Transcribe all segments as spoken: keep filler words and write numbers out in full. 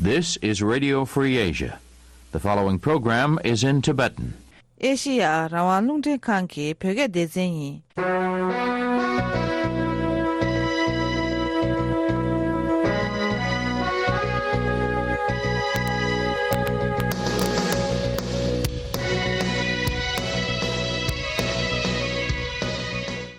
This is Radio Free Asia. The following program is in Tibetan. ཨེ་ཤི་ཡ་རང་དབང་རླུང་འཕྲིན་ཁང་གི་བོད་སྐད་སྡེ་ཚན་ཡིན།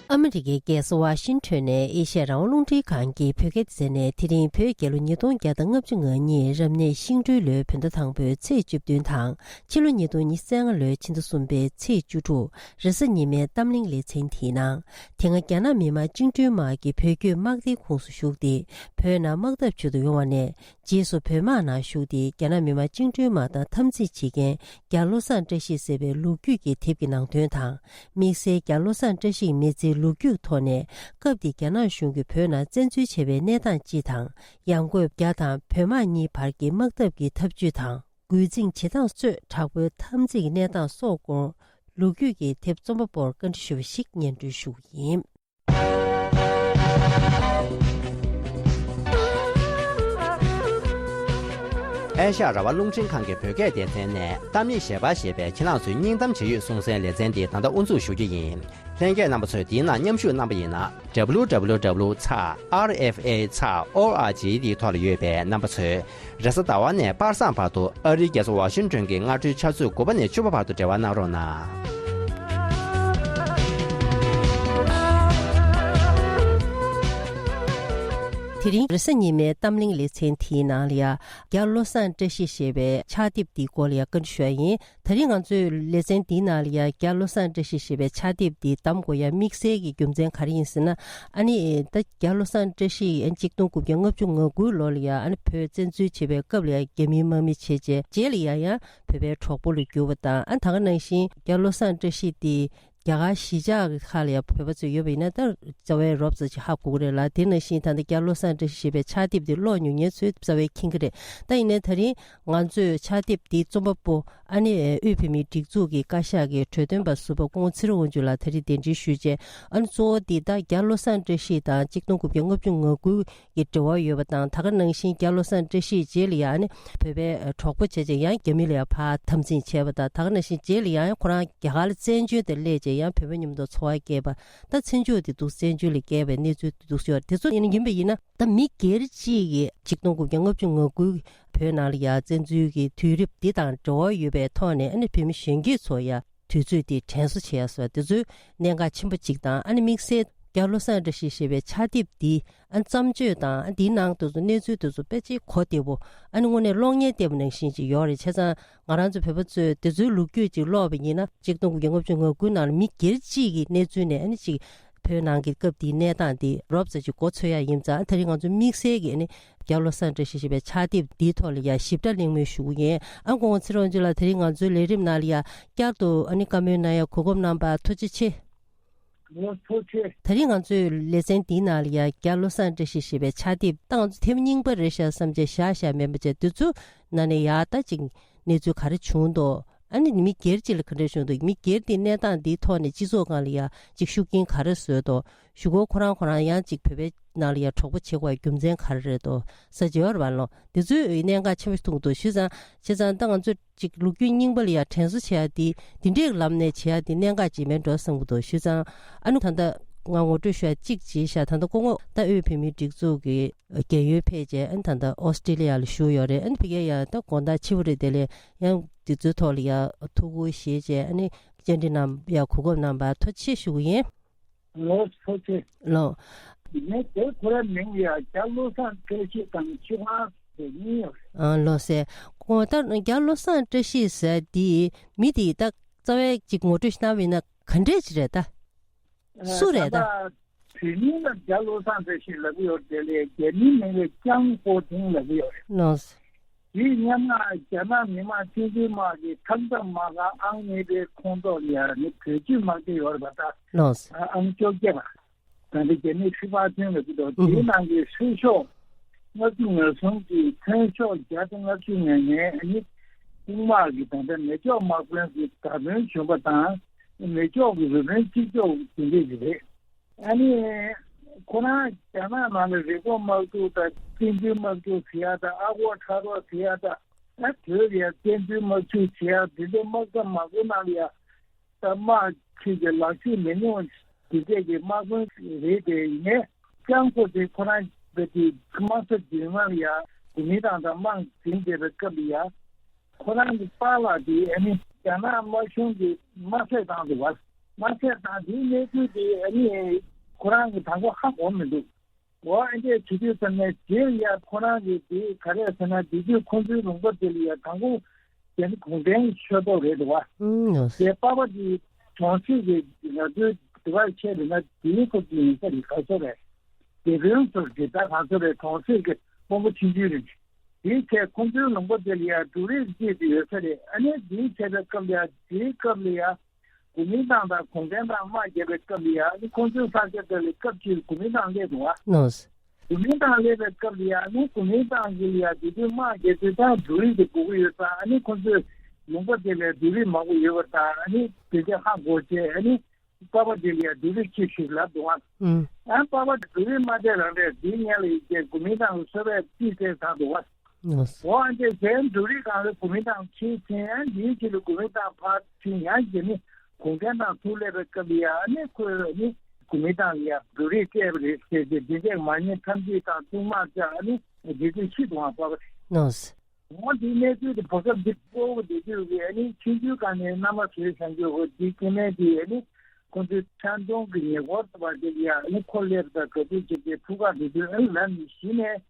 ཨ་མི་རི་ཀའི་རྒྱལ་ས་ཝ་ཤིང་ཊོན་ནས་ཨེ་ཤ་ཡ་རང་དབང་རླུང་འཕྲིན་ཁང་གི་བོད་སྐད་སྡེ་ཚན་ནས། དེ་རིང་བོད་རྒྱལ་ལོ་ཉིས་སྟོང་བརྒྱ་དང་ལྔ་བཅུ་ང་གཉིས་རབ་གནས་ཤིང་སྦྲུལ་ལོའི་བོད་ཟླ་དང་པོའི་ཚེས་བཅུ་བདུན་དང་། ཕྱི་ལོ་ཉིས་སྟོང་ཉི་ཤུ་རྩ་ལྔ་ལོའི་ཕྱི་ཟླ་གསུམ་པའི་ཚེས་བཅུ་དྲུག་རེས་གཟའ་ཉི་མའི་གཏམ་གླེང་ལེ་ཚན་དེའི་ནང་། དེ་སྔ་རྒྱ་ནག་མི་དམངས་བཅིངས་འགྲོལ་དམག་གིས་བོད་བརྒྱུད་དམག་སྡེའི་ཁོངས་སུ་ཞུགས་ཏེ། བོད་ནང་དམག་འཐབ་བྱེད་དུ་ཡོང་བ་ནས། རྗེས་སུ་བོད་དམག་ནང་ཞུགས་ཏེ། རྒྱ་ནག་མི་དམངས་བཅིངས་འགྲོལ་དམག་དང་འཐབ་འཛིང་བྱེད་མཁན་རྒྱ་བློ་བཟང་བཀྲ་ཤིས་ཟེར་བའི་ལོ་རྒྱུས་ཀྱི་དེབ་ཀྱི་ནང་དོན་དང་། དམིགས་བསལ་རྒྱ་བློ་བཟང་བཀྲ་ཤིས་མི་ཚེའི་ལོ་རྒྱུས་ཐོག་ནས། སྐབས་དེའི་རྒྱ་ནག་གཞུང་གིས་བོད་ནང་བཙན་འཛུལ་བྱས་པའི་གནས་སྟངས་སྤྱི་དང་། ཡང་སྒོས་རྒྱ་དང་བོད་དམག་གཉིས་བར་གྱི་དམག་འཐབ་ཀྱི་ཐབས་ཇུས་དང་། རྒོལ་འཛིང་བྱེད་སྟངས་སོགས། དྲག་པོའི་འཐབ་འཛིང་གི་གནས་སྟངས་སོགས་སྐོར། ལོ་རྒྱུས་ཀྱི་དེབ་རྩོམ་པ་པོར་བཀའ་འདྲི་ཞུས་པ་ཞིག་སྙན་སྒྲོན་ཞུ་གི་ཡིན། ཨེ་ཤ་ཡ་རང་དབང་རླུང་འཕྲིན་ཁང་གི་བོད་སྐད་སྡེ་ཚན་ནས། གཏམ་ཡིག་ཞལ་པར་ཞེས་པའི་ཁྱེད་རང་ཚོའི་སྙིང་གཏམ་ཇི་ཡོད་གསུང་སའི་ལེ་ཚན་འདི་ད་ལྟ་དབུ་འཛུགས་ཞུ་རྒྱུ་ཡིན། ལྷན་རྒྱས་རྣམ་པ་ཚོས་འདིའི་ནང་མཉམ་ཞུགས་གནང་པ་ཡིན་ན། W W W ཚེག་R F A ཚེག O R G འདིའི་ཐོག་ལ་ཡོད་པའི་རྣམ་པ་ཚོས། རེས་གཟའ་ཟླ་བ་ནས་པར་སངས་བར་དུ་ཨ་རིའི་རྒྱལ་ས་ཝ་ཤིང་ཊོན་གྱི་སྔ་དྲོའི་ཆུ་ཚོད་དགུ་པ་ནས་བཅུ་པ་བར་དུ་འབྲེལ་བ་གནང་རོགས་གནང་། དེ་རིང་རེས་གཟའ་ཉི་མའི་གཏམ་གླེང་ལེ་ཚན་དེའི་ནང་ལ་ཡ། རྒྱ་བློ་བཟང་བཀྲ་ཤིས་ཞེས་པའི་ཕྱག་དེབ་འདིའི་སྐོར་ལ་ཡ་བཀའ་འདྲི་ཞུ་ཡ་ཡིན། ད་རིང་ང་ཚོའི་ལེ་ཚན་འདིའི་ནང་ལ་ཡ། རྒྱ་བློ་བཟང་བཀྲ་ཤིས་ཞེས་པའི་ཕྱག་དེབ་འདི་བདམས་དགོས་ཡ་དམིགས་བསལ་གྱི་རྒྱུ་མཚན་ག་རེ་ཡིན་ཟེར་ན། ཨ་ནི་ད་རྒྱ་བློ་བཟང་བཀྲ་ཤིས་ཨ་ནི་གཅིག་སྟོང་དགུ་བརྒྱ་ལྔ་བཅུ་ང་དགུ་ལོ་ལ་ཡ། ཨ་ནི་བོད་བཙན་འཛུལ་བྱེད་པའི་སྐབས་ལ་ཡ་རྒྱ་མིའི་དམག་མི་བྱས་རྗེས། རྗེས་ལ་ཡ་ཡང་བོད་པའི་གྲོགས་པོ་ལ་གྱུར་པ་དང་། ཨ་ད་ག་ནང་བཞིན་རྒྱ་བློ་བཟང་བཀྲ་ཤིས་དེ་རྒྱ་གར་གཞིས་ཆགས་ཀྱི་ཁག་ལ་ཡ་བོད་པ་ཚོ་ཡོད་པ་ཡིན་ན། ད་རྩ་བའི་རོབ་ཙམ་ཅིག་ཧ་གོ་གི་རེད་ལ། དེ་ནང་བཞིན་ད་ལྟ་རྒྱ་བློ་བཟང་བཀྲ་ཤིས་ཞེས་པའི་ཕྱག་དེབ་དེ་ཀློག་མྱོང་མཁན་ཚོས་རྩ་བའི་མཁྱེན་གྱི་རེད། ད་ཡིན་ནའི་ད་རིང་ང་ཚོས་ཕྱག་དེབ་འདིའི་རྩོམ་པ་པོ། ཨ་ནི་དབུས་བོད་མིའི་སྒྲིག་འཛུགས་ཀྱི་བཀའ་ཤག་གི་གྲོས་སྟོན་པ་ཟུར་པ་སྐུ་ངོ་ཚེ་རིང་དབང་ཕྱུག་ལགས་ད་རེས་གདན་འདྲེན་ཞུས་རྗེས། ཨ་ནི་གཙོ་བོ་འདི་ད་རྒྱ་བློ་བཟང་བཀྲ་ཤིས་དང་གཅིག་སྟོང་དགུ་བརྒྱ་ལྔ་བཅུ་ང་དགུ་གི་འབྲེལ་བ་ཡོད་པ་དང་། ད་ག་ནང་བཞིན་རྒྱ་བློ་བཟང་བཀྲ་ཤིས་རྗེས་ལ་ཡང་ཨ་ནི་བོད་པའི་གྲོགས་པོ་བྱས་རྗེས་ཡང་རྒྱ་མི་ལ་ཡང་ཕར་འཐབ་འཛིང་བྱས་པ་དང་། ད་ག་ནང་བཞིན་རྗེས་ལ་ཡང་ཁོ་རང་རྒྱ་གར་ལ་བཙན་བྱོལ་དུ་སླེབས་རྗེས་ཡང་བོད་པ་མཉམ་དུ་འཚོ་བ་སྐྱེལ་བ། ད་མཚན་བྱུང་དེ་འདུག་བཙན་བྱོལ་ལ་བསྐྱལ་བའི་གནས་ཚུལ་དེ་འདུག་ཡོད། དེ་ཚོ་ཡིན་ཡིན་པ་ཡིན་ན། ད་མི་སྒེར་གཅིག་གིས་གཅིག་སྟོང་དགུ་བརྒྱ་ལྔ་བཅུ་ང་དགུ་བོད་ནང་ལ་ཡ་བཙན་འཛུལ་གྱི་དུས་རབས་འདི་དང་འབྲེལ་བ་ཡོད་པའི་ཐོག་ནས། ཨ་ནི་བོད་མི་གཞོན་སྐྱེས་ཚོ་ཡ་དུས་ཚོད་འདི་དྲན་གསོ་བྱེད་ཡ་སོགས་དེ་ཚོའི་གནད་འགག་ཆེན་པོ་གཅིག་དང་། ཨ་ནི་དམིགས་བསལ་རྒྱ་བློ་བཟང་བཀྲ་ཤིས་ཞེས་པའི་ཕྱག་དེབ་འདི་ཨ་ནི་བརྩམས་ཆོས་དང་། ཨ་འདིའི་ནང་དུ་གནས་ཚུལ་དེ་ཚོ་དཔེ་ཆའི་གོ་བདེ་པོ། ཨ་ནི་དངོས་གནས་གློག་བརྙན་བལྟས་པ་ནང་བཞིན་ཅིག་ཡོད་རེད། བྱས་ཙང་ང་རང་ཚོ་བོད་པ་ཚོས་དེ་ཚོའི་ལོ་རྒྱུས་ཅིག་ཀློག་པ་ཡིན་ན། གཅིག་སྟོང་དགུ་བརྒྱ་ལྔ་བཅུ་ང་དགུ་ནང་ལ་མི་སྒེར་གཅིག་གི་གནས་ཚུལ་ནས། ཨ་ནི་ཅིག་བོད་ནང་གི་སྐབས་དེའི་གནས་སྟངས་དེ་རོབ་ཙམ་ཅིག་མགོ་ཚོད་ཡ་ཡིན་ཙང་། ད་རིང་ང་ཚོ་དམིགས་བསལ་གྱི་ཨ་ནི་རྒྱ་བློ་བཟང་བཀྲ་ཤིས་ཞེས་པའི་ཕྱག་དེབ་འདིའི་ཐོག་ལ་ཡ་ཞིབ་ཕྲ་གླེང་མོལ་ཞུ་གི་ཡིན། ཨ་སྐུ་ངོ་ཚེ་རིང་དབང་ཕྱུག་ལགས། ད་རིང་ང་ཚོའི་ལས་རིམ་ནང་ལ་ཡ་བསྐྱར་དུ་ཨ་ནི་བཀའ་མོལ་གནང་ཡ་གོ་སྐབས་གནང་བར་ཐུགས་རྗེ་ཆེ། ངོ་ཐུགས་རྗེ་ཆེ། ད་རིང་ང་ཚོའི་ལེ་ཚན་འདིའི་ནང་ལ་ཡ་རྒྱ་བློ་བཟང་བཀྲ་ཤིས་ཞེས་པའི་ཕྱག་དེབ། ད་ང་ཚོ་དེབ་རྙིང་པ་རེད་ཤག་བསམ་བྱས་བཞག་བཞག་མིན་པ་བྱས། དེ་ཚོ་ནང་ནས་ཡ་ད་ཅིག་གནས་ཚུལ་ག་རེ་བྱུང་འདུག་ཨ་ནི་མི་སྒེར་གཅིག་ལ་ག་འདྲ་བྱུང་འདུག་མི་སྒེར་དེ་གནས་སྟངས་འདིའི་ཐོག་ནས་སྤྱི་ཚོགས་སྒང་ལ་ཡ་ཅིག་ཤུགས་རྐྱེན་ག་རེ་བཟོས་འདུག་གཞུག་གུ་ཁོ་རང་ཁོ་རང་ཡང་ཅིག་བོད་པའི་ནང་ལ་ཡ་གྲོགས་པོ་བྱེད་དགོས་རྒྱུ་མཚན་ག་རེ་རེད་འདུག་ཟེར་བྱས་ཡོད་རེད་པ་ལོ། དེ་ཚོའི་གནད་འགག་ཆེན་པོ་མཐོང་གི་འདུག་བྱས་ཙང་། བྱས་ཙང་ད་ང་ཚོ་ཅིག་ལོ་རྒྱུས་རྙིང་པ་ལ་ཡ་དྲན་གསོ་བྱེད་ཡ་དེ་འདི་འདྲའི་ལམ་ནས་བྱེད་ཡ་དེ་གནད་འགག་ཅིག་མེད་འགྲོ་བསམ་གྱི་འདུག་བྱས་ཙང་ཨ་ནི་ད་ལྟ་ང་ངོ་སྤྲོད་ཞུ་ཡ་གཅིག་བྱས་ཤག་ད་ལྟ་སྐུ་ངོ་ད་དབུས་བོད་མིའི་སྒྲིག་འཛུགས་ཀྱི་རྒན་ཡོལ་ཕེབས་རྗེས། ཨ་ནི་ད་ལྟ་ཨོ་སི་ཀྲི་ལི་ཡ་ལ་བཞུགས་ཡོད་རེད། ཨ་ནི་ཕ་གིར་ཡ་ད་དགོང་དག་ཕྱི་པོ་རེད། དེ་ལས་ཡང་དེ་ཚོའི་ཐོག་ལ་ཡ་ཐུགས་ཁུར་བཞེས་རྗེས། ཨ་ནི་བཅར་འདྲི་གནང་ཡ་གོ་སྐབས་གནང་བར་ཐུགས་རྗེ་ཆེ་ཞུ་གི་ཡིན། ལོ་ཐུགས་རྗེ་ཆེ། ལོ། ངས་དེ་ཁོ་རའི་མིང་ལ་ཡ་རྒྱ་བློ་བཟང་བཀྲ་ཤིས་དང་ཆོས་དབང་ཟེར་གཉིས་ཡོད་རེད། ཨ་ལོ་ཟེར། ཁོ་ད་རྒྱ་བློ་བཟང་བཀྲ་ཤིས་ཟེར་དེ་མི་དེ་ད་རྩ་བའི་ཅིག་ངོ་སྤྲོད་ཞིག་གནང་བ་ཡིན་ན་ག་འདྲས་ཅིག་རེད་ད། སུ་རེད་ད། ད་ལྟ་བོད་མིང་ལ་རྒྱ་བློ་བཟང་བཀྲ་ཤིས་ལབ་ཀྱི་ཡོད་རེད། དེ་ལས་རྒྱ་མིའི་མིང་ལ་ཅང་ཧོ་ཐིང་ལབ་ཀྱི་ཡོད་རེད། ལོ། དེའི་སྔོན་མ་རྒྱ་ནག་མི་དམངས་བཅིངས་འགྲོལ་དམག་གིས་ཐང་ཙ་མ་ག་ཨང་གཉིས་པའི་ཁོངས་གཏོགས་ལ་ཡ་ནི་བོད་བརྒྱུད་དམག་སྡེ་ཡོད་རེད་པ། ད་ལོ། ཨང་བཅོ་བརྒྱད་པ། ད་ལྟ་རྒྱ་མིས་ཧྲི་པ་ཐོན་ལབ་ཀྱི་འདུག་དེའི་ནང་གི་ཧྲི་ཤོག་ལྔ་བཅུ་ང་གསུམ་གྱི་ཐོན་ཤོག་བརྒྱ་དང་ལྔ་བཅུ་ང་ལྔ་ནི་དབུས་དམག་གི་ད་ལྟ་མེ་སྒྱོགས་དམག་དཔོན་གྱི་བརྡ་དོན་བྱུང་བ་དང་། མེ་སྒྱོགས་ཀྱི་རུ་དཔོན་གཅིག་ལྕོགས་དེ་འདྲས་ཀྱི་རེད། ཨ་ནི་ ཁོ་རང་རྒྱ་ནག་ནང་ལ་རི་མགོ་དམག་འཁྲུག་དང་བཙན་འཛུལ་དམག་འཁྲུག་ཟེར་ཡ་དང་ཨ་སྒོར་ཁྲ་རོགས་ཟེར་ཡ་དང་ཨ་བོད་ལ་ཡ་བཙན་འཛུལ་དམག་འཁྲུག་ཟེར་ཡ་འདི་འདྲ་དམག་ས་མང་པོ་ནང་ལ་ཡ་ད་དམག་ཁྲིད་ཀྱི་ལག་ཤུབས་མི་ཉུང་དེ་འདྲས་ཀྱི་དམག་དཔོན་རེད་དེ་ཡིན་ནའི་ཀྱང་ཁོ་དེ་ཁོ་རང་གི་དེ་དམག་ས་བདུན་ལྔ་ལ་ཡ་གོ་མིན་ཏང་དང་དམག་འཛིང་བསྡད་པའི་སྐབས་ལ་ཡ། ཁོ་རང་གི་པཱ་ལགས་དེ་ཨ་ནི་རྒྱ་ནག་དམར་གཞུང་གིས་དམར་བསད་བཏང་འདུག་བ། དམར་བསད་བཏང་དེའི་གནས་ཚུལ་དེ་ཨ་ནི་ཁོ་རང་གིས་དང་པོ་ཧ་གོ་མི་འདུག་འོ་ཨ་འདྲས་བྱེད་དུས་ཙམ་ནས་རྗེས་ལ་ཡ་ཁོ་རང་གིས་དེ་ག་རེ་ཟེར་ན་དེ་དུས་ཁོང་ཚོའི་ལུང་པ་དེ་ལ་ཡ་དང་པོ་དེ་ནི་གུང་ཁྲན་ཤོག་ཐོག་རེད་འདུག་བ། ཨུམ་ལགས་སོ། དེ་པཱ་ལགས་དེ་གྲོང་གསེབ་ཀྱི་ང་ཚོའི་དེ་བར་ཆད་རེད་ན་དེའི་སྐོར་གྱི་ཡིན་ས་རེད། ག་ཚོད་རེད། དེ་རིང་ཚོར་དེ་ད་ག་ཚོད་རེད། གྲོང་གསེབ་ཀྱི་དཔོན་པོ་ཆུང་ཆུང་རེད། དེའི་ཚེ་ཁོང་ཚོའི་ལུང་པ་དེ་ལ་ཡང་འབྲུ་རིགས་བརྗེས་ཏེ་ཡོད་ས་རེད། ཨ་ནི་དེའི་ཚེ་པའི་སྐབས་ལ་ཡང་དེའི་སྐབས་ལ་ཡང་གོ་མིན་ཏང་དང་གུང་ཁྲན་ཏང་དམག་རྒྱབ་པའི་སྐབས་ལ་ཡང་ཨ་ནི་ཁོང་ཚོའི་ས་ཆ་དེ་ལ་སྐབས་གཅིག་གོ་མིན་ཏང་སླེབས་འདུག་བ། ལགས་སོ། གོ་མིན་ཏང་སླེབས་པའི་སྐབས་ལ་ཡང་ཨ་ནི་གོ་མིན་ཏང་གི་ལ་ཡང་དེ་དུས་དམག་རྒྱག་དུས་ད་འབྲུ་རིགས་དེ་དགོས་ཀྱི་ཡོད་ཙང་ཨ་ནི་ཁོང་ཚོའི་ལུང་པ་དེ་ལ་འབྲུ་རིགས་མང་པོ་ཡོད་པ་དང་ཨ་ནི་དེ་ཚོ་ཧ་གོ་བྱས་ཨ་ནི། པ་ཕ་དེ་ལ་ཡང་འབྲུ་རིགས་ཅིག་ཞིག་ལབ་འདུག་ཨ། ཨུམ། ཨ་པ་ཕ་འབྲུ་རིགས་མ་སྤྲད་རང་རེད། དེའི་སྔོན་ལ་ཡིན་ཀྱང་གོ་མིན་ཏང་གི་སོ་པའི་རྩིས་སྤྲད་ཚར་འདུག་ཨ། ལགས་སོ། འོ་ཨ་འདྲས་བྱས་འབྲུ་རིགས་གང་རེད་གོ་མིན་ཏང་ཁྱེར་ཕྱིན་ཨ་འདིའི་རྗེས་ལ་གོ་མིན་ཏང་ཕར་ཕྱིན་ཡང་རྗེས་ནི་གུང་ཁྲན་ཏང་ཚུར་སླེབས་པའི་སྐབས་ལ་ཡང་ཨ་ནི་ཁོས་ནི་གོ་མིན་ཏང་ལ་ཡང་འབྲུ་རིགས་སྤྲད་པ་རེད་ཟེར་ཏེ་འདི་འདྲས་མ་ཉེས་ཐམས་ཅད་དང་བཙུན་མ་བཅས་ཨ་ནི་འདི་ཚོས་ཤི་འདུག་ཨ་པ་ཕ། ལགས་སོ། འོ་དེའི་གནས་ཚུལ་དེ་བོད་སྐབས་འདི་གཙོ་བོ་དེ་དུས་ཀྱི་ཨ་ནི་ཆུང་ཆུང་སྒང་ནས་མནའ་མ་བཟོས་བཞག་རྒྱུ་འོ་དེའི་སྐྱེ་དམན་དེ་ཨ་ནི་ཁོང་ཚོའི་ཆང་འཐུང་གི་ཉེ་འཁོར་ཚོ་བ་དེ་ཡ་ཨ་ནི་ཁོ་སླེབས་དང་ག་དུས་ཅིག་དེ་ཕྲུ་གུ་དེ་དུས་ཨ་ནི་ལམ་ནས་གཞི་ནས་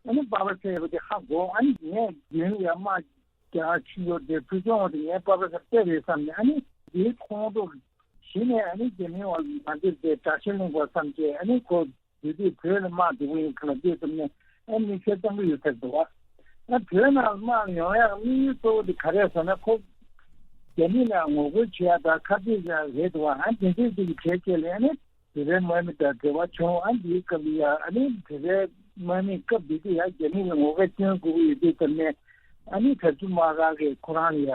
ཨ་ནི་པ་ཕ་བསད་པ་དེ་ཧ་གོ། ཨ་ནི་ངས་རྒྱུན་ཡ་མ་རྒྱག་ཕྱིན་ཡོད་དེ་ཕྲུ་གུ་འོ་དེ་ངའི་པ་ཕ་ས་བསད་རེད་བསམ་ནས་ཨ་ནི་དེའི་ཁོང་ཁྲོ་གཞི་ནས་ཨ་ནི་རྒྱ་མིའི་འོག་ལ་མ་འདིར་དེ་དགྲ་ཤ་ལེན་དགོས་བསམ་བྱས་ཨ་ནི་ཁོ། དེ་དུས་བོད་ལ་དམག་འགྲོ་གི་ཡིན་ཁ་ལ་ལྟོས་ཙམ་ནས་ཨ་དམིགས་བསལ་གཏོང་གི་ཡོད་ཚར་འདུག་བ། ཨ་བོད་ནང་དམག་ཡོང་ཡག་དམིགས་ཡུལ་གཙོ་བོ་དེ་ག་རེ་ཟེར་ན་ཁོ་རྒྱ་མི་ལ་ངོ་རྒོལ་བྱེད་ཡག་དང་ཁ་གཏད་བྱེད་ཡག་རེད་འདུག་བ། ཨ་དེ་འདྲའི་ཅིག་གི་གྲས་བཅས་ལ་ཨ་ནི་བོད་པའི་དམག་མི་དང་འབྲེལ་བ་བྱུང་། ཨ་འདིའི་སྐབས་ལ་ཡ་ཨ་ནི་བོད་པའི་དམག་མིས་སྐབས་དེ་དུས་ཡ་རྒྱ་མི་ལ་ངོ་རྒོལ་སྐྱོན་དགོས་ཀྱི་ཡོད་དུས་ཙམ་ནས་ཨ་ནི་གྲྭ་བཙུན་དམག་སྒར་གྱིས་ཁོ་རང་ལ་ཡ།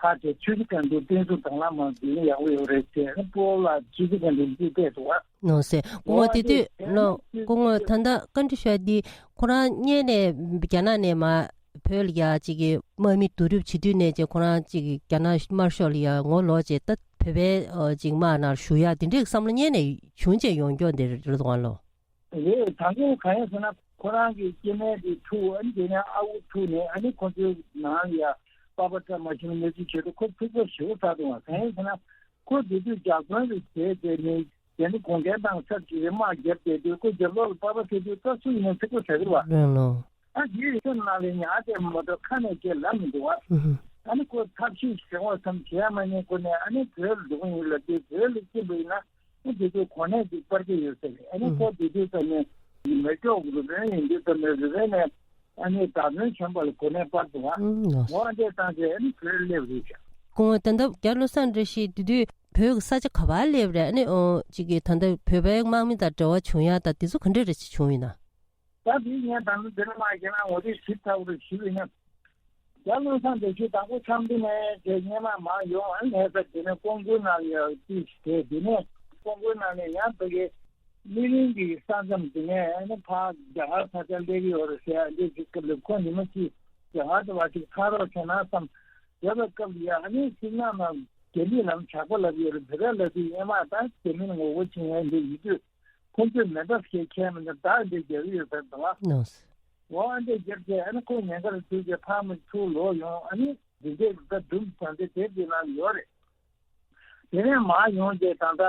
ཕར་དེ་ཆུ་བཞི་སྒང་དྲུག་བསྟན་འཛིན་དང་བླངས་མང་འཛིན་ཡག་པོ་ཡོད་རེད་ཟེར་ནས་སྤོ་ལགས་ཆུ་བཞི་སྒང་དྲུག་འཛིན་བསྡད་འདུག་བ། ནོ་སེ་སྐུ་ངོ་དེ་དུས་ལོ་སྐུ་ངོ་ད་ལྟ་བཀའ་འདྲི་ཞུ་ཡ་འདི་ཁོ་རང་སྔོན་ནས་རྒྱ་ནག་ནས་མ་བོད་ལ་ཡ་གཅིག་གི་དམག་མི་བསྡུ་རུབ་བྱེད་དུས་ནས་ཀྱི་ཁོ་རང་གཅིག་གི་རྒྱ་ནག་དམར་ཤོག་ལ་ཡ་ངོ་ལོག་བྱས་ད་བོད་པའི་གཅིག་དམག་ནང་ཞུགས་ཡ་དེ་འདྲའི་བསམ་བློ་སྔོན་ནས་བྱུང་བྱས་ཡོང་མཁན་དེ་རེད་དོ་ལོ། རེད། དང་པོ་གང་ཡིན་ཟེར་ན་ཁོ་རང་གི་སྐྱེ་དམན་དེ་ཕྲུ་གུ་ཨ་ནི་དེ་ནས་ཨ་ཁུ་ཐུག་ནས་ཨ་ནི་ཁོ་ཚོའི་ནང་ལ་ཡ་པ་ཕ་བཀྲ་མ་ཤིས་གནས་ཚུལ་བྱེད་དུས་ཁོ་ཕྲུ་གུ་ཞེ་པོ་ཚ་འདུག་བ། གང་ཡིན་ཟེར་ན་ཁོ་དེ་དུས་ཇག་དཔོན་རེད་བྱས་བྱས་ནས་དེ་ནི་གུང་ཁྲན་ཏང་ཚབ་ཀྱིས་དམག་བརྒྱབ་བསྡད་དུས་ཁོ་རྒྱབ་ལོགས་ལ་པ་ཕ་ཐུག་དུས་ད་སུ་ཡིན་ནའི་ཕྲུ་གུ་ཟ་གི་རེད་བ། རེད་ལོ། ཨ་དེའི་སེམས་ནང་ལ་ཉར་བསྡད་མ་གཏོགས་ཁ་ནས་ཅིག་ལབ་མི་འདུག་བ། ཨ་ནི་ཁོ་ཐབས་ཤེས་བྱེད་དགོས་བསམ་བྱས་མ་ཉན་ཁོ་ནས་ཨ་ནི་བོད་ལ་འགྲོ་གི་ཡིན་ལབ་དུས་བོད་ལ་ཕྱིན་པ་ཡིན་ན། ཨ་དེ་དུས་གོ་གནས་ཅིག་སྤར་གྱི་ཡོད་ཟེར། ཨ་ནི་ཁོ་དེ་དུས་ཙམ་ནས་མེ་སྒྱོགས་རུ་དཔོན་ཡིན་དུས་ཙམ་ནས་རུ་དཔོན་ནས་ཨ་ནི་བདག་དོན་བྱོན་པ་ལ་གོ་གནས་སྤར་འདུག་བ། ཨོ་ཨ་འདྲས་བཏང་ཚེ་ཨ་ནི་བོད་སླེབས་རེད་ཤག་སྐུ་ངོ་ད་ལྟ་རྒྱ་བློ་བཟང་བཀྲ་ཤིས་དེ་དུས་བོད་ཀྱི་ས་ཆ་ག་པར་སླེབས་རེད། ཨ་ནི་ཨོ་གཅིག་གི་ད་ལྟ་བོད་པའི་དམག་མི་དང་འབྲེལ་བ་བྱུང་ཡ་ད་དེ་ཚོ་ག་འདྲས་རེ་བྱུང་ཡོད་ན། ད་དེ་ངས་ད་ནི་འདི་ནས་མ་བཤད་ན་ངོ་དེབ་ཞིབ་ཚགས་པོ་རེ་ཞིབ་ཡིན་ན། རྒྱ་བློ་བཟང་བཀྲ་ཤིས་དང་པོ་ཆབ་མདོ་ནས་དེ་སྔོན་མ་མར་ཡོང་ཨ་ལྷ་ས་དེ་ནས་ཀོང་ཀུའི་ནང་ལ་ཡར་ཏི་ཞིག་བསྡད། དེ་ནས་ཀོང་ཀུའི་ནང་ནས་ཡང་ཕ་གི་སྨིན་གླིང་གི་ས་མཚམས་དེ་ནས་ཨ་ནི་ཕར་རྒྱ་གར་ས་ཆར་སླེབས་ཀྱི་ཡོད་རེད་ཟེར་ཡ་འདི་ཅིག་སྐབས་ལ་ཁོ་ཉི་མ་གཅིག་རྒྱ་གར་དུ་བ་ཅིག་ཕར་རོགས་བྱས་ན་བསམ་ཡོད་པའི་སྐབས་ལ་ཡ་ཨ་ནི་སིམ་ལ་ནང་རྒྱ་མིས་ལམ་ཇག་པ་ལབ་ཡོད་རེད། བོད་པས་ལབ་དུས་སྔོན་མ་ད་རྒྱ་མི་ལ་ངོ་རྒོལ་བྱེད་མཁན་འདི་ཡིན་དུས། ཁོང་ཚོས་མེ་མདའ་ཞིག་ཁྱེར་མི་འདུག་མདའ་འདི་རྒྱག་གི་ཡོད་པའི་འདུག་ཨ། ནོ། འོ་ཨ་འདྲས་རྒྱབ་བྱས་ཨ་ནི་ཁོ་ཉེན་ཁར་ཚུད་བྱས་ཕར་མི་ཚུར་ལོག་ཡོང་། ཨ་ནི་འདི་འདྲས་ད་སྒྲུང་ཟེར་འདི་དེབ་འདི་ནང་ཡོད་རེད། དེ་ནས་མར་ཡོང་རྗེས་ད་ལྟ་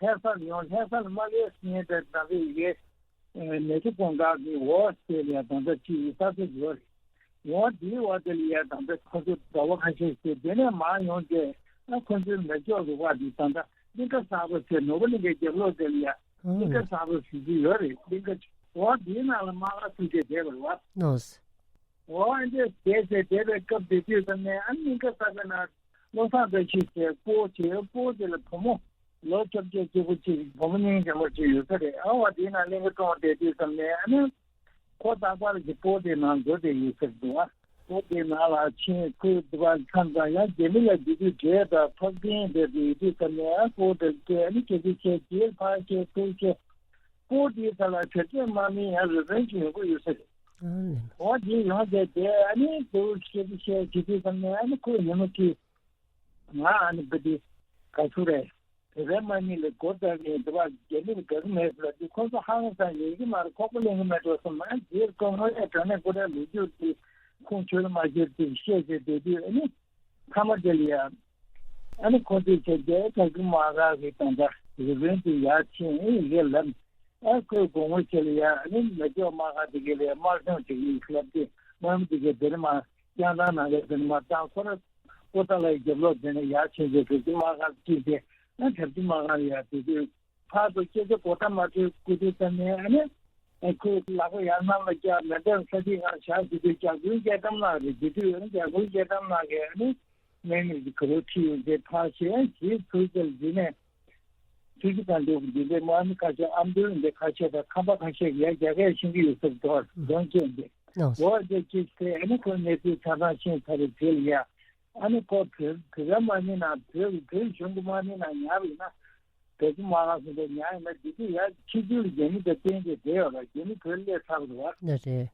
ལྷ་སར་ཡོང་། ལྷ་སར་མ་སླེབས་སྔོན་དེ་ད་ལྟ་ཡི་གེ་མལ་གྲོ་གུང་དཀར་གྱི་འོག་དེ་ལ་ཡང་ད་ལྟ་ཅིག་ས་ཚིགས་ཡོད་རེད། འོ་དེའི་འོག་དེ་ལ་ཡང་ད་ལྟ་ཁོ་ཚོ་ཟླ་བ་ཁ་ཤས་ཤིག་དེ་ནས་མར་ཡོང་རྗེས་ཨ་ཁོ་ཚོའི་མེ་སྒྱོགས་རུ་ཁག་འདི་ད་ལྟ་གླིང་ག་གསར་པ་ཟེར་ནོར་བུ་གླིང་གའི་རྒྱབ་ལོགས་དེ་ལ་ཡང་གླིང་ག་གསར་པ་ཟེར་གྱི་ཡོད་རེད། གླིང་ག་འོ་དེའི་ནང་ལ་དམག་ལ་ཚུད་བྱས་བསྡད་པ་རེད་བ། ནོ། འོ་ཨ་འདྲས་བསྡད་བྱས་བསྡད་པའི་སྐབས་དེ་དུས་ཙམ་ནས་ཨ་གླིང་ག་གསར་པའི་ནང་བློ་བཟང་བཀྲ་ཤིས་ཟེར་སྤོ་བྱས། སྤོ་དེ་ལ་བུ་མོ་ལོ་བཅོ་བརྒྱད་སྐྱེས་བུ་གཅིག་བུ་མོ་སྙིང་རྗེ་མོ་གཅིག་ཡོད་ས་རེད། ཨ་བ་དེའི་ནང་གླིང་ག་གྲོངས་བསྡད་དུས་ཙམ་ནས་ཨ་ནི་ཁོ་རྟག་པར་གྱི་སྤོ་དེའི་ནང་འགྲོ་བསྡད་ཡོད་ས་རེད་འདུག་ཨ། སྤོ་དེའི་ནང་ལ་ཕྱིན། ཁོས་དེ་བར་མཚམས་མཚམས་ཡང་རྒྱ་མི་ལ་དེ་དུས་འབྲེལ་དང་ཕབ་འགན་བསྡད་དེ་ཡོད་དུས་ཙམ་ནས་ཨ་སྤོ་དེར་བལྟས། ཨ་ནི་ཁྱེད་ཚོ་ཁྱེད་རྗེས་ཕར་ཁྱེད་ཚུར་ཁྱེད་ ཁོ་དེའི་ཐད་ལ་དྲག་སྐྱེད་དམག་མི་ཡང་རེ་ཟུང་ཅིག་ཡོང་གི་ཡོད་ས་རེད། ཨ་ལེ། འོ་དེ་ཡོང་བསྡད་དེ་ཨ་ནི་དེ་བཤད་དེ་བཤད་བྱེད་དུས་ཙམ་ནས་ཨ་ནི་ཁོས་ཉིན་མོ་གཅིག་ང་ཨ་ནི་བུ་དེ་ག་ཚོད་རེད། བོད་པའི་དམག་མི་ལ་མགོ་བཏགས་ནས་འདི་བ་རྒྱ་མི་ལ་དགའ་གི་མེད་ལབ་དུས་ཁོ་ཚོ་ཧང་སང་ཡིན་གྱི་མ་རེད། ཁོག་པ་ལེན་གྱི་མེད་འགྲོ་སོང་། ང་རྗེས་ཁོ་སྔོན་ལས་དྲང་གནས་ཁོ་རའི་ལོ་རྒྱུས་དེ་ཁོང་ཆོས་ལ་མ་བྱེད་དེ་བཤད་བྱས་བསྡད་དུས་ཨ་ནི་མཐའ་མ་དེ་ལ་ཡ་ཨ་ནི་ཁོ་ཚོས་བྱས་རྒྱའི་དྲག་རྒྱུ་མ་ག་གི་དང་ད་རི་བོན་དེ་ཡར་ཕྱིན་ཨེ་ཡི་གེ་ལབ། ཨ་ཁོས་དགོང་མོ་ཆེ་ལ་ཡ་ཨ་ནི་མེ་སྒྱོགས་དམག་ཁ་དེ་ག་ལ་ཡ་དམག་སྦྱོང་བྱེད་ཀྱི་ཡིན་ལབ་དུས་དམག་མི་དེ་གས་དེ་ནས་མར་བསྐྱངས་ཐང་ནང་ལ་དེ་ནས་མར་བཏང་། ཁོ་ར་པོ་ཏཱ་ལའི་རྒྱབ་ལོགས་དེ་ནས་ཡར་ཕྱིན་རྗེས་གྲུ་བཞི་དམག་སྒར་སྐྱེས་ཏེ་ཨ་གྲུ་བཞི་དམག་སྒར་ཡར་དེ་དུས་ཕར་ཚུར་སྐད་ཆ་གོ་བརྡ་མ་འཕྲོད་སྐུ་དུས་ཙམ་ནས་ཨ་ནི་ཨ་ཁོས་ལག་པ་ཡར་གནམ་ལ་བཀྱག་མེ་མདའ་ས་ཐིག་སྒང་བཞག་དེ་དུས་རྒྱ་གུན་སྐྱེལ་གཏམ་ལགས་རེད། དེ་དུས་ཨ་ནི་རྒྱ་གུན་སྐྱེལ་གཏམ་ལགས་ཀྱིས་ཨ་ནི་དམག་མི་གི་ག་རེ་ཁྲིད་ཡོད་དེ་ཕར་བཤད་ཨ་ཇེ་ཐུར་ཅལ་འདི་ནས་ཆུ་བཞི་སྒང་དྲུག་འདི་འདྲའི་དམག་མི་ཁ་ཤས་ཨ་མདོའི་འདི་ཁ་ཤས་དང་ཁམས་པ་ཁ་ཤས་ཀྱིས་ཡ་རྒྱ་སྐད་ཤེས་ཀྱི་ཡོད་ས་རེད་དོ། གདོང་བསྐྱེད་འདི་ལོ་རྒྱུས་ཅིག་དེ་ཨ་ནི་ཁོའི་གནས་ཚུལ་ཆ་ཚང་ཤེས་ཚར་རེད། དེ་ལ་ཡ་ཨ་ནི་ཁོ་བོད་བོད་པའི་དམག་མི་ནང་བོད་བོད་གཞུང་གི་དམག་མི་ནང་ཉར་བ་ཡིན་ན་བོད་ཀྱི་དམག་ཁང་སོགས་ལ་ཉར་ཡིན་ན་འདི་དུས་ཡ་ཕྱི་རྒྱལ་རྒྱ་མི་དང་གཏན་གྱི་འབྲེལ་ཡོད་ལ་རྒྱ་མི་བོད་སླེབས་ཚར་བ་རེད་བ། ལགས་རེད།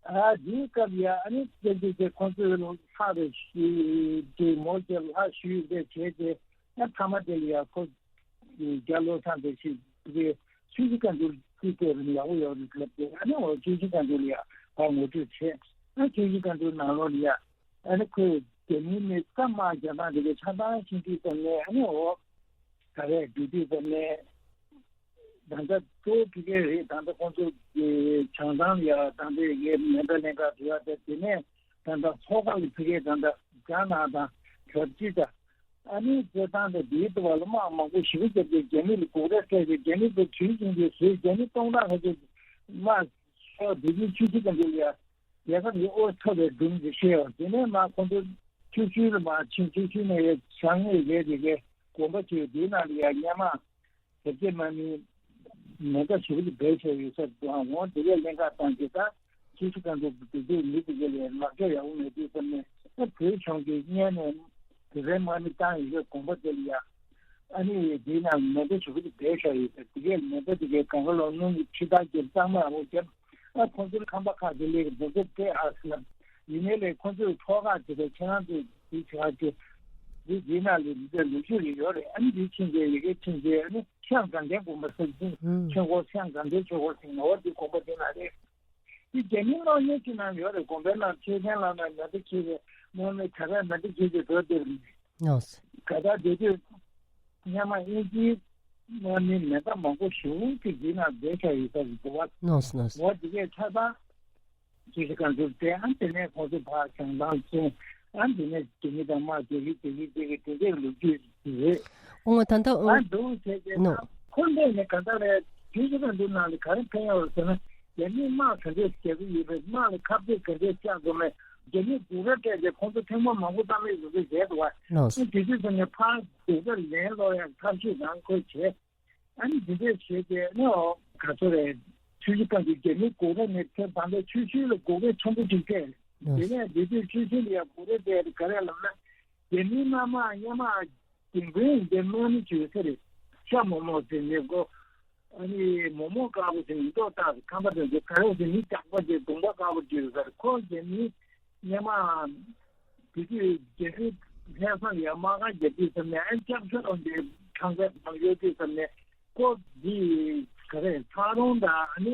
ཨ་དེའི་སྐབས་ཡ་ཨ་ནི་སྐད་ཆ་དེ་ཁོང་ཚོས་ལྷག་རེ་ཞུས་ཏེ་མོ་ཅེ་ལྷག་ཞུས་ཏེ་བྱས་ཏེ་ཨ་མཐའ་མ་དེ་ལ་ཡ་ཁོ་རྒྱ་བློ་བཟང་བཀྲ་ཤིས་དེ་ཆུ་བཞི་སྒང་དྲུག་ཅིག་བལྟས་པ་ནི་ཡག་པོ་ཡོད་རེད་ལབ་སྟེ་ཨ་ནི་འོ་ཆུ་བཞི་སྒང་དྲུག་ལ་ཡ་ཕར་ངོ་སྤྲོད་བྱས། ཨ་ཆུ་བཞི་སྒང་དྲུག་ནང་ལོགས་ལ་ཡ་ཨ་ནི་ཁོས་རྒྱ་མིའི་མི་རྩ་དམག་རྒྱག་སྟངས་དེ་གའི་ཆ་ཚང་ཤེས་དུས་ཙམ་ནས་ཨ་ནི་འོ་ག་རེ་འདུག་དུས་ཙམ་ནས། ད་ལྟ་གཙོ་བོ་ཕ་གི་རེད། ད་ལྟ་ཁོང་ཚོ་གི་བྱང་ཐང་ཡ་ད་ལྟ་ཡ་མེ་མདའ་ལེན་ག་འགྲོ་ཡ་དེ་དེ་ནས་ད་ལྟ་མཚོ་ཁ་ལ་ཕ་གི་ད་ལྟ་རྒྱ་ནག་དང་གྲ་སྒྲིག་དང་ཨ་ནི་རྩེད་ཐང་དང་དེའི་ཐོག་ལ་དམག་མང་པོ་ཞེ་པོ་བརྒྱབ་སྟེ་རྒྱ་མི་ལ་སྒུག་ར་སྤྲད་དེ་རྒྱ་མི་ཚོ་དུས་རྒྱུན་གྱི་བཟོས་རྒྱ་མི་སྟོང་ཕྲག་ཁ་ཤས་དམག་ཤོར་བདེ་སྐྱིད་ཆུ་བཞི་སྒང་དྲུག་ལ་ཡ་རྒྱལ་ཁབ་ཀྱི་དབུ་ཐོབ་པའི་སྒྲུང་ཞིག་བཤད་ཡོད། དེ་ནས་མར་ཁོང་ཚོ་ཆུ་ཤུལ་ལ་མར་ཕྱིན། ཆུ་ཤུལ་ནས་ཡ་བྱང་ངོས་རེད་དེ་གའི་དགོན་པ་ཅིག་ཡོད། དེའི་ནང་ལ་ཡ་སྔོན་མ་དེབ་སྐྱེལ་དམག་མིའི་མེ་མདའ་ཞེ་པོ་ཅིག་སྦས་བཞག་ཡོད་ས་རེད་འདུག་ཨང་། འོང་དེ་གས་ལེན་ག་བཏང་རྗེས་ད་ཆུ་བཞི་སྒང་དྲུག་གི་དེ་དུས་མི་དེ་གས་ལ་ལག་ཆ་ཡག་པོ་མེད་དུས་ཙམ་ནས་ད་བོད་གཞུང་གིས་སྔོན་ནས་བོད་པའི་དམག་མི་བཏང་ཡོད་པའི་དགོན་པ་དེ་ལ་ཡ་ཨ་ནི་དེའི་ནང་མེ་མདའ་ཞེ་པོ་ཅིག་སྦས་བཞག་ཡོད་ས་རེད། དེ་གས་མེ་མདའ་དེ་གས་གང་ག་ལོག་སྣུམ་གྱི་འཕྲུལ་ཐག་བརྒྱབ་གཙང་མ་ཡག་པོ་བརྒྱབ། ཨ་ཁོང་ཚོའི་ཁང་པ་ཁག་དེ་ལས་ཀྱི་འདུག་སེ་སྤྲད་ཨ་ཟེར་ལབ། ཡིན་ནའི་ལས་ཁོང་ཚོས་ཐོག་ཁག་ཅིག་དང་ཁྱེད་རང་ཚོས་འདི་བྱ་ཅིག་འདི་འདི་ནང་ལས་འདི་འདྲ་ལོ་རྒྱུས་རེ་ཡོད་རེད། ཨ་ནི་འདི་ཕྱིན་ཆད་ཡི་གེ་ཕྱིན་ཆད་ཨ་ནི་ཤང་དགའ་ལྡན་དགོན་པ་ཟེར་ཅིག་ཆོས་འཁོར་ཤང་དགའ་ལྡན་ཆོས་འཁོར་ཟེར་ནོར་འདི་དགོན་པ་འདི་ན་རེད། འདི་རྒྱ་མིའི་དམག་མི་ཅིག་ནང་ཡོད་རེད། དགོན་པའི་ནང་མཆོད་རྟེན་ལ་ནང་མེ་མདའ་འཁྱེར་རེད། དམག་མི་ག་རེ་མེ་མདའ་འཁྱེར་ཏེ་འགྲོ་བསྡད་རེད། ནོས། ག་ད་དེ་དུས་སྔོན་མ་དབྱིན་ཇིའི་དམག་མི་མེ་མདའ་མང་པོ་ཞེ་པོ་ཅིག་འདི་ནང་བསྡད་བཞག་ཡོད་ས་རེད་འདུག་བ། ནོས་ནོས། འོ་དེ་གས་ཆ་ཚང་ཅིག་ཤི་གང་འདུག་དེ་ཨ་དེ་ནས་ཁོང་ཚོ་ཕར་བྱང་ཐང་སོང་། ཨ་དེ་ནས་དེ་གཉིས་དང་དམག་རྒྱག་གི་རྒྱག་གི་རྒྱག་གི་དེ་འདྲའི་ལོ་རྒྱུས་ཤིག་རེད། ཨོ་ང་ད་ལྟ་ཨ་ཨོ་འདུག་བྱས་རྗེས་ནོ། ན་ཁོ་འདས་ནས་ག་ད་རེད། ཅིག་ཤི་གང་འདུག་ནང་ལ་ག་རེ་ཕན་ཡོད་ཟེར་ན། རྒྱ་མིས་དམག་ག་འདྲས་རྒྱག་གི་ཡོད་པས་དམག་ལ་ཁ་གཏད་ག་འདྲས་བཅག་དགོས་མེད། རྒྱ་མིས་སྒུག་ར་སྤྲད་དེ་ཁོང་ཚོ་ཐེངས་མ་མང་པོ་གཏམ་གླེང་བཟོ་འདྲ་བྱས་འདུག་བ། ལགས་སོ། ཨ་དེ་དུས་ཙམ་ནས་ཕར་སྒུག་ར་ལན་སློག་ཡག་ཐབས་ཤེས་རང་ཁོས་བྱས། ཨ་ནི་འདི་འདྲས་བྱས་ཏེ་ཨ་ནི་ཨོ་ག་ཚོད་རེད། ཆུ་བཞི་སྒང་གི་རྒྱ་མིའི་སྒུག་ར་ནས་ཚེ་དང་པོའི་ཆུ་ཤུལ་ལ་སྒུག་ར་ཆེན་པོ་ཅིག་སྤྲད། ལགས་སོ། དེ་ནས་འདི་དུས་ཆུ་ཤུལ་ལ་ཡང་སྒུག་ར་སྤྲད་དེ་ག་རེ་ལབ་ན། རྒྱ་མིའི་དམག་དམག་སྔོན་མ་རྒན་རྒོན་ཡིན་པའི་དམག་མི་ཅིག་ཡོད་ས་རེད། ཤ་མོག་མོག་ཟེར་ནས་གོ། ཨ་ནི་མོག་མོག་དཀར་པོ་ཟེར་ནས་མདོག་ལྟ་ཁམས་པ་དེ་ཚོ་ག་རེ་ཟེར་ནི་སྐྱག་པ་དེ་གདོང་པ་དཀར་པོ་ཅིག་ཡོད་ས་རེད། ཁོ་རྒྱ་མིའི་སྔོན་མ་དེ་དུས་རྒྱ་མིའི་ལྷན་ཁང་ལ་ཡང་དམག་སྒར་རྒྱག་དུས་ཙམ་ནས་ཨ་ནི་ལྕགས་ཤོག་འདི་ཁང་པའི་ནང་གཡོག་དུས་ཙམ་ནས་ཁོ་འདི་ག་རེ་ཚ་རོང་དང་ཨ་ནི་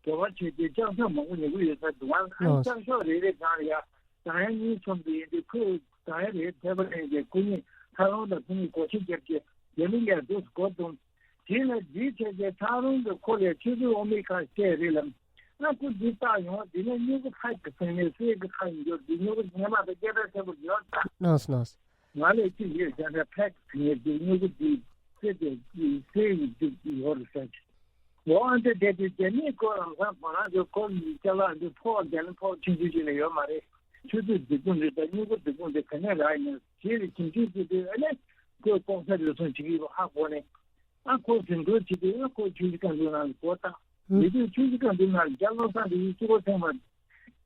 འབྲེལ་བ་བྱས་ཏེ་ལྕགས་ཤོག་མང་པོ་ཉོ་གི་ཡོད་ས་འདུག་ཨ་ནི་ལགས། ལྕགས་ཤོག་རེ་རེ་གང་ལ་ཡང་། ཟངས་ཡང་གཉིས་གསུམ་དེ་ཡིན་དུས་ཁོས་ཟངས་ཡང་རེ་ཐེབས་པ་ལེན་ཏེ་ཁོ་གཉིས་ཚ་རོང་དང་ཁོ་གཉིས་སྒོ་ཕྱེ་བརྒྱབ་ཀྱི་རྒྱ་མི་ལ་འདུག་སྒོ་བརྡུངས། དེ་ལ་འདི་བྱས་རྗེས་ཚ་རོང་གི་ཁོ་ལ་ཆུ་ཚོད་འོ་མའི་ཁ་བཤད་རེད་ལབ། ཨ་ཁོ་འདི་བཏགས་ཡོང་དེ་ནས་སྨྱུ་གུ་ཕ་གི་ཟེར་ནས་གསེར་གི་ཁ་ཡིན་འགྱུར་འདི་སྨྱུ་གུ་སྔོན་མ་དང་ཁྱད་པར་ཆེན་པོ་ཡོད་ད། ལགས་སོ་ལགས་སོ། ང་ལ་ཅི་ཡོད་ཟེར་ན་ཕ་གི་ཟེར་ནས་འདི་སྨྱུ་གུ་འདི་གསེར་དེ་གསེར་ཡིན་འདུག་ཡོད་རེད་ཟེར། ལོ་ཨ་འདྲ་བསྡད་དུས་རྒྱ་མིའི་སྐོར་ལམ་སང་ང་རང་ཚོའི་སྐོར་ཡིན་ཅ་ལག་འདི་ཕོགས་རྒྱ་ནི་ཕོགས་ཆུང་ཆུང་ཞིག་ལས་ཡོད་མ་རེད། ཆུ་ཚོད་སྡིག་པོ་འདི་དང་སྨྱུ་གུ་སྡིག་པོ་འདི་ག་ནས་རག་ཡིན་ན་རྗེས་ལ་གྱོང་ཆུང་བྱེད་དུས་ཨ་ནི་ཁོས་ལྐོག་ཟ་རུལ་སུངས་བྱེད་ཀྱི་ཡོད་པ་ཧ་གོ་ནས་ཨ་ཁོ་ཟིན་ཐོ་བྱེད་དུས་ཨ་ཁོ་ཆུ་བཞི་སྒང་དྲུག་ནང་ལ་སྒོ་བཏགས། ཡིན་དུས་ཆུ་བཞི་སྒང་དྲུག་ནང་ལ་རྒྱ་བློ་བཟང་འདི་ཡིན་གཅིག་པོ་ཚང་མ་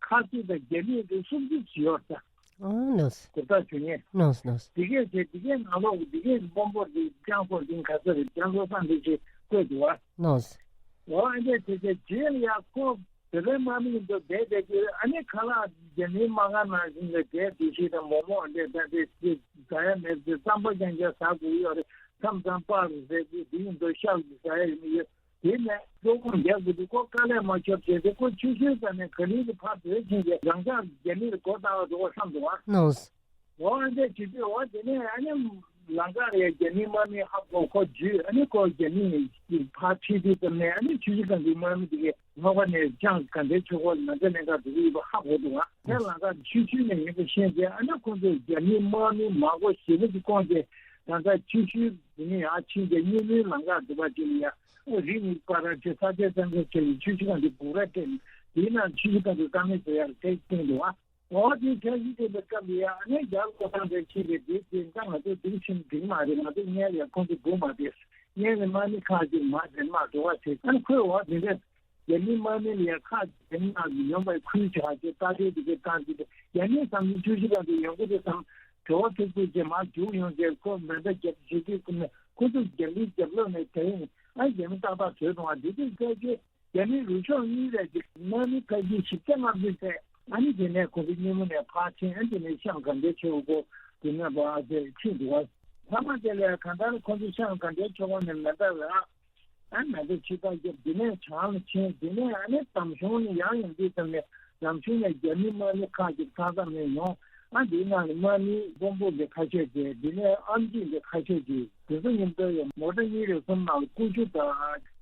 ཁ་ཆེ་དང་རྒྱ་མིའི་འདི་སུམ་ཅུ་ཞིག་ཡོད་ས། ཨ་ནོས། གོ་ཐག་ཆོད་ཉེ། ནོས་ནོས། དེ་གས་བྱས་དེ་གས་ནང་ལོགས་དེ་གས་དཔོན་པོ་དེ་ལྕང་ཕོ་དེ་ག་ཚོད་རེད། ལྕང་ལོ་སང་དེ་བྱས་ བཀོད་འདུག་བ། ནོས། འོ་ཨ་འདྲས་བྱས་བྱས་རྗེས་ལ་ཡ་ཁོ་བོད་པའི་དམག་མི་ཡིན་དུས་བསྡད་བསྡད་ཀྱི་ཨ་ནི་ཁ་ལག་རྒྱ་མིའི་དམག་སྒར་ནང་བཞིན་ལ་བསྡད་དུས་ཤིག་དང་མོག་མོག་འདྲས་ད་འདྲས་ཟ་ཡ་མེད་ཚེ་རྩམ་པ་རྐྱང་རྐྱང་ཟ་དགོས་ཡོད་རེད། མཚམས་མཚམས་པར་ཟས་དུས་དེ་ཡིན་དུས་ཤ་ཟ་ཡ་ཡིན་ཡོད། དེ་ནས་སློབ་ཁོངས་རྒྱག་དགོས་དུས་ཁོ་དཀའ་ལས་མ་ཤོར་བྱས་ཏེ་ཁོ་ཆུ་ཤུར་ཙམ་ནས་ག་ལེར་གྱི་ཕར་བྲོས་ཕྱིན་ཏེ་རང་ཅག་རྒྱ་མིར་མགོ་བཏགས་འགྲོ་བ་བསམ་འདུག་ཨ། ནོས། འོ་ཨ་འདྲས་བྱེད་དུས་འོ་དེ་ནས་ཨ་ནི་ལམ་ཁ་རེད་རྒྱ་མིའི་དམག་མི་ཧ་གོ་ཁོ་འཇུས་ཨ་ནི་ཁོ་རྒྱ་མིས་ཕར་ཁྲིད་དུས་ཙམ་ནས་ཨ་ནི་ཆུ་ཤུར་སྒང་གི་དམག་མི་དེ་གས་ལྷོ་ཁ་ནས་ཅང་ག་འདྲའི་ཆུ་ཁོ་ལ་ན་ཚ་ལེན་ག་འགྲོ་གི་ཡོད་པ་ཧ་གོ་འདུག་ཨ། དེ་ལམ་ཁ་ཆུ་ཤུར་ནས་ཡིན་པ་ཤེས་རྗེས་ཨ་ནི་ཁོ་ཚོས་རྒྱ་མིའི་དམག་མི་མང་པོ་ཞེ་པོ་ཅིག་བསྐོངས་རྗེས་ད་ལྟ་ཆུ་ཤུར་དེ་ནས་ཡར་ཕྱིན་རྗེས་གཉིས་ནས་ལམ་ཁ་འགྲོ་བ་ཅིག་ལ་ཡ། རི་གཉིས་བར་ར་ཆེ་ས་ཆ་ཙམ་ཙམ་ཆེ་བའི་ཆུ་ཤུར་སྒང་དེ་སྒུག་ར་སྤྲད་ནས་དེའི་ནང་ཆུ་ཤུར་སྒང་དེ་ལྟ་མི་བཟོ་ཡག་ཐེག་བསྟན་འདུག་ཨ། འོ་དེ་ཐེག་གཞི་དེ་ལ་སྐབས་ལ་ཡ་ཨ་ནེ་རྒྱ་ལོ་ཚང་དེ་ཕྱིན་པའི་དེ་དེ་ད་ང་ཚོ་དེ་ཕྱིན་འགྲིག་མ་རེད། ང་ཚོ་སྔོན་ལ་ཡ་ཁོང་ཚོ་སྒུག་མ་བསྡད། སྔོན་ལ་དམག་མི་ཁག་ཅིག་མར་འདྲེན་མར་འགྲོ་བ་བྱས་ཨ་ནེ་ཁོས་འོ་དེ་འདྲ་རྒྱ་མི་དམག་མི་ལ་ཡ་ཁག་འདྲེན་མར་ཡོང་བའི་ཁུལ་བྱ་ཆེ་ལྟ་དེ་དེ་གའི་བཏང་དེ་རྒྱ་མི་བསམ་ཚུལ་ཆུ་ཤུར་སྒང་དེ་ཡོང་གི་རེད་བསམ། བྲོ་བ་ཐུག་ཐུག་ཅེས་མར་རྒྱུགས་ཡོང་རྗེས་ཁོ་མེ་མདའ་རྒྱབ་བྱེད་དུས་ཀུན་ནས་ཁོ་ཚོ་རྒྱ་མིའི་རྒྱབ་ལོགས་ནས་དེ་ཡིན་ཨ་རྒྱ་མི་ཏག་ཏག་བྲོས་སོང་བ་འདི་དུས་སྐད་ཆ་རྒྱ་མི་རུ་ཤོག་གཉིས་རེད་ཅིག་དམག་མི་ཁ་ཤས་བཞི་བརྒྱ་ལྔ་བཅུ་ཐེ་ཨ་ནི་དེ་ནས་ཁོ་ཚོ་སྙེ་མོ་ནས་ཕར་ཕྱིན་ཨ་དེ་ནས་ཤང་ག་འདྲའི་ཆེ་བོ་ཁོ་དེ་ནས་བ་ཨ་ཟེར་ཁྲིད་འདུག་བ། མཐའ་མ་དེ་ལས་གང་ལྟར་ཁོ་ཚོ་ཤང་ག་འདྲའི་ཆེ་བོ་ནས་མེ་མདའ་རག་ཨ་ནི་ད་ཕྱི་ཐག་རྒྱབ་འདི་ནས་བྱང་ལ་ཕྱིན་འདི་ནས་ཨ་ནི་འདམ་གཞུང་ནས་ཡར་ཡོང་དུས་ཙམ་ནས་འདམ་གཞུང་ནས་རྒྱ་མི་དམག་མི་ཁག་ཅིག་ཚང་ཚང་ནས་ཡོང་ཨ་འདིའི་ནང་ནས་དམག་མི་དཔོན་པོ་འདི་ཁ་ཤས་ཀྱིས་འདི་ནས་ཨམ་ཆི་འདི་ཁ་ཤས་ཀྱིས་དེ་ཚོ་མཉམ་དུ་ཡང་མོ་ཊ་གཉིས་རེ་གསུམ་ནང་ལ་ཀུ་ཅུ་དང་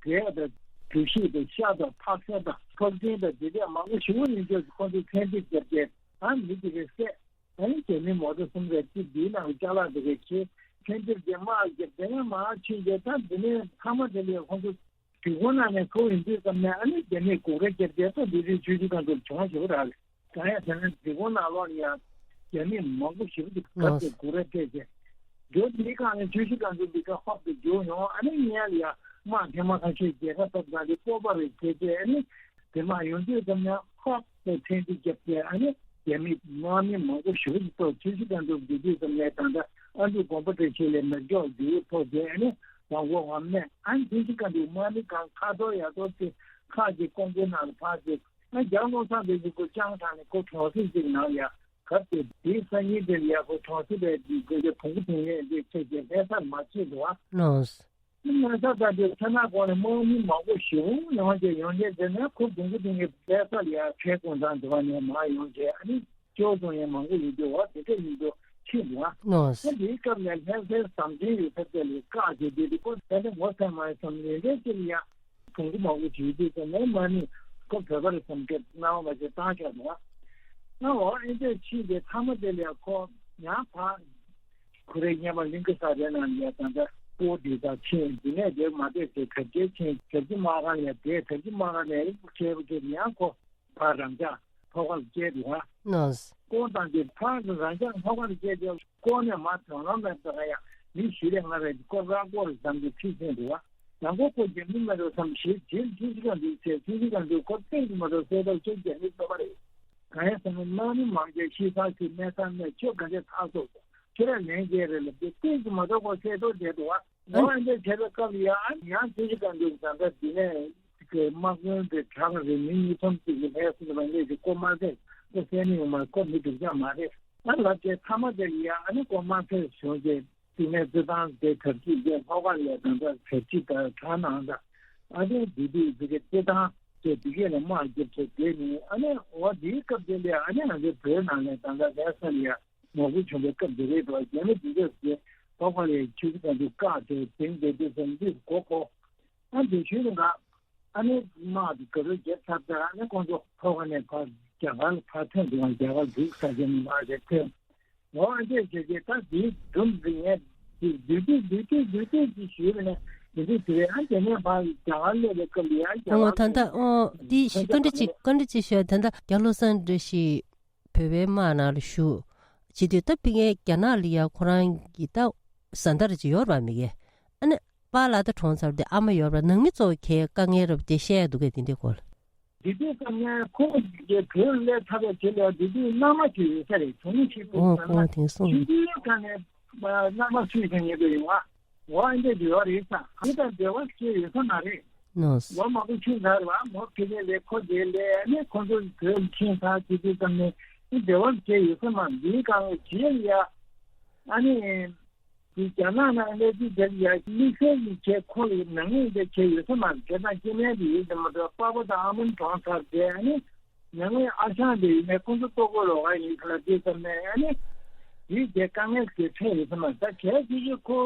གས་དང་གྲུ་བཞི་དང་ཤ་དང་ཕག་ཤ་དང་ཕག་ཚན་དང་འདི་འདྲས་མང་པོ་ཞེ་པོ་ཡིན་ཆོག་ཁོང་ཚོས་ཚན་རིག་རྒྱབ་རྒྱས་ཨ་མི་དེ་རེ་བསད། ཨ་ནི་རྒྱ་མི་མོ་ཊ་གསུམ་རེ་གཅིག་འདིའི་ནང་ལ་ཅ་ལག་འདི་གས་ཁྱེར། ཕན་ཚུན་དེ་དམག་རྒྱབ་དེ་ནས་མར་ཕྱིན་རྗེས་ད་འདི་ནས་མཐའ་མ་དེ་ལས་ཁོང་ཚོ་སྒྲིག་ཁང་ནང་ནས་ཐུག་ཡིན་དུས་ཙམ་ནས་ཨ་ནི་རྒྱ་མིས་སྒུག་ར་རྒྱབ་རྗེས་ད་འདི་རིགས་ཆུ་ཆུ་གང་འདུག་བྱུང་བ་ཞིག་རག་རེད། གང་ཡང་ཟེར་ན་སྒྲིག་ཁང་ནང་ལོགས་ལ་ཡང་རྒྱ་མི་མང་པོ་ཞིག་འདུག་གབ་ཏེ་སྒུག་ར་སྤྲད་རྗེས་རྒྱུ་འདིའི་སྒང་ནས་ཆུ་ཆུ་གང་འདུག་འདི་ག་ཧོབ་ཏེ་རྒྱུགས་ཡོང་ཨ་ནི་ཉལ་ཡ་དམག་ཐེངས་མ་ཁ་ཤས་རྒྱལ་ཁ་ཐོབ་ཙང་འདི་སྤོབས་པ་རེ་བྱས་རྗེས་ཨ་ནི། དེ་མ་ཡོང་དུས་ཙམ་ཡང་ཧོབ་ཏེ་ཐེངས་གཅིག་བརྒྱབ་སྟེ་ཨ་ནི་རྒྱ་མི་དམག་མི་མང་པོ་ཞེ་པོ་ཅིག་ཐོག་ཆུ་ཤུར་སྒང་དུ་འཛུལ་དུས་ཙམ་ནས་ད་ལྟ་ཨ་འབྲུག་དགོན་པ་བཀྲ་ཤིས་ལ་མེ་སྒྱོགས་རྒྱུག་ཐོག་དེ་ཨ་ནི་ལམ་སྒོ་ངོམ་ནས་ཨ་ནི་ཆུ་ཤུར་སྒང་དུ་དམག་མི་གང་ཁ་ཐོར་ཡ་ཐོར་ཏེ་ཁག་ཅིག་ཀོང་པོའི་ནང་ལ་ཕར་ཏེ་ཨ་རྒྱ་བློ་བཟང་དེ་ཚོ་ཁོ་ཅང་དྲག་ནས་ཁོ་གྲོང་གསེབ་ཅིག་ནང་ཡ་གབ་སྟེ་དེའི་སང་ཉིན་དེར་ཡ་ཁོ་གྲོང་གསེབ་པའི་དེ་ཁོ་ཚོ་བོང་བུ་དེ་ངས་འདི་ཁྱེད་ཀྱི་ལྷ་སར་མ་ཕྱིན་འདུག་ཨ། ལོས། མི་ང་ཚ་ད་དེ་ཚ་ན་གོང་ནས་དམག་མི་མང་པོ་ཞེ་པོ་ཡོང་རྗེས་ཡོང་རྗེས་དེ་ནས་ཁོ་དུང་གི་དུང་གི་བལ་ས་ལ་ཡར་ཁའི་དགོང་དག་འདི་བ་ནས་མར་ཡོང་རྗེས་ཨ་ནི་ཅོག་ཙམ་ཡང་མང་པོ་ཡོད་དུས་འོ་དེ་འདྲ་ཡིན་དུས་ཕྱིན་འདུག་ཨ། ལོས། ཨ་དེའི་སྐབས་ནས་ལྷ་སའི་ཟམ་ཆེན་ཡོད་ས་དེ་ལ་བཀག་རྗེས་དེ་དུས་ཁོ་ད་ནི་ངོ་ཚ་མ་ཡི་བསམ་ལས་འདྲ་ཅིག་ལ་ཡ་དུང་གི་མང་པོ་བྱེད་དུས་དེ་ནས་དམག་མི་ཁོ་བོད་པ་རེད་བསམ་སྐད་སྣང་བ་ཞིག་བཏང་ཆོག་འདུག་ཨ། ཨ་འོ་ཨེ་འདྲ་ཕྱིན་རྗེས་མཐའ་མ་དེ་ལ་ཡ་ཁོ་ཡང་ཕར། ཁོ་རའི་སྔོན་མ་གླིང་གེ་སར་རའི་ནང་ལ་ཡ་ད་ལྟ་སྤོ་འདི་དང་ཕྱིན་འདི་ནས་དེར་མ་བསྡད་ཚེ་དར་རྒྱས་ཕྱིན་དར་རྒྱས་དམག་སྒར་ལ་ཡ་བསྡད་དར་རྒྱས་དམག་སྒར་ནས་ཁྱེད་པོ་ཁྱེད་ཡང་ཁོ་ཕར་རང་ཅག་ལྷོ་ཁ་ལ་བསྐྱལ་འདུག་བ། ལོས། སྐོར་བཏང་རྗེས་ཕར་རང་ཅག་ལྷོ་ཁ་ལ་བསྐྱལ་རྗེས་སྐོར་ནས་མར་དོན་ལམ་ལ་ད་ག་ཡ་མི་བཞི་རེ་ལྔ་རེ་སྐོར་ར་སྐོར་བཏང་རྗེས་ཁྲིད་ཕྱིན་འདུག་བ། ཡང་སྐོར་ཁོ་རྒྱ་མི་མ་རེད་བསམ་ཞེས་རྗེས་ལ་ཅི་ཞིག་ག་འདུག་ཚེ་ཅི་ཞིག་ག་འདུག་ཁོ་ཏོག་ཙམ་མ་གཏོགས་གསལ་ཐག་ཆོད་རྒྱ་མི་ཚོ་པ་རེད། གང་ཡིན་ཟེར་ན་དམག་མི་མང་ཆེ་ཤི་ཚར་ཞིག་གནས་ཚང་ནས་ཁྱོད་ག་འདྲས་ཐག་ཐུག་སོང་། ཁྱོད་རང་ལན་རྒྱག་རེད་ལབ་དུས་ཏོག་ཙམ་མ་གཏོགས་ཁོ་གསལ་ཐག་བསྡད་འདུག་བ། འོ་ཨ་འདྲས་བྱས་པའི་སྐབས་ལ་ཡང་ཡང་ཅི་ཞིག་ག་འདུག་ད་ལྟ་འདི་ནས་ཀྱི་དམག་དཔོན་དེ་གྲགས་རེད་མི་གཉིས་གསུམ་ཅིག་གི་ལྷས་སུ་ལ་ངས་ཀྱི་ཀོ་མ་ཟད་ཀོ་གསལ་ནི་ཡོང་མ་ཀོ་མི་འདུག་ཅག་མ་རེད། ཨ་ལབ་ཀྱི་མཐའ་མ་དེ་ལ་ཡང་ཨ་ནི་ཀོ་མ་ཟད་བྱུང་རྗེས། དེ་ནས་རྩེད་ཐང་དེ་གྲ་སྒྲིག་བྱས་ལྷོ་ཁ་ལ་ཡ་ད་ལྟ་གྲ་སྒྲིག་དང་གྲ་ནང་དང་ཨ་ནི་དེ་དུས་དེ་གའི་རྩེད་ཐང་དེ་དེ་གས་ལ་དམག་རྒྱབ་བྱས་དེ་ནི་ཨ་ནི་འོ་དེའི་སྐབས་དེ་ལ་ཨ་ནི་ང་ཚོའི་བོད་ནང་ནས་ད་ལྟ་ལྷ་ས་ལ་ཡ་ངོ་རྒོལ་བྱུང་བའི་སྐབས་དེ་རེད་འགྲོ་རྒྱ་མི་དེ་ཚོས་དེ་ལྷོ་ཁ་ལ་ཡ་ཆུ་ཚོད་གང་དུ་བཀག་དེ་དེང་དེ་དུས་ཙམ་དུས་གོ་གོ་ཨ་དེ་ཤུལ་ལ་ང་ཨ་ནི་དམག་དེ་ག་རུ་རྒྱབ་ཚར་ཚར་ཨ་ནི་ཁོང་ཚོ་ལྷོ་ཁ་ནས་ཕར་རྒྱ་གར་ལ་ཕར་ཐོན་འདུག་ཨ་རྒྱ་གར་འདུག་ས་ཆ་ནས་མར་རེ་ཐོན། འོ་ཨ་འདྲས་བྱས་རྗེས་ད་འདིའི་སྒྲུང་འདི་ངས་འདི་བསྡུས་བསྡུས་བསྡུས་བསྡུས་བསྡུས་ཅིག་ཞུས་པ་ནས་འདི་འདྲས་ཞུ་རེད། ཨ་དེ་ནས་ཕར་རྒྱ་གར་སླེབས་པའི་སྐབས་ལ་ཡང་རྒྱ་ཨོ་ད་གར་ལྟ་ཨོ་འདི་ཞིག་བཀའ་འདྲི་ཅིག་བཀའ་འདྲི་ཅིག་ཞུ་ཡ། ད་ལྟ་རྒྱ་བློ་བཟང་བཀྲ་ཤིས་བོད་པའི་དམག་ནང་ལ་ཞུགས་བྱེད་དུས་ད་ཕ་གིའི་རྒྱ་ནག་ལ་ཡ་ཁོ་རང་གི་ད་བཟའ་ཟླ་རེ་ཅིག་ཡོད་རེད་པ། མི་གེ་ཨ་ནི་པཱ་ལགས་ད་གྲོངས་ཚར་དེ་ཨ་མ་ཡོད་རེད་པ། ནང་མི་གཙོ་བོ་གའི་དཀའ་ངལ་རེད་པ་དེ་བཤད་ཡ་འདུག་གས། དེ་འདྲའི་སྐོར་ལ། དེ་དུས་ཙམ་ནས་ཁོང་གི་བོད་སླེབས་ཚར་བའི་རྗེས་ལ་དེ་དུས་མནའ་མ་ཅིག་ཡོད་ས་རེད། གྲོང་མི་ཞིག་འདུག་ཨོ་ཟེར་ན་ཁོང་དེང་སང་ཆུང་དུས་སྒང་ནས་མནའ་མ་སུས་ཀྱང་ཉེ་དུ་ཡོང་བ། འོ་ཨ་འདྲ་འབྲེལ་བ་རེད་ས། ཁོ་དང་འབྲེལ་བ་ཞིག་ཡོད་ས་མ་རེད། ནོ། ལོ་མང་པོ་ཕྱིན་ཚར་བ་མོ་ཕི་ནས་ལས་ཁོ་དེ་ལས་ཨ་ནི་ཁོ་ཚོ་བོད་ལ་ཕྱིན་ཚར་དུས་དུས་ཙམ་ནས་འབྲེལ་བ་ཞིག་ཡོད་ས་མ་འདིའི་སྒང་ལ་བྱེད་ཡ། ཨ་ནི། དེ་རྒྱ་ནག་ནང་སླེབས་དུས་དེར་ཡ་དམིགས་བསལ་གྱི་བྱས་ཁོ་ལ་ནང་མི་འདི་བྱས་ཡོད་ས་མ་རེད། དེ་དང་སྐྱེ་དམན་དེ་ཡོད་དེ་མ་གཏོགས་པ་པ་དང་ཨ་མོན་གྲོངས་ཚར་དེ་ཨ་ནི་ནང་མི་ཨ་ཞང་དེ་ཡིན་ནས་ཁོ་ཚོ་ལྟོ་གོས་ལོག་ག་ཡིན་ཁ་ལ་དེ་ཙམ་ནས་ཨ་ནི་དེའི་རྗེས་དཀའ་ངལ་དེ་འཕྲད་ཡོད་ས་མ་རེད། ད་གལ་སྲིད་ཀྱི་ཁོ་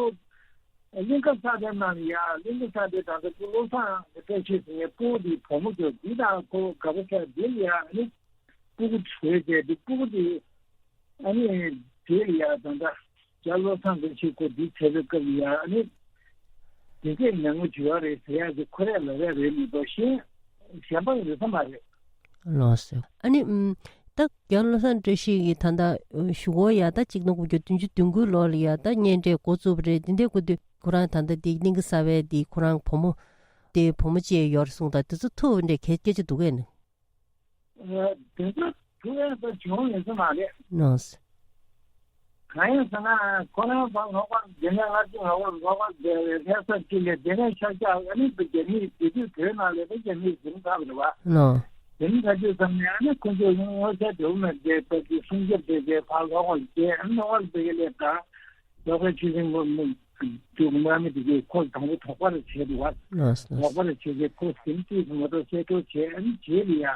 གླིང་ག་ས་དེ་ནང་ཡ་གླིང་ག་ས་དེ་ད་ལྟ་ཁོ་བློ་བཟང་བཀྲ་ཤིས་ཟེར་ནས་སྤུ་གུ་དེ་བུ་མོ་ཚོ་དེ་དང་ཁོ་དགའ་པོ་ཚ་དེ་ལ་ཡ་ཨ་ནི། སྤུ་གུ་བྱས་རྗེས་དེ་སྤུ་གུ་དེ་ཨ་ནི་དེ་ལ་ཡ་ད་ལྟ་རྒྱ་བློ་བཟང་གི་ཆེད་ཁོ་འདི་བྱས་པའི་སྐབས་ལ་ཡ་ཨ་ནི་དེ་འདྲས་ཉམས་མྱོང་བྱུང་བ་རེད་ཟེར་ཡ་དེ་ཁོ་རས་ལབ་ཡ་རེད་མི་འདུག་ཤེས་གཞན་པ་ཡོད་ས་མ་རེད། ལགས་སོ། ཨ་ནི་ཨམ། ད་རྒྱ་བློ་བཟང་བཀྲ་ཤིས་ཀྱིས་ད་ལྟ་གཞུག་གུ་ཡ་ད་གཅིག་སྟོང་དགུ་བརྒྱ་བདུན་ཅུ་དོན་དགུའི་ལོ་ལ་ཡ་ད་གཉེན་འཕྲད་འགོ་བཙུགས་པ་རེད། དེ་འདྲས་སྐུ་དུས་ཁོ་རང་ད་ལྟ་དེ་གླིང་ག་ས་བའི་དེ་ཁོ་རང་བུ་མོ་དེ་བུ་མོ་བཅས་ཡོད་རེད་གསུངས། ད་དེ་ཚོ་ཐུག་འདྲས་གལ་སྐད་ཆ་འདུག་གས་ནི། དེ་ཚོ་ཐུག་ཡ་ད་བྱུང་ཡོད་ས་མ་རེད། ནོ། གང་ཡིན་ཟེར་ན་ཁོ་རང་ཕར་ལྷག་པར་དེ་ནས་ལྷ་རྗེ་ལྷག་པར་ལྷག་པར་དེ་ལྷ་ས་གཅིག་ལས་དེ་ནས་ཤར་རྒྱག་ཨ་ནི་རྒྱ་མིས་དེ་དུས་བོད་ནང་ལས་ད་རྒྱ་མིས་ཟིན་ཚར་བ་རེད་བ། ནོ། དེ་ནི་ད་དུས་ཙམ་ནས་ཨ་ནི་ཁོ་ཚོས་ཡང་ངོ་ཚ་དེ་བོ་མེད་དེ་ད་དུས་སྲུང་སྐྱོབ་བྱས་ཏེ་ཕར་ལྷག་པར་བྱས་ཨ་ནི་ལྷག་པར་དེ་ག་ལས་ད། ལོ་ཀ་ཆུ་སྲིན་མོ་མོ་དུ་མ་མི་དེ་གའི་ཁོ་དང་པོ་དོགས་པ་རེ་བྱས་འདུག་བ། ལགས་སོ། དོགས་པ་རེ་བྱས་ཏེ་ཁོ་སེམས་ཅིག་མ་གཏོགས་གསལ་སྒྲོག་བྱས་ཨ་ནི་རྗེས་ལ་ཡ།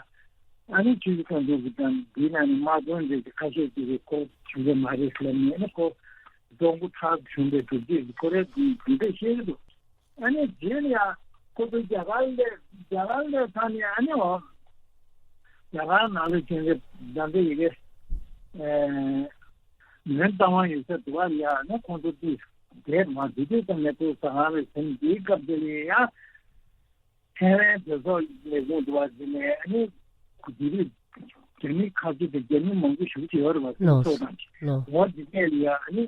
ཨ་ནི་ཆུ་སྲིན་ཁ་འདུག་གི་དང་འདི་ན་ནི་དམག་དཔོན་རེ་ཁ་ཤས་ཅིག་གིས་ཁོ་བྱུང་གི་མ་རེད་ཟེར་ནས་ཨ་ནི་ཁོ་གདོང་པོ་ཁྲག་བྱུང་བའི་གྲུབ་རྗེས་ཁོ་རེ་འདི་འདི་འདྲ་བཤད་གི་འདུག་ཨ་ནི་རྗེས་ལ་ཡ་ཁོ་ཚོ་རྒྱ་གར་ལས་རྒྱ་གར་ལས་ཐ་ནི་ཨ་ནི་འོ་རྒྱ་གར་ནང་ལ་ཁྱོད་ཚོ་ད་ལྟ་ཡི་གེ་ཨེ། མོན་རྟ་དབང་ཡོད་ས་དུ་བ་ལ་ཡ་ནི་ཁོང་ཚོ་དུས་དེར་མ་དུས་དུས་ཙམ་ནས་ཁོ་ཟ་ཁང་རེ་ཟིན་འདིའི་སྐབས་དེ་ལ་ཡ་ཐའེ་ཝན་བཟོ་ཚོགས་ལས་ཁུངས་དུ་བ་ཟིན་ནས་ཨ་ནི་དེ་དུས་རྒྱ་མི་ཁ་ཆེ་དང་རྒྱ་མི་མང་པོ་ཞིག་བྱེད་ཡོད་རེད་བ། ལོ་ཚོགས་དང་ལོ། འོ་དེ་ནས་ལ་ཡ་ཨ་ནི་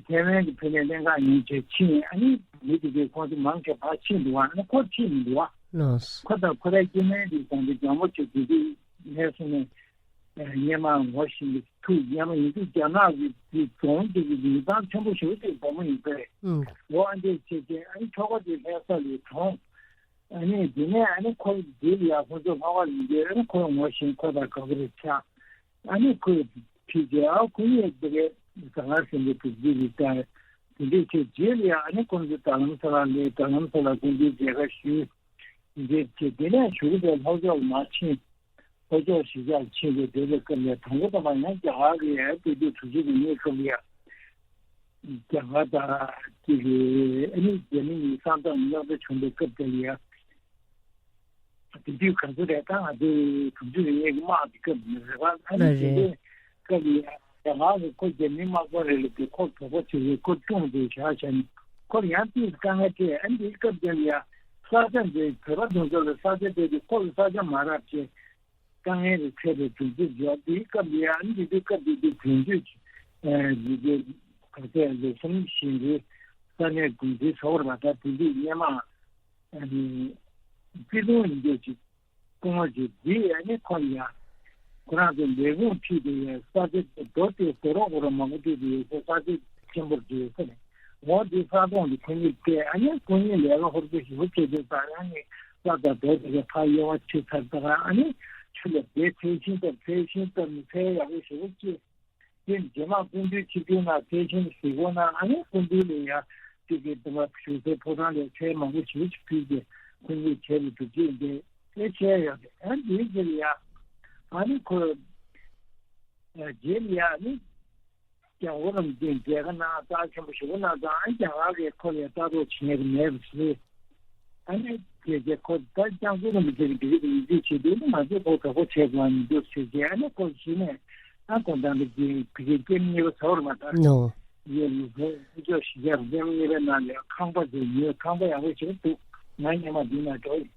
ཐའེ་ཝན་གྱི་ཕེ་ནས་ལྷན་ཁག་ཡིན་ཆེ་ཕྱིན་ཨ་ནི་མི་དེ་གའི་ཁོང་ཚོ་མང་ཆེ་བ་ཕྱིན་འདུག་བ། ཨ་ནི་ཁོ་ཕྱིན་མི་འདུག་བ། ལོ། ཁོ་དང་ཁོ་རའི་སྐྱེ་དམན་དེ་དང་དེ་ལྗང་མོ་ཆེ་དེ་དུས་ལྷས་སོང་ནས། སྙེ་མ་ངོ་ཤེས་ཀྱི་ཐུགས་སྙེ་མ་ཡིན་དུས་རྒྱ་ནག་གི་དེ་རྫོང་དེ་གི་མི་ཚང་ཆེན་པོ་ཞིག་དེ་སྒོ་མོ་ཡིན་པས། ཨུམ། ལོ་ཨ་འདྲས་བྱས་རྗེས་ཨ་ནི་ཁྱོ་ག་དེ་ལྷ་ས་ལས་གྲོངས། ཨ་ནི་དེ་ནས་ཨ་ནི་ཁོ་དེ་ལ་ཡ་ཁོ་ཚོ་ལྷག་པ་ཡིན་དུས་ཨ་ནི་ཁོ་ངོ་ཤེས་ཁོ་དང་ག་གི་རེ་ཆགས། ཨ་ནི་ཁོས་ཕྱི་རྒྱལ་ཨ་ཁོ་གཉིས་དེ་གའི་ཟ་ཁང་ཟིན་པའི་དུས་དེ་ལ་ལྟ། དེ་འདྲས་བྱས་རྗེས་ལ་ཡ་ཨ་ནི་ཁོ་ཚོ་རྡ་རམ་ས་ལ་ལས་རྡ་རམ་ས་ལ་དགོན་སྡེའི་མཇལ་ཁ་ཞུས། འདི་བྱས་དེ་ནས་གཞུག་གུ་ལྷོ་ཕྱོགས་ལ་མར་ཕྱིན། ལྷོ་ཕྱོགས་གཞིས་ཆགས་ཕྱིན་ཏེ་བསྡད་པའི་སྐབས་ལ་དང་པོ་དང་པོ་ཡང་རྒྱ་གར་གྱི་ཡ་དེ་དུས་དྲུག་ཅུ་རེ་གཉིས་སྐབས་ལ་ཡ། རྒྱ་གར་དང་དེ་གི་ཨ་ནི་རྒྱ་མི་གཉིས་ས་མཚམས་རྙོག་དྲ་བྱུང་བའི་སྐབས་དེ་ལ་ཡ། དེ་དུས་ག་ཚོད་རེད་ད་ང་ཚོའི་དྲུག་ཅུ་རེ་གཉིས་ཀྱི་དམག་གི་སྐབས་ནས་རེད་པ། ཨ་ནི་ལ་དེ་རེད། འདྲའི་སྐབས་ལ་ཡ་རྒྱ་གར་གྱིས་ཁོ་རྒྱ་མིའི་དམག་དཔོན་རེད་ལབ་དུས་ཁོ་དོགས་པ་བྱས་ཏེ་ཁོ་བཀྲོངས་ཏེ་བཞག་བྱས་ནས་ཁོར་ཡང་ཏོག་ཙམ་དཀའ་ངལ་འཕྲད། ཨ་ནི་དེའི་སྐབས་དེ་ལ་ཡ་ས་ཆ་འདི་བོད་པ་དེ་ཚོ་ལ་ས་ཆ་དེ་དུས་ཁོ་ལ་ས་ཆ་མ་རག་བྱས་དཀའ་ངལ་རེ་འཕྲད་པའི་གྲུབ་འབྲས་བརྗོད། དེའི་སྐབས་ལ་ཡ་ཨ་ནི་དེ་དུས་སྐབས་དེ་དུས་དོན་གཅོད་ཀྱི་ཨ་མི་དེ་ག་ཚད་ལེགས་ཤོམ་ཞིག་རེད། ས་གནས་དགོན་སྡེ་ཚོགས་པ་ད་དེ་དུས་སྔོན་མ་ཨ་ནི་སྤྱི་དོན་ཡིན་འདོད་ཅིག་སྐུ་ངོ་ཅིག་འདི་ཨ་ནི་ཁོ་ཡ། ཁོ་རང་ཚོ་ལས་ཁུངས་ཁྲིད་དེ་ཡ་ས་ཆ་དེ་རྡོ་དེ་རྡོ་རོག་རོག་མང་པོ་བཏུས་ཏེ་ཡོད་ས་ས་ཆ་ཆེན་པོར་བརྗོད་ཡོད་ས་རེད། འོ་འདི་ས་ཁོངས་འདི་ཁོ་གཉིས་བལྟས་ཨ་ནི་ཁོ་གཉིས་ལས་ཀ་ཧུར་པོ་ཞེ་པོ་བྱེད་དུས་ད་ཡང་ནི་ས་དང་རྡོ་དེ་ག་ཕར་གཡོ་བ་བྱེད་ཚར་ད་ག་ཨ་ནི་ཆུ་ལ་བསྡད་ཚལ་ཤིང་བཏབ་ཚལ་ཤིང་བཏབ་ནས་ཚལ་ཡག་པོ་ཞེ་པོ་སྐྱེས། དེ་རྗེས་མ་སྐུ་མདུན་ཆིབས་བསྒྱུར་གནང་ཚེ་ཆེན་གཟིགས་སྐོར་གནང་ཨ་ནི་སྐུ་མདུན་ལ་ཡ་དེ་གའི་དུ་མ་བཞུགས་སའི་ཕོ་བྲང་ལ་ཚལ་མང་པོ་ཞིག་ཕུལ་ཏེ་སྐུ་མདུན་བྱས་པའི་གྲུབ་རྗེས་འདི་ཨེ་བྱས་ཡོད་རེད། ཨ་འདིའི་རྗེས་ལ་ཡ་ཨ་ནི་ཁོ་རྗེས་ལ་ཡ་ནི་རྒྱལ་བ་རིན་པོ་ཆེ་མཇལ་ཁ་གནང་རྩ་ཆེན་པོ་ཞེ་པོ་གནང་ཙང་ཨ་རྒྱ་གར་གྱིས་ཁོ་ལ་ལྟ་རྟོག་བྱེད་ཀྱི་མེད་པ་ཞིག་ཨ་ནི་དེ་རྗེས་ཁོ་ད་སྐྱབས་མགོན་རིན་པོ་ཆེ་གི་སྒྲིག་གཞི་དེ་ཡིད་ཆེས་བྱེད་དུས་ང་ཚོས་ཁོ་ག་པར་བྱས་དགོས་མི་འདུག་ཟེར་རྗེས་ཨ་ནི་ཁོ་གཞི་ནས་ཨ་ཁོ་ད་འདི་གི་བི་ཀེ་སྐྱེ་དམན་གཉིས་པ་ཚོར་མ་ཐག་ནོ། ཡོད་ལུགས་ཁོ་ཕྱོགས་ཞི་རྒྱ་རུ་སྐྱེ་དམན་གཉིས་པའི་ནང་ལ་ཁང་པ་དེ་ཉོས། ཁང་པ་ཡག་པོ་ཞིག་འདུག་ང་སྔོན་མ་འདི་ན་འགྲོ་ཡིན།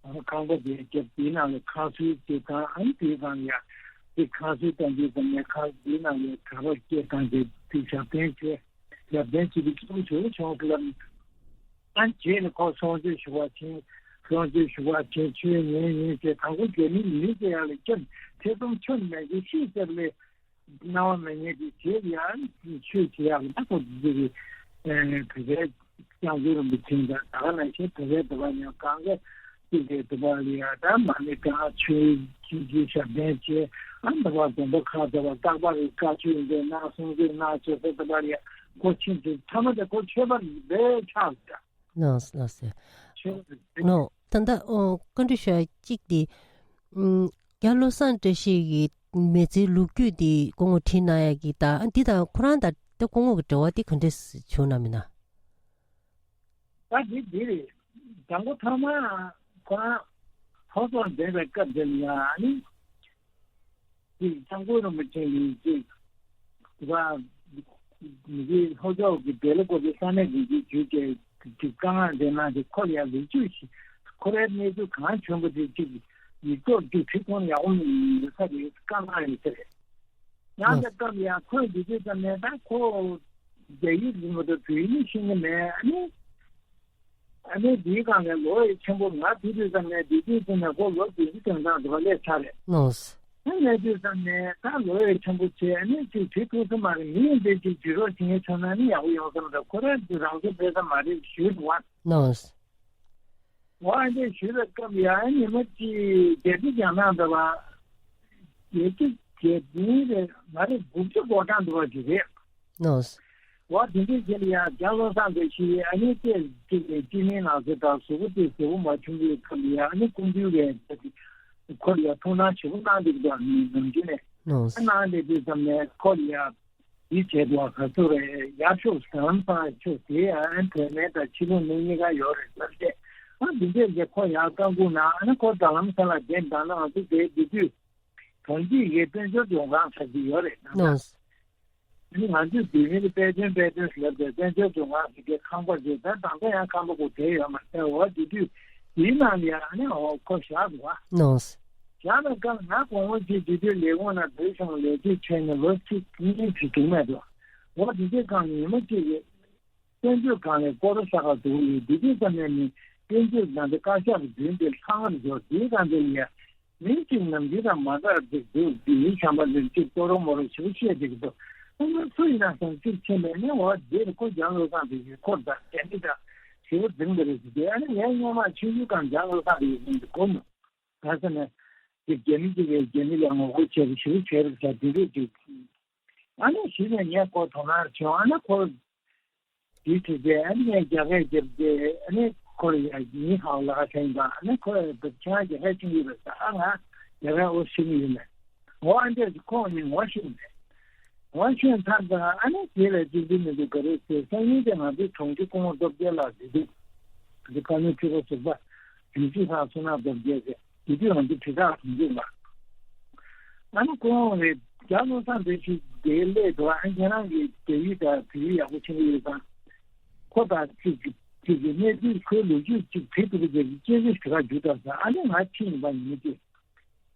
ཨ་ཁང་པ་དེ་རྒྱབ་དེའི་ནང་ལ་ཁང་སུལ་དེ་དང་ཨ་ནི་དེའི་སྒང་ལ་ཡ་དེ་ཁང་སུལ་དང་དེའི་སྒང་ལ་ཁང་དེའི་ནང་ལ་གྲྭ་པ་སྐྱེས་དང་དེ་དེ་ཞབས་བརྟན་བྱས། ཡར་ལྡན་བྱེད་པའི་སྐྱིད་པོ་ཞུ་བྱུང་ཟེར་ལབ་ནས། ཨ་རྗེས་ནས་ཁོ་གསུང་ཆོས་ཞུ་བར་ཕྱིན། གསུང་ཆོས་ཞུ་བར་ཕྱིན་ཆོས་ཉན་ཉན་བྱས་དང་པོ་རྒྱ་མིའི་མི་དེ་ཡར་ལ་བསྐྱབས། ཐེ་ཚོམ་ཆོད་མེད་ཀྱི་ཤེས་ཟེར་ལས་སྣང་བ་མེད་ཉེས་ཀྱི་རྗེས་ཡང་ཆོས་བྱེད་ཡག་ལ་ད་ཁོ་འདི་གི་ བོད་པའི་སྐྱབས་མགོན་རིན་པོ་ཆེ་དང་ད་ག་ནང་བཞིན་བོད་པའི་འདུལ་བ་ཉམས་གང་ག་གཅིག་གི་འདུལ་བ་ལ་ཡང་ད་མ་ཎི་བགྲང་ཆོས་ཆོས་ཀྱི་ཞབས་བརྟན་བྱས། ཨ་འདུལ་བ་དགོན་པ་ཁག་འདུལ་བ་རྟག་པར་བཀའ་ཆོས་འདི་གནང་སྲུང་བརྩི་གནང་བྱས་ས་འདུལ་བ་ལ་ཡང་ཁོ་ཕྱིན་ཚེ་ཐ་མ་དེ་ཁོ་ཆོས་པ་རེད་ཆགས་འདུག་ལགས་ལགས་སེ། ཆོས་པ་རེད། ནོ། ད་ལྟ་ཨོ་བཀའ་འདྲི་ཞུ་ཡ་གཅིག་དེ། ཨུམ། རྒྱ་བློ་བཟང་བཀྲ་ཤིས་ཀྱི་མི་ཚེའི་ལོ་རྒྱུས་དེ་སྐུ་ངོ་བྲིས་གནང་ཡ་གི་ད་འདི་དང་ཁོ་རང་དང་ད་སྐུ་ངོ་གི་འབྲེལ་བ་དེ་ག་འདྲས་བྱུང་ན་མིན་ན། ད་འདི་འདི་རེད། དང་པོ་ཐོག་མ་ཁོ་རང་ཕོ་སོགས་འདས་པའི་སྐབས་དེ་ལ་ཡང་ནི། ཅིག་སྐྱབས་མགོན་རིན་པོ་ཆེ་ཡིན་ཅིག་བ། མི་རིགས་ལྷོ་ཕྱོགས་ཀྱི་བལ་པོ་དེ་ས་གནས་རིགས་ཀྱི་བརྒྱུད་བཅས་ཀྱི་དཀའ་ངལ་འདི་ནང་གི་ཁོ་ལ་ཡང་ལོ་རྒྱུས་ཤིག་ཁོ་རའི་གནས་ཚུལ་གང་བྱུང་པ་དེ་ཅིག་ཡིག་ཐོག་ཅིག་བྲིས་ཐོན་ཡག་པོ་ཡོད་ས་རེད། དཀའ་ངལ་ཡོད་ས་རེད། ཡང་ད་སྐབས་ཡང་ཁོས་འདི་དུས་ཙམ་ནས་ད་ཁོ་རྒྱ་ཡིག་རིག་མ་གཏོགས་བོད་ཡིག་ཤེས་ཀྱི་མེད། ཨ་ནི། ཨ་ནི་འདིའི་སྒང་ནས་ལོ་ཡི་ཆེན་པོ་ང་དེ་དུས་ཙམ་ནས་འདི་དུས་ཙམ་ནས་ཁོ་ལོ་བདུན་ཅུ་དོན་གྲངས་འདི་བ་སླེབས་ཚར་རེད། ནོ། ཨ་ནི་དུས་ཙམ་ནས་ད་ལོ་ཡི་ཆེན་པོ་བྱས། ཨ་ནི་ཅིག་བྲིས་ཐུབ་ས་མ་རེད། མི་ཡིན་དེ་ཅིག་བྲིས་རོགས་བྱེད་མཁན་བྱུང་ན་ནི་ཡག་པོ་ཡོང་ས་མ་རེད། ཁོ་རང་ཚོ་རང་ཚོ་ཕེབས་ས་མ་རེད་ཞུས་འདུག་བ། ནོ། འོ་ཨ་འདྲས་ཞུས་པའི་སྐབས་ཡང་ཉི་མ་གཅིག་རྒྱལ་སྤྱི་རྒྱ་ནག་འདྲ་བ། རྒྱལ་སྤྱི་རྒྱལ་སྤྱི་རེད་མ་རེད། དགུ་བཅུ་གོ་གྲངས་འདྲ་བ་ཅིག་རེད། ནོ། འོ་དེ་འདྲའི་རྗེས་ལ་ཡང་རྒྱ་བློ་བཟང་བཀྲ་ཤིས་ཨ་ནི་སྐད་ཅིག་ནས་སྤྱི་མིང་ནང་ཚོ་དང་གཟུགས་པོ་དེ་གཟུགས་པོ་མ་བྱུང་བའི་སྐབས་ལ་ཡང་ཨ་ནི་སྐུ་མདུན་ལ་ཁོ་ལ་ཡང་ཐུགས་སྣང་ཞེ་པོ་གནང་འདུག་ད་ནམ་རྒྱུན་ནས། ནོ། གནང་བསྡད་དུས་ཙམ་ནས་ཁོ་ལ་ཡང་འདི་བྱས་འདུག་ག་ཚོད་རེད། ཡག་ཤོས་ཟམ་པ་ཆོས་དེ་ཨ་ནི་བོད་སྨན་དང་ཕྱི་ལུགས་སྨན་གཉིས་ཀ་ཡོད་རེད་ཟེར་ཏེ། ཨ་འདི་འདྲས་ཀྱི་ཁོ་ཡང་བཀའ་འགུག་གནང་། ཨ་ནི་ཁོ་རྡ་རམ་ས་ལ་བསྡད་ད་ནང་ང་ཚོ་བསྡད་དེ་དུས་གངས་སྐྱིད་ཀྱི་དཔལ་འབྱོར་ལྗོངས་ཁང་ཟེར་གྱི་ཡོད་རེད། ནོ། ཨ་ནི་ང་ཚོས་དེ་མིན་དཔལ་དོན་དཔལ་དོན་ཟེར་ཏེ་དཔལ་འབྱོར་ལྗོངས་ཁང་ཟེར་གྱི་ཁང་པ་ཅིག་ད་ད་ལྟ་ཡང་ཁང་པ་གོ་དེ་ཡོད་མ་རེད། འོ་དེ་དུས་དེའི་ནང་ལ་ཡང་ཨ་ནི་འོ་ཁོ་བཞག་འདུག་བ། ནོ། བཞག་པའི་སྐབས་ང་དགོང་མོ་གཅིག་དེ་དུས་ལས་ཁུངས་ནང་བུད་སོང་། ལས་བྱེད་བྱས་ནས་ལོ་གཅིག་གཉིས་ཅིག་འགྲིག་མེད་འདུག་འོ་དེ་དུས་སྒང་ཉི་མ་གཅིག་གི་དཔལ་འབྱོར་སྒང་ནས་སྐོར་ར་ས་ག་འདུག་ཡོད། དེ་དུས་ཙམ་ནས་ནི་དཔལ་འབྱོར་ནང་དུ་བཀའ་ཤག་གི་མདུན་དེ་ལྷང་ངེར་འབྱོར། དེའི་སྒང་དེ་ཡ་མི་གཅིག་ནམ་རྒྱུན་དང་མ་འདྲ་ཅིག་འདུག་དེ་མི་བྱམས་པ་འདི་གཅིག་ལྟོ་རོ་མོ་རོ་ཞིག་བཤད་ཅིག་འདུག་ཨ་ནི་སུ་ཡིན་ན་སོང་གཅིག་ཕྱིན་པས་ནི་འོ་དེ་ཁོ་རྒྱ་བློ་བཟང་དེ་ཡི་འཁོར་དང་རྒྱ་མི་དང་ཞེ་པོ་འཛིང་གི་རེད་ཟེར་ཏེ། ཨ་ནི་ངས་སྔོན་མ་ཆུང་ཆུང་སྒང་རྒྱ་བློ་བཟང་དེ་ཡི་འཛིང་གི་གོ་མྱོང་། ག་ཟེར་ན། དེ་རྒྱ་མི་གཅིག་གིས་རྒྱ་མི་ལ་ངོ་རྒོལ་བྱས་པ་ཞིག་བྱས་པ་ཟེར་དེ་འདྲས་ཅིག་ཨ་ནི་གཞི་ནས་ངས་ཁོ་དོ་སྣང་བྱུང་། ཨ་ནི་ཁོ་དེའི་དུས་དེ་ཨ་ནི་ངས་རྒྱ་སྐད་བརྒྱབ་སྟེ། ཨ་ནི་ཁོ་ལ་ཡ་ཉི་ཧའོ་ལགས་ཟེར་ཡིན་པ། ཨ་ནི་ཁོས་ཁྱེད་རང་རྒྱ་སྐད་ཤེས་ཀྱི་ཡོད་པས་ཟེར། ཨ་ང་རྒྱ་སྐད་ཨོ་ཤེས་ཀྱི་ཡོད་མེད། འོ་ཨ་འདྲས་ཁོང་གཉིས་ངོ་ཤེས་མེད། ངོ་ཤེས་ཚར་ཙང་ཨ་ནི་དེ་ལ་ཅི་འདི་མི་འདུག་ག་རེ་ཟེར། སང་ཉིན་དེ་ང་ཚོའི་དྲུང་ཆེ་སྐུ་ངོ་སྟོབས་རྒྱལ་ལགས་འདི་འདུག་དེ་བཀའ་བློན་ཁྲི་པ་ཟུར་པ་དུས་ཚོད་ཁག་བསོད་ནམས་སྟོབས་རྒྱལ་ཟེར། དེ་དུས་ང་ཚོ་དྲིལ་བསྒྲགས་གྲོང་ཁྱེར་ལ། ཨ་ནི་ཁོང་རེད་རྒྱ་བློ་བཟང་བཀྲ་ཤིས་དེ་སླེབས་འདུག་ཨ་ཁྱེད་རང་གིས་རྒྱ་ཡིག་དང་བོད་ཡིག་ཡག་པོ་ཤེས་ཀྱི་ཡོད་ཙང་། ཁོ་དང་གཅིག་གཅིག་གི་གནས་ཚུལ་ཁོའི་ལོ་རྒྱུས་གཅིག་བྲིས་ཐུབ་པ་དེ་གི་སྐད་ཆ་ཞུ་ག་རྒྱུགས་དང་ཟེར། ཨ་ནི་ང་ཕྱིན་ཡིན་པ་ཡིན་གྱི།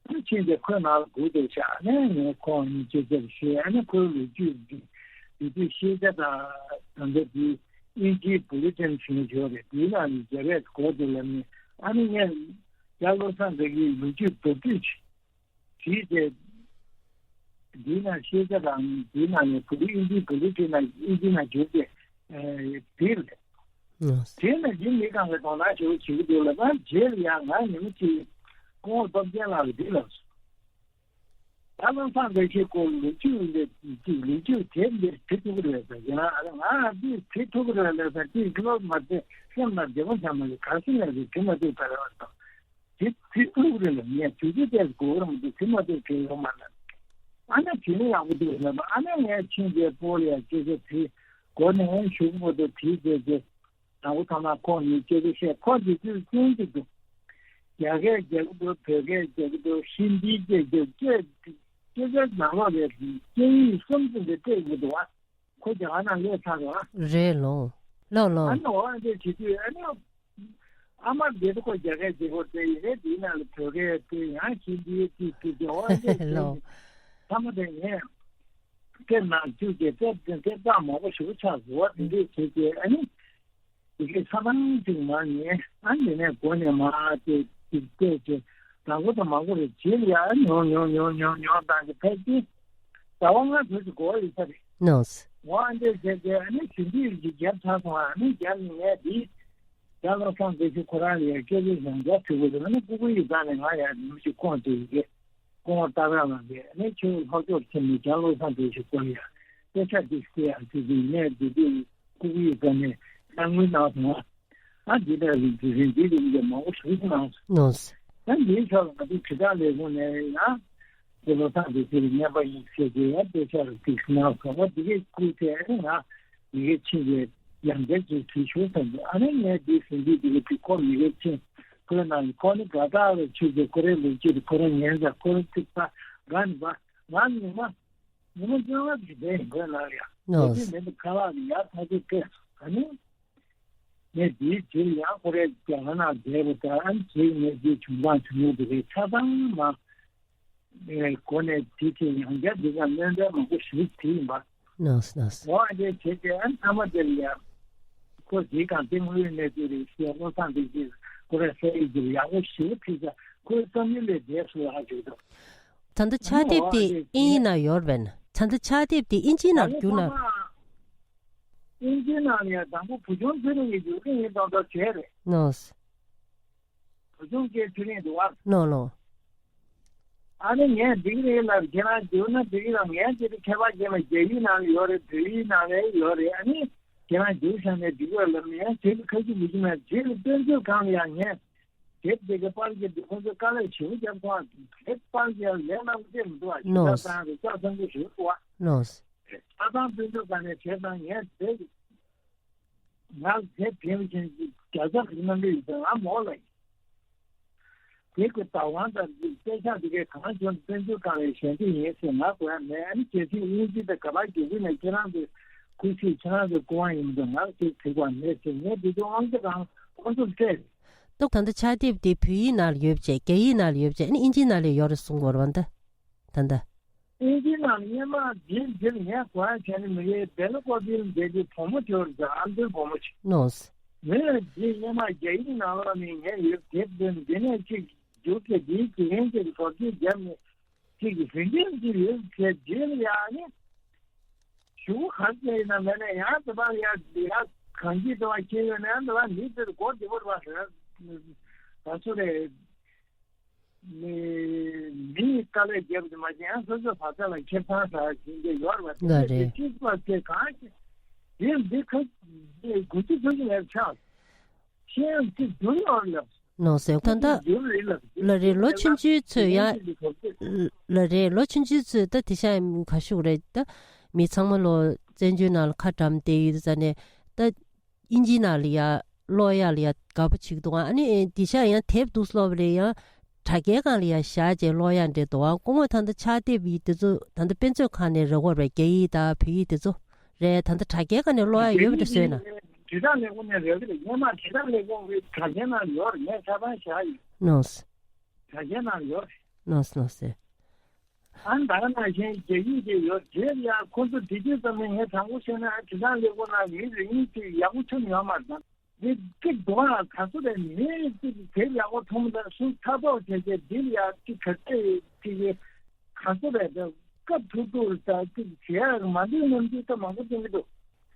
ཨ་ནི་ཕྱིན་ཏེ་ཁོའི་ནང་ལ་སྒུག་བསྡད་ཤག་ཨ་ནི་ངས་ཁོང་གཉིས་སྐད་ཆ་བཤད། ཨ་ནི་ཁོའི་ལོ་རྒྱུས་འདི་ལོ་རྒྱུས་ཤེས་བྱ་དང་ད་ལྟ་འདི་ཨིན་ཇིའི་བུ་ལེ་ཏིན་ཟེར་ནས་ཡོད་རེད། འདིའི་ནང་ནས་རྒྱ་སྐད་གོ་འདུག་ལབ་ནས། ཨ་ནི་ངས་རྒྱ་བློ་བཟང་བཀྲ་ཤིས་ལོ་རྒྱུས་མདོར་བསྡུས་ཤིག་བྲིས་ཏེ། འདིའི་ནང་ཤེས་བྱ་དང་འདིའི་ནང་ནས་བོད་ཡིག་ཨིན་ཇིའི་བོད་ཡིག་བྲིས་ན་ཨིན་ཇིའི་ནང་བསྒྱུར་ཏེ་བྲིས་རེད། བྲིས་ནས་འདི་མི་གང་གི་དོ་སྣང་ཞེ་པོ་བྱེད་ཀྱི་འདུག་ལབ་པ། རྗེས་ལ་ཡང་ང་ཉིན་མོ་གཅིག་སྐུ་ངོ་སྟོབས་རྒྱལ་ལགས་ལ་འདི་ལབ་སོང་། ད་བློ་བཟང་བཀྲ་ཤིས་སྐོར་ལོ་རྒྱུས་འདི་ཅིག་ལོ་རྒྱུས་དེབ་འདི་བྲིས་ཐུབ་ཀྱི་རེད་ཟེར། ཡིན་ན་ང་འདི་བྲིས་ཐུབ་ཀྱི་རེད་ལབ་ཙང་ཅིག་བློ་མ་བདེ་སེམས་ལ་བདེ་པོ་ཆགས་མ་རེད། ག་རེ་ཟེར་ན་རེད་བྲིས་མ་ཐུབ་པ་རེད་བ་དང་། དེ་དེ་ཨུ་རེད་ལ་ངས་དུས་ཚོད་ཏོག་ཙམ་འགོར་མི་འདུག་དེ་མ་གཏོགས་གྲོལ་ཡོང་མ་རེད། ཨ་ནི་དྲིན་ཡག་པོ་འདུག་ལབ་པ། ཨ་ནི་ངས་ཕྱིན་རྗེས་སྤོ་ལ་ཡ་སྐད་ཆ་དྲིས། འགོ་ནས་ཞུགས་པོ་དང་དྲིས་རྗེས་ཀྱི་དང་པོ་ཐ་མ་ཁོང་གཉིས་སྐད་ཆ་བཤད། ཁོ་དེ་དུས་སྐྱོན་གཅིག་འདུག་རྒྱ་སྐད་རྒྱག་གི་འདུག་བོད་སྐད་རྒྱག་གི་འདུག་ཧིན་དི་རྒྱག་གི་འདུག་སྐད་སྐད་ཆ་ནང་ལོགས་ལ་སྐད་ཡིག་གསུམ་ཙམ་དེ་སྤྲད་ཀྱི་འདུག་ཨ། ཁོ་རྒྱ་གར་ནང་སླེབས་ཚར་རེད་བ། རེད་ལོ། ལོ་ལོ། ཨ་ནི་འོ་ཨ་འདྲས་བྱེད་དུས་ཨ་ནི། ཨ་མ་དེ་ཚོ་ཁོ་རྒྱ་སྐད་བྱེད་ཁོ་དེ་ཡིན་རེད། དེའི་ནང་ལ་བོད་སྐད་དེ་ཡང་ཤིན་ཏུ་ཡོད་ཅིག་ཅིག་ཅིག་འོ་ཨ་འདྲས་བྱེད་ལོ། ནས་ཐ་མ་དེ་ངས་དེབ་ནང་བཅུག་བྱས་དེབ་དེ་དེབ་གྲངས་མང་པོ་ཞེ་པོ་ཆགས་སོང་བ། དེ་འདྲས་བྱེད་དུས་ཨ་ནི། དེ་གའི་ཆ་ཚང་ཅིག་མར་ཉན། ཨ་ནི་དེ་ནས་འགོ་ནས་མར་དེ་དེ་བལྟས་ཏེ་དང་པོ་དང་མ་འགོར་བའི་རྗེས་ལ་ཡར་ཉོ་ཉོ་ཉོ་ཉོ་ཉོ་བཏང་སྟེ་ཕལ་ཆེར་ཟླ་བ་ལྔ་བར་དུ་འགོར་བ་ཡོད་ས་རེད། ནོས། འོ་ཨ་འདྲས་བྱས་ཏེ་ཨ་ནི་ཟིན་བྲིས་ཀྱི་རྒྱབ་ཚར་སོང་། ཨ་ནི་རྒྱབ་ནས་ངས་འདི་རྒྱ་བློ་བཟང་བདེ་ཆེན་ཁོ་རང་ལ་ཡང་སྐད་ཆ་ཡང་བསྐྱར་དྲི་དགོས་འདུག་ཨ་ནི་ཀུ་ཀུ་ཡི་སྒང་ནས་ང་ཡང་མི་ཞིག་ཁོང་དེ་ཡི་གེ་སྐུ་ངོ་སྟག་ར་ལགས་ཀྱིས་ཨ་ནི་ཁྱོད་ལྷོ་ཕྱོགས་ཕྱིན་ནས་རྒྱ་བློ་བཟང་བདེ་ཆེན་ཁོ་ལ་ཡང་དཔེ་ཆ་འདི་བལྟས་ཨ་ཟེར་གྱིན་ངས་འདི་དུས་ཀུ་ཀུ་ཡི་སྒང་ནས་གསར་དངུལ་གནང་སོང་ཨ། ཨ་འདི་ལྟར་རིགས་འདི་རིགས་འདི་རིགས་འདི་མང་པོ་ཞིག་གནང་སོང་། ནོ། ཨ་འདིའི་ཕྱོགས་ལ་ང་ཚོ་དྲིལ་བསྒྲགས་ལས་ཁུངས་ནས་ཡང་དེ་ལོ་ཐང་དེ་ཚོའི་བརྙན་པར་ཡིན་ཟེར་གྱི་ཡང་དཔེ་ཆ་རུ་ཏིག་གནང་སོང་བ། འདི་གའི་སྐུལ་ཚེ་ཨ་ནི་ང་མི་གེ་ཆིན་གྱི་ཡང་བསྐྱར་གྱི་དུས་ཤོར་ཙམ་གྱི་ཨ་ནི་ངས་འདི་ཟིན་གྱི་འདི་གའི་དུས་ཁོ་མི་གེ་ཆིན་ཁོའི་ནང་གི་ཁོ་ནི་དགའ་ཐག་ལ་ཆུད་ཟོས་ཁོ་རའི་ལོ་རྒྱུས་དེ་ཁོ་རང་ཉན་ཙང་ཁོ་རང་ཚིག་པ་དགའ་ནི་པ་ང་ཉི་མ། ཉི་མ་བཅོ་ལྔ་ཞིག་བསྡད་ཡིན་ཁོའི་ནང་ལ་ཡང་། ལོ་རྒྱུས་མེད་པའི་ཁ་ལག་ལ་ཡར་ཐག་ཆོད་སྤྲད་སོང་། ཨ་ནི། ངས་དེའི་རྗེས་ལ་ཡང་ཁོ་རའི་རྒྱ་གར་ནང་བསྡད་པ་དང་ཨ་ནི་རྗེས་ངས་དེའི་བྱུང་སྟངས་བྱུང་ཡོད་དེ་རེད་ཆ་ཚང་མ། ངས་གོ་ནས་དེ་ཚོ་ཡང་བསྐྱར་འདི་ག་སྣོན་པ་མང་པོ་ཞིག་བྲིས་ཡིན་པ། ལགས་ལགས། འོ་ཨ་འདྲས་བྱས་ཏེ་ཨ་ནི་མཐའ་མ་དེ་ལ་ཡང་། ཁོ་དེའི་སྒང་དེ་དངོས་ཡོད་གནས་ཚུལ་རེད་ཟེར་བློ་བཟང་བདེ་ཆེན་ཁོ་ར་ས་ཡིག་དེ་ལ་ཡག་པོ་ཞེ་པོ་བྲིས་ཙང་ཁོའི་བསམ་ཡུལ་ལས་འདས་སོང་ལ་ཧ་ཅིག་འདུག་ད་ལྟ་ཕྱག་དེབ་དེ་ཨིན་ཡིག་ནང་ཡོད་རེད་པས་ན། ད་ལྟ་ཕྱག་དེབ་དེ་ཨིན་ཇིའི་ནང་བསྒྱུར་ན། ཨིན་ཇིའི་ནང་ལ་ཡང་དང་པོ་བུ་ཆུང་ཚེ་རིང་གིས་བསྒྱུར་གྱི་ཡིན་དང་དང་བྱས་རེད། ནོ། བུ་ཆུང་སྐད་ཚེ་རིང་འདུག་ཨ། ནོ་ནོ། ཨ་ནི་ངས་འགྲིག་རེད་ལབ་ཁྱེད་རང་བསྒྱུར་ན་འགྲིག་རེད་ལབ། ངས་དེ་རིང་ཁྱད་པར་ཅན་ལ་རྒྱ་ཡིག་ནང་ལ་ཡོད་རེད། བོད་ཡིག་ནང་ལ་ཡོད་རེད། ཨ་ནི་ཁྱེད་རང་བསྒྱུར་བཞག་ནས་འགྲིག་རེད་ལབ་ནས་ཡང་དེ་ལ་ཁ་ཞིག་མི་ཤེས་ན་རྗེས་ལ་དཔེ་མཛོད་ཁང་ལ་ཡང་ངས་དེབ་དེ་ག་པར་བརྒྱབ་དེ་ཁོང་ཚོས་དཀའ་ལས་ཞེ་པོ་བརྒྱབ་སོང་། ཨ་དེབ་པར་བརྒྱབ་ལས་གནང་རྒྱུ་མི་འདུག་ཨ། ཞེ་དྲག་བཏང་རེད། ལྕགས་ཚང་གི་ཞེ་པོ་འདུག་ཨ། ལོས། ལྕགས་ཚང་དཔེ་མཛོད་ཁང་ནས་བྱས་ཙང་ངས་དེ། ང་དེ་དེ་བཞིན་བརྒྱ་ཆ་རེ་གནང་གི་ཡོད་པས་ང་མོ་ལ་ཡིན། དེ་གི་བདག་དབང་དང་དཔེ་ཆ་དེ་གའི་གང་བྱུང་དཔེ་མཛོད་ཁང་ལས་གཞན་དུ་ཡིན་ཟེར་ང་དགོས་ཡ་མེད། ཨ་ནི་གལ་སྲིད་དབྱིན་ཇི་དང་ག་པར་རྒྱུག་གི་ནས་ཁྱེད་རང་གི་ཁུ་སིམ་ཁྱེད་རང་གི་སྐུ་དབང་ཡིན་དུས་ང་ཅིག་དྲིས་པ་མེད་ཟེར། ངས་དེ་ཚོ་དབང་ཆ་གང་ཁོང་ཚོར་སྤྲད་རེད། ཏོག་ད་ལྟ་ཕྱག་དེབ་དེ་བོད་ཡིག་ནང་ལ་ཡོད་པ་བྱས། རྒྱ་ཡིག་ནང་ལ་ཡོད་པ་བྱས། ཨ་ནི་ཨིན་ཇིའི་ནང་ལ་ཡོད་རེད་གསུང་གི་ཡོད་རེད་པ། ད་ད་ལྟ། ཨིན་ཇི་ནང་སྔོན་མ་འདིར་འདིར་ངས་གོ་ཡ་བྱས་ནས་མི་རེད། སྦེལ་ཀོབ་ལ་བསྡད་དུས་བུ་མོ་དེ་བར་འཛའ་ཨ་མདོའི་བུ་མོ་ཅིག་ནོས། ངས་འདི་སྔོན་མ་རྒྱ་ཡིག་ནང་ལོགས་ནས་ངས་ཡོད་དེབ་འདི་འདི་ནས་ཅིག་རྒྱུགས་ཏེ་འདིའི་དགེ་རྒན་ཅིག་བཟོ་བཅོས་བརྒྱབ་ནས་ཅིག་གི་རིན་ཆེན་ཅིག་ཡོད་ཟེར་རྗེས་ལ་ཡང་ནི་ཞུ་ག་ཟེར་ཡིན་ན་མེད་ན་ཡང་དེ་བར་ཡ་ཡ་གང་ཅི་དེ་བ་ཁྱེད་ཡོད་ན་ཡང་དེ་བ་མི་དེར་སྒོ་དེ་བར་བ་ཟེར་ད་སུ་རེད། མི་མིའི་དཀའ་ལས་བརྒྱབ་ཏེ་མ་བྱས་ཡང་སོ་སོ་བག་ཆགས་ལ་ཁེ་བཟང་ཟ་བཞིན་གྱི་ཡོད་རེད་པ། དེ་ལ་འདི་རེད། གཅིག་པ་ཚེ་གང་ཞིག་འདི་འདི་ཁ་འདི་དགུ་བཅུ་ཚོ་གི་ལས་ཆགས་ཤེས་ཡང་གཅིག་འགྱུར་ཡོད་རེད་ལབ། ནོ་ཟེར་ད་ལྟ་འགྱུར་རེད་ལབ། ལ་རེད། ལོ་ཆུང་ཆུང་ཚོས་ཡང་ལ་རེད། ལོ་ཆུང་ཆུང་ཚོས་ད་དེ་ཤ་ཡང་ག་ཤུག་རེད། ད་མི་ཚང་མ་ལོ་བཙན་བྱོལ་ནང་ལ་ཁ་བཀྲམ་བསྡད་ཡོད་ཙང་ནས་ད། དབྱིན་ཇིའི་ནང་ལ་ཡ་ཀློག་ཡག་ལ་ཡ་དགའ་པོ་བྱེད་ཀྱི་འདུག་ཨ་ནི་འདི་ཤ་ཡང་དེབ་འདུག་ཀློག་པ་རེད། ཡང་དྲ་རྒྱའི་སྒང་ལ་ཡ་བཞག་བྱས་ཀློག་ཡག་འདྲ་འདུག་ཨ་སྐུ་ངོ་ད་ལྟ་ཕྱག་དེབ་ཡིག་དེ་ཚོ་ད་ལྟ་དཔེ་མཛོད་ཁང་ནས་རག་གི་རེད། རྒྱ་ཡིག་དང་བོད་ཡིག་དེ་ཚོ་རེད། ད་ལྟ་དྲ་རྒྱའི་སྒང་ནས་ཀློག་ཡག་ཡོད་པ་འདྲ་བཟོས་ན། དྲིལ་བསྒྲགས་ལས་ཁུངས་ནས་རག་གི་རེད། སྔོན་མ་དྲིལ་བསྒྲགས་ལས་ཁུངས་ཀྱི་དྲ་རྒྱའི་ནང་ཡོད་རེད། ངས་ཆ་ཚང་བཞག་ཡིན། ནོས། དྲ་རྒྱའི་ནང་ཡོད་རེད། ནོས་ནོས་ཟེར། ཨ་ནི་ད་ག་ནང་བཞིན་རྒྱ་ཡིག་དེ་ཡོད་རེད་ཡ། ཁོ་ཚོ་དེ་དུས་ཙམ་ནས་ངས་དྲང་པོ་བཤད་ན་དྲིལ་བསྒྲགས་ལས་ཁུངས་ནང་མི་རེ་གཉིས་ཅིག་ཡག་པོ་ཐོན་ཡོད་མ་རེད། འདི་གཅིག་འདུག་ཨ། ག་ཚོད་རེད། མི་གཅིག་དེབ་ཡག་པོ་མཐོང་མི་འདུག་སུ་ཚ་ཐོག་བྱས་བྱས་འདི་ལ་ཡ་གཅིག་ག་ཚོད་ཅིག་གི་ག་ཚོད་རེད། ད་སྐབས་ཐུག་ཐུག་ད་གཅིག་བྱས་མ་འདུག་ནམ་རྒྱུན་ད་མང་པོ་བསྟན་གྱི་འདུག་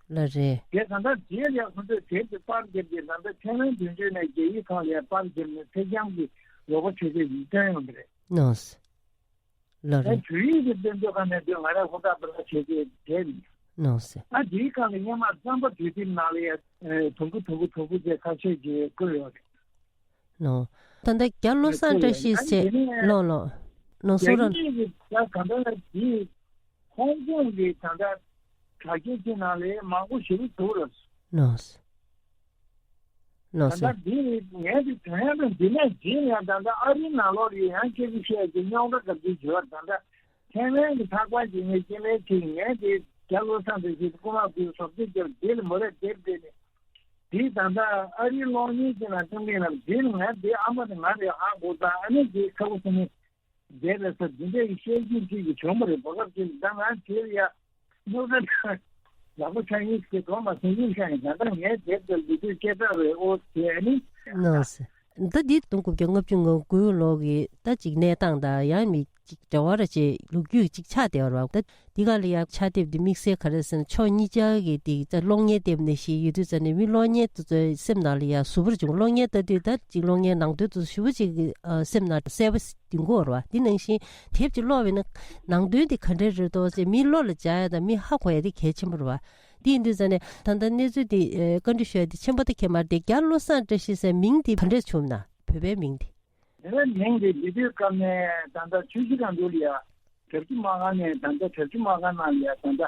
ལ་རེད། དེ་ད་ལྟ་རྗེས་ལ་ཡ་ཁོ་ཚོས་དེབ་དེ་པར་བརྒྱབ་རྗེས་ད་ལྟ་ཐའེ་ཝན་དོན་གཅོད་ནས་རྒྱ་ཡིག་ཁང་ལ་ཡ་པར་བརྒྱབ་ནས་ཚེ་རྐྱང་གི་ལོ་གོ་ཆེ་ཆེ་ཡིག་སྟོན་ཡོང་གི་རེད། ནོས། ལ་ཨེ་རེད། བོད་ཡིག་གི་དཔེ་མཛོད་ཁང་ནས་འདི་ང་རང་ཧུར་ཐག་པ་ལ་བྱས་ཏེ་བསྡད་ནས། ནོ་ཟེར། ཨ་འདིའི་སྒང་ལ་སྔོན་མ་རྩམ་པ་དུས་དེབ་ནང་ལ་ཡ་དུམ་བུ་དུམ་བུ་དུམ་བུ་ཅེས་ཁ་ཤས་ཀྱིས་བཀོད་ཡོད་རེད། ནོ། ད་ལྟ་རྒྱ་བློ་བཟང་བཀྲ་ཤིས་ཟེར། ལོ་ལོ། ནོ་སོ་ར། རྒྱ་ཡིག་གི་ད་ད་ལྟ་འདི་ཧོང་ཀོང་གི་ད་ལྟ་དྲ་རྒྱའི་ནང་ལ་མང་པོ་ཞེ་པོ་འདུག་ལ། ནོ་ཟེར། ལགས་སོ། ད་ལྟ་འདི་ངས་འདི་དོན་ཡང་དང་འདི་ནས་འདི་ནས་ད་ལྟ་ཨ་རིའི་ནང་ལོགས་ལ་ཡང་སྐད་ཆ་བཤད་ཀྱི་རྙོག་དྲ་ག་ཚོད་བྱེད་པ། ད་ལྟ་ཐའེ་ཝན་གྱི་ལྷག་པར་གྱི་ངས་སྐྱེ་དམན་ཅིག་ངས་འདི་རྒྱ་བློ་བཟང་འདི་ཞིག་སྐུ་མ་བུའི་ཟོག་རྫི་རྒྱབ་འདི་ལ་མོ་རེ་དེབ་དེ་ནས་འདི་ད་ལྟ་ཨ་རིའི་གློག་བརྙན་ཅིག་ལ་སྟོན་གྱི་ལ་འདི་ལ་ངས་འདི་ཨ་མ་དང་ང་རེ་ཧ་གོ་ད་ཨ་ནི་འདི་ཁ་བོ་སེ་ནི། དེ་ལ་ས་འདི་འདྲ་ཡི་བཤད་རྒྱུ་ཅིག་གི་བྱུང་བ་རེད། གོ་སྐབས་ཅིག་ད་ང་དེར་ཡ་སྨྱོ་རྩ་ཡག་པོ་ཆགས་ཡིན་ཟེར་གོ་མ་སོང་ཡིན་ཤག་ཡིན། ད་ལྟ་ངས་དེབ་དེ་ལུས་དུས་སྐད་གྲགས་རེད་ཨོ་ཟེར་ནི། ནོ་ཟེར། ད་འདི་སྟོང་དགུ་བརྒྱ་ལྔ་བཅུ་ང་དགུ་ལོ་གི་ད་ཅིག་གནས་སྟངས་དང་ཡང་མི་ཅིག་འབྲེལ་བ་ར་ཅིག་ལོ་རྒྱུས་ཅིག་ཆགས་བསྡད་པ་རེད་བ། ད་འདི་ག་ལ་ཡང་ཕྱག་དེབ་འདི་དམིགས་བསལ་ག་རེ་ཟེར་ན་ཕྱོགས་གཉིས་ཆ་གི་འདི་ད་གློག་བརྙན་དེབ་ནས་ཞིག་ཡོད་དུས་ཙང་ནས་མི་གློག་བརྙན་དེ་ཚོའི་སེམས་ནང་ལ་ཡང་ཟུར་པར་བྱུང་། གློག་བརྙན་ལྟ་དུས་ད་ཅིག་གློག་བརྙན་ནང་དོན་དེ་ཚོ་ཞེ་པོ་ཅིག་ཨ་སེམས་ནང་གསལ་པོ་ཟིན་གྱི་ཡོད་རེད་བ། འདི་ནང་བཞིན་དེབ་ཅིག་ཀློག་པ་ཡིན་ན་ནང་དོན་དེ་ག་འདྲ་རེད་འདུག་ཟེར་མི་བློ་ལ་འཇགས་ཡ་དང་མི་ཧ་གོ་ཡ་དེ་གལ་ཆེན་པོ་རེད་བ། དེ་ཡིན་དུས་ཙང་ནས་ད་ལྟ་གནས་ཚུལ་འདི་ཨ་བཀའ་འདྲི་ཞུ་ཡ་དེ་ཆེན་པོ་ད་གལ་མ་རེད་དེ། རྒྱ་བློ་བཟང་བཀྲ་ཤིས་ཟེར་མིང་འདི་ག་འདྲས་བྱུང་ན། བོད་པའི་མིང་འདི། དེ་བས་མིང་དེ་འདི་དུས་སྐབས་ནས་ད་ལྟ་ཆུ་བཞི་སྒང་དྲུག་ལ་ཡ་གྲྭ་བཞི་སྨར་ཁམས་ནས་ད་ལྟ་གྲྭ་བཞི་སྨར་ཁམས་ནང་ལ་ཡ་ད་ལྟ་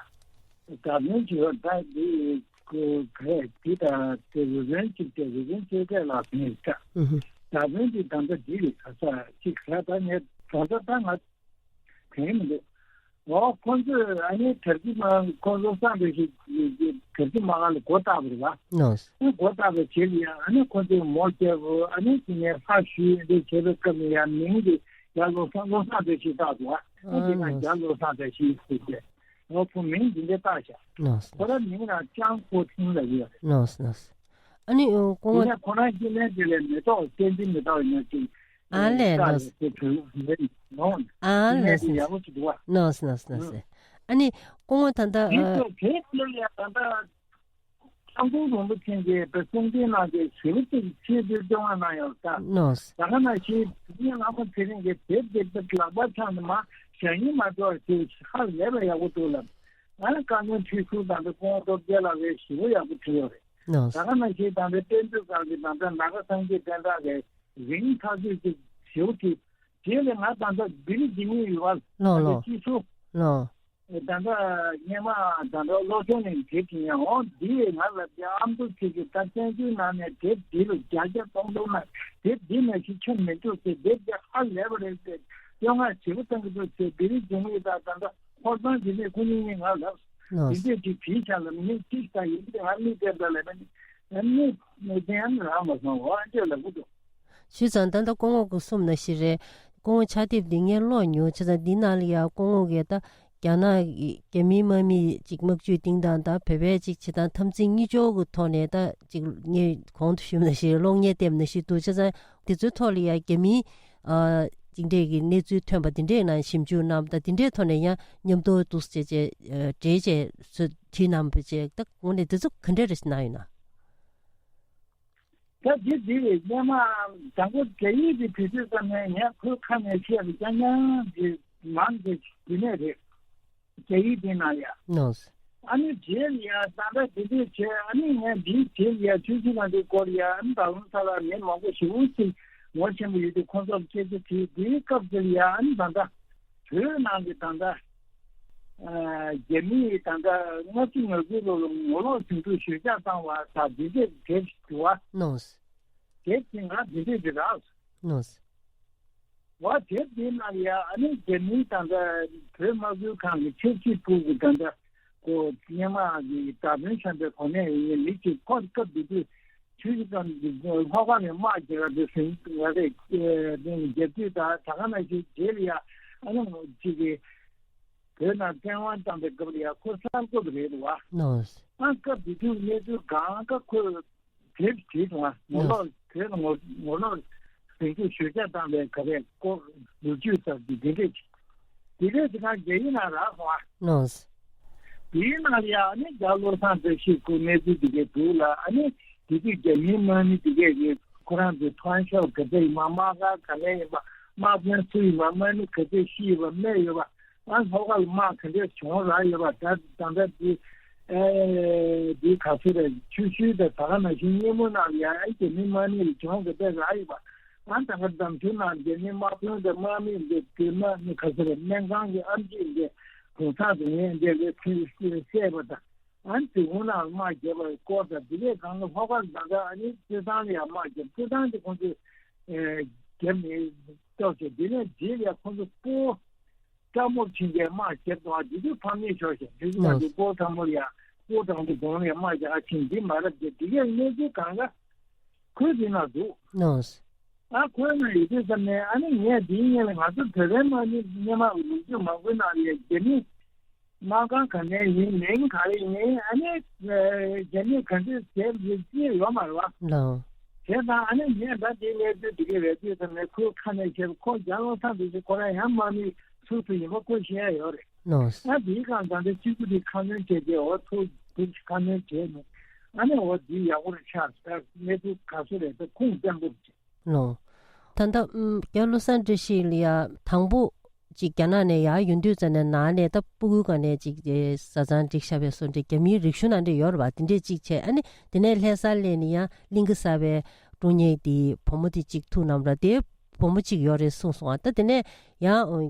བརྡ་དོན་བྱེད་པ་ད་འདི་གོ་གས་འདི་ད་དེ་རུ་རན་གཅིག་དེ་རུ་རན་ཆོས་སྐད་ལགས་ཟེར་ནས་ད་ཨུ་ཧུ། བརྡ་དོན་འདི་ད་ལྟ་འདི་རེད། ག་ས་གཅིག་ས་ད་ངས་ད་ལྟ་ད་ང་དྲན་མི་འདུག་འོ་ཁོང་ཚོས་ཨ་ནི་དར་རྒྱས་མ་ཁོང་ཚོ་སངས་རྒྱས་ཤིག་དར་རྒྱས་མ་ག་ལ་སྒོ་བཏགས་པ་རེད་བ། ནོ། ཨ་སྒོ་བཏགས་པའི་རྗེས་ལ་ཡང་ཨ་ནི་ཁོང་ཚོས་མོ་སྐྱེ་བོ། ཨ་ནི་དེ་ནས་ལྷ་ཞུས་འདི་བྱས་པའི་སྐབས་ནས་ཡང་མིང་འདི་རྒྱ་བློ་བཟང་བློ་བཟང་བཀྲ་ཤིས་བཏགས་འདུག་ཨ་ནི་དེ་ན་རྒྱ་བློ་བཟང་བཀྲ་ཤིས་ཟེར་ཏེ་འོ་ཁོ་མིང་འདི་འདྲ་བཏགས་ཤག་ནོ། ཁོ་རང་མིང་རང་ལྕང་ཁོ་ཐིང་ལབ་ཡོད་རེད། ནོ་ནོ། ཨ་ནི་ཨོ་སྐུ་ངོ། དེ་ནས་ཁོ་རང་སྐྱེ་དམན་དེ་ལས་མེ་ཏོག་བསྟན་འཛིན་མེ་ཏོག་ཡིན་ན་ཅིག་ཨ་ལས་ལགས་སོ། དེ་བོད་མི་རེད་ནོ། ཨ་ལས་སོ། ཡག་པོ་ཅིག་འདུག་བ། ནོ་སི་ནོ་སི་ནོ་སི། ཨ་ནི་སྐུ་ངོ་ད་ལྟ་དེ་ཨ། ཚོ་དེ་ཚོ་ལ་ཡང་ད་ལྟ་ཁྲ་འགུ་རིན་པོ་ཆེ་གིས་བོད་གསུང་འཕྲིན་ནང་གི་ཞེ་པོ་ཅིག་ཆེད་དུ་བསྐྱོན་གནང་ཡོད་ད། ནོ་སི། ད་ག་ནང་བཞིན་དེ་ལྷ་མོ་ཚེ་རིང་གིས་དེབ་དེབ་དེབ་ལག་པ་འཆང་ནས་མ་ཞང་ཡིན་མ་འགྲོ་བ་ཞེས་ཧ་ལས་པ་ཡག་པོ་འདུག་ལབ། ཨ་ནི་བཀའ་བློན་ཁྲི་ཟུར་དང་དེ་སྐུ་ངོ་སྟོབས་རྒྱལ་ལགས་ཀྱིས་ཞེ་པོ་ཡག་པོ་བྲིས་ཡོད་རེད། ནོ། ད་ག་ནང་བཞིན་ད་ལྟའི་དཔེ་མཛོད་ཁང་གི་ད་ལྟ་ནཱ་ག་སངས་རྒྱས་བསྟན་གྲགས་ཀྱི་རིང་ཐག་ཆོད་ཅིག་ཞེ་པོ་ཅིག་དེ་ལས་ང་ད་ལྟ་བི་རི་ཇི་ནི་ཡུ་ནི་ཝར་ལོ་ལོ་སི་ཊི་ལོ། ད་ལྟ་སྔས་མ་ད་ལྟ་སློབ་ཆུང་ནས་དེབ་ཅིག་ཡང་འོང་འདི་ང་ལ་དེ་ཨ་མདོ་ཁྱེད་ཀྱི་ད་བཙན་བྱོལ་ནང་ནས་དེབ་འདི་ལ་བརྒྱ་ཆ་སྟོང་སྟོང་ན་དེབ་འདི་ནང་བཞིན་ཆགས་མི་འདུག་ཟེར། དེབ་དེ་ཧ་ལས་པ་རེད་ཟེར། བསྟོད་བསྔགས་ཇེ་པོ་བཏང་གི་འདུག་ཟེར། བི་རི་ཇི་ནི་ཡུ་དང་ད་ལྟ་ཧོར་ཐང་འདི་ནས་ཁོ་གཉིས་གཉིས་ང་ལ་ལབ། ལོ། འདི་འདྲས་ཅིག་བྲིས་བཞག་ལ་མི་གཅིག་དང་ཡིན་གྱི་ང་མི་བསྟན་པ་ལ་མི་མི་མི་བསྟན་ཡང་རག་མ་སོང་བ་འདྲས་ལབ་གི་འདུག་བྱས་ཙང་ད་ལྟ་སྐུ་ངོ་སྐུ་གསུམ་ནང་བཞིན་རེད། སྐུ་ངོ་ཕྱག་དེབ་འདི་ངས་ཀློག་མྱོང་། བྱས་ཙང་འདི་ནང་ལ་ཡང་སྐུ་ངོ་གིས་ད་རྒྱ་ནག་གི་རྒྱ་མིའི་དམག་མིས་ཅིག་དམག་ཇུས་བཏིང་སྟངས་དང་བོད་པས་ཅིག་བྱེད་སྟངས་འཐབ་འཛིང་གཉིས་ཕྱོགས་ཀྱི་ཐོག་ནས་ད་ཅིག་ངས་གོང་དུ་ཞུས་པ་ནང་བཞིན་གློག་བརྙན་དེབ་ནང་བཞིན་འདུག་བྱས་ཙང་དེ་ཚོའི་ཐོག་ལ་ཡང་རྒྱ་མིའི་ཨ་ཅིག་འདྲས་ཀྱི་གནས་ཚུལ་ཐོན་པ་དེ་འདྲས་ནང་ཞིབ་འཇུག་གནང་བ་དང་དེ་འདྲས་ཐོག་ནས་ཡང་མཉམ་དུ་འདུག་བྱས་བྱས་ཨ་འགྲེལ་བྱས་ཚུལ་བྲིས་གནང་བ་བྱས། ད་དངོས་གནས་དེ་ཚོ་ག་འདྲས་རེད་གནང་ཡོད་ན། ད་འདི་འདི་རེད། སྔོན་མ་དང་པོ་རྒྱ་ཡིག་འདི་བྲིས་དུས་ཙམ་ནས་ངས་ཁོའི་ཁ་ནས་བཤད་པ་རྐྱང་རྐྱང་འདི་མང་གི་འདི་ནས་རེད། རྒྱ་ཡིག་འདི་ནང་ཡ། ནོ། ཨ་ནི་རྗེས་ལ་ཡ་ད་ལྟ་འདི་འདྲས་བྱས། ཨ་ནི་ངས་འདིའི་རྗེས་ལ་ཡ་ཆུ་ཆུ་ལ་འདི་སྐོར་ཡ་ཨ་ནི་ད་ལུང་ས་ལ་མི་མང་པོ་ཞེ་པོ་ཅིག་ངོ་ཤེས་པ་ཡོད་དུས་ཁོང་ཚོར་སྐད་ཆ་དྲིས། འདིའི་སྐབས་འདི་ལ་ཡ་ཨ་ནི་ད་ལྟ་བོད་ནང་གི་ད་ལྟ་ཨ་རྒྱ་མིས་ད་ལྟ་ལྔ་བཅུ་ང་དགུ་ལོ་ལ་ངོ་ལོག་ཟིང་འཁྲུག་ཞོད་འཇགས་བཏང་བ་ད་འདི་འདྲས་དེབ་ཞིག་འདུག་བ། ནོ། དེབ་དེ་ང་འདི་འདྲས་དེ་རག་སོང་། ནོ། བ་དེབ་དེ་ནང་ལ་ཡ་ཨ་ནི་རྒྱ་མིའི་ད་ལྟ་བོད་དམག་ཁུལ་ཁང་གི་ཆབ་སྲིད་པུའུ་གི་ད་ལྟ་ཁོ་སྔོན་མ་གི་བརྡ་དོན་བྱམས་པའི་གོ་གནས་ཡོད་མཁན་མི་གཅིག་ཁོ་སྐབས་དེ་དུས་ཆུ་བཞི་སྒང་གི་ལྷོ་ཁ་ནས་དམག་རྒྱག་ག་འདུག་ཟིན་ང་རེད། རྒྱབ་དུས་ད་ད་ག་ནང་བཞིན་རྗེས་ལ་ཡ་ཨ་ནི་གཅིག་གི་བོད་ནང་བཙན་དབང་བཏང་པའི་སྐབས་ལ་ཡ་ཁོ་གསར་འགོད་རེད་བ། ནོ། ཨ་སྐབས་དེ་དུས་གནས་ཚུལ་གང་ག་ཁོས་དེབ་བྲིས་སོང་ང་། ངོ་ལོག་དེ་ལ་ངོ་ངོ་ལོག་ཟིང་འཁྲུག་ཞོད་འཇགས་བཏང་བའི་ག་རེ་སྐོར་ལོ་རྒྱུས་ཟེར་གྱི་འདི་འདྲས་ཅིག་དེ་འདྲས་ཅིག་ཁ་རྒྱ་ཡིག་ནང་རག་སོང་ང་། ནོ། དེའི་ནང་ལ་ཡ་ཨ་ནི་རྒྱ་བློ་བཟང་བཀྲ་ཤིས་སྐུ་གནས་ཚུལ་འདི་གས་འདུག་ལ། ཨ་ནི་དེ་དུས་རྒྱ་མིའི་དམག་མི་འདི་གས་ཀྱིས་ཁོ་རང་ཚོའི་མཐོང་ཤོག་ག་ཚད་ཡིན་པ། དམག་སྒར་ག་ནས་ཡིན་པ། དམག་དཔོན་སུ་ཡིན་པ། དམག་མི་ག་ཚད་ཤི་ཡོད་པ། རྨས་ཡོད་པ། ཨ་ལྷོ་ཁ་ལ་དམག་ག་འདྲས་བྱུང་རག་ཡོད་པ། ད་ད་ལྟ་འདི་ཨེ་འདི་ག་ཚོད་རེད། ཆུ་ཤུལ་དང་ད་ག་ནང་བཞིན་སྙེ་མོ་ནང་ལ་ཡང་ཨ་རྒྱ་མི་དམག་མི་ལ་གྱོང་ག་འདྲས་རག་ཡོད་པ། ཨ་ད་ག་འདམ་ཆུ་ནང་རྒྱ་མི་དམག་དཔོན་དང་དམག་མི་འདི་དེ་དམག་མི་ག་ཚོད་རེད། སྨན་ཁང་གི་ཨེམ་ཆི་འདི་གུང་སེང་དུ་ངས་འདི་ལས་ཚུལ་བཤད་པ་དང་། ཨ་ནི་དེ་གུང་ནང་ལ་དམག་བརྒྱབ་པའི་སྐོར་དང་། དེ་ལས་གང་ལ་ལྷོ་ཁ་ལ་ད་ལྟ་ཨ་ནི་རྩེད་ཐང་ལ་ཡང་དམག་བརྒྱབ། རྩེད་ཐང་དེ་ཁོང་ཚོས་ཨེ་བརྒྱབ་ནས་གཏོར་བྱས། དེ་ནས་རྗེས་ལ་ཁོང་ཚོ་སྤོ་བོ་ཀྲ་མོར་ཕྱིན་རྗེས་དམག་བརྒྱབ་འདུག་དེ་དུས་ཕམ་ཉེས་ཤོར་ཞིང་། དེ་དུས་ང་ཚོ་སྤོ་བོ་ཀྲ་མོར་ཡང་སྤོ་བོ་ཀྲ་མོར་དགོངས་ནས་དམག་རྒྱག་ཕྱིན་འདི་མ་རབས་བརྒྱབ། དེ་གས་གནས་ཚུལ་གང་ག་ཁོས་དེ་ན་འདུག་ཨ་ཁོའི་ནང་ཡོད་དུས་ཙམ་ནས་ཨ་ནི་ངས་འདིའི་སྔོན་ལ་ང་ཚོ་བོད་པའི་དམག་མི་སྔོན་མ་ལོ་རྒྱུས་མང་པོའི་ནང་ལ་རྒྱ་མི་དམག་ཁང་ག་ནས་ཡིན། མིང་ག་རེ་ཡིན། ཨ་ནི་རྒྱ་མི་ག་འདྲས་བྱས་ཡོད་ཅེས་ཡོད་མ་རེད་བ། ལགས། དེ་དང་ཨ་ནི་ངས་ད་དེ་ལས་དུས་དེ་གའི་རེད་དུས་ཙམ་ནས་ཁོའི་ཁ་ནས་བཤད་ཁོ་རྒྱ་ལོ་ས་འདི་ཚོ་ཁོ་རང་ཡང་དམག་མི་ཚུགས་སུ་ཡིན་པ་ཁོ་ཤེས་ཡ་ཡོད་རེད། ནོ། ད་དེའི་སྒང་ད་ལྟ་སྤྱི་ཚོགས་དེ་ཁ་སྣོན་བྱས་ཏེ་འོ་ཐུག་དུས་ཁ་སྣོན་བྱས་ནས་ཨ་ནི་འོ་དེ་ཡག་པོ་རེད་ཆགས་ད་གནས་ཚུལ་ག་ཚོད་རེད་ད་ཁུངས་བཙན་པོ་རེད། ལོ། ད་ལྟ་ཨུམ་རྒྱ་བློ་བཟང་བཀྲ་ཤིས་ལ་ཡ་དང་པོ་ཅིག་རྒྱ་ནག་ནས་ཡར་ཡོང་དུས་ཙམ་ནས་ནང་ནས་ད་སྤུ་གུའི་སྒང་ནས་ཅིག་དེ་བཟའ་ཚང་སྒྲིག་ཤག་པའི་བཟོ་འདྲ་རྒྱ་མིའི་རིག་གཞུང་ནང་འདྲ་ཡོད་རེད་པ། དེ་འདྲས་ཅིག་བྱས་ཨ་ནི་དེ་ནས་ལྷ་སར་སླེབས་ནས་ཡང་གླིང་གེ་སར་བའི་དཀྲུག་ཉེས་དེ་བུ་མོ་དེ་ཅིག་ཐུག་གནང་ར་དེ་བུ་མོ་ཅིག་ཡོད་རེད་གསུངས་སོང་ཨ། ད་དེ་ནས་ཡང་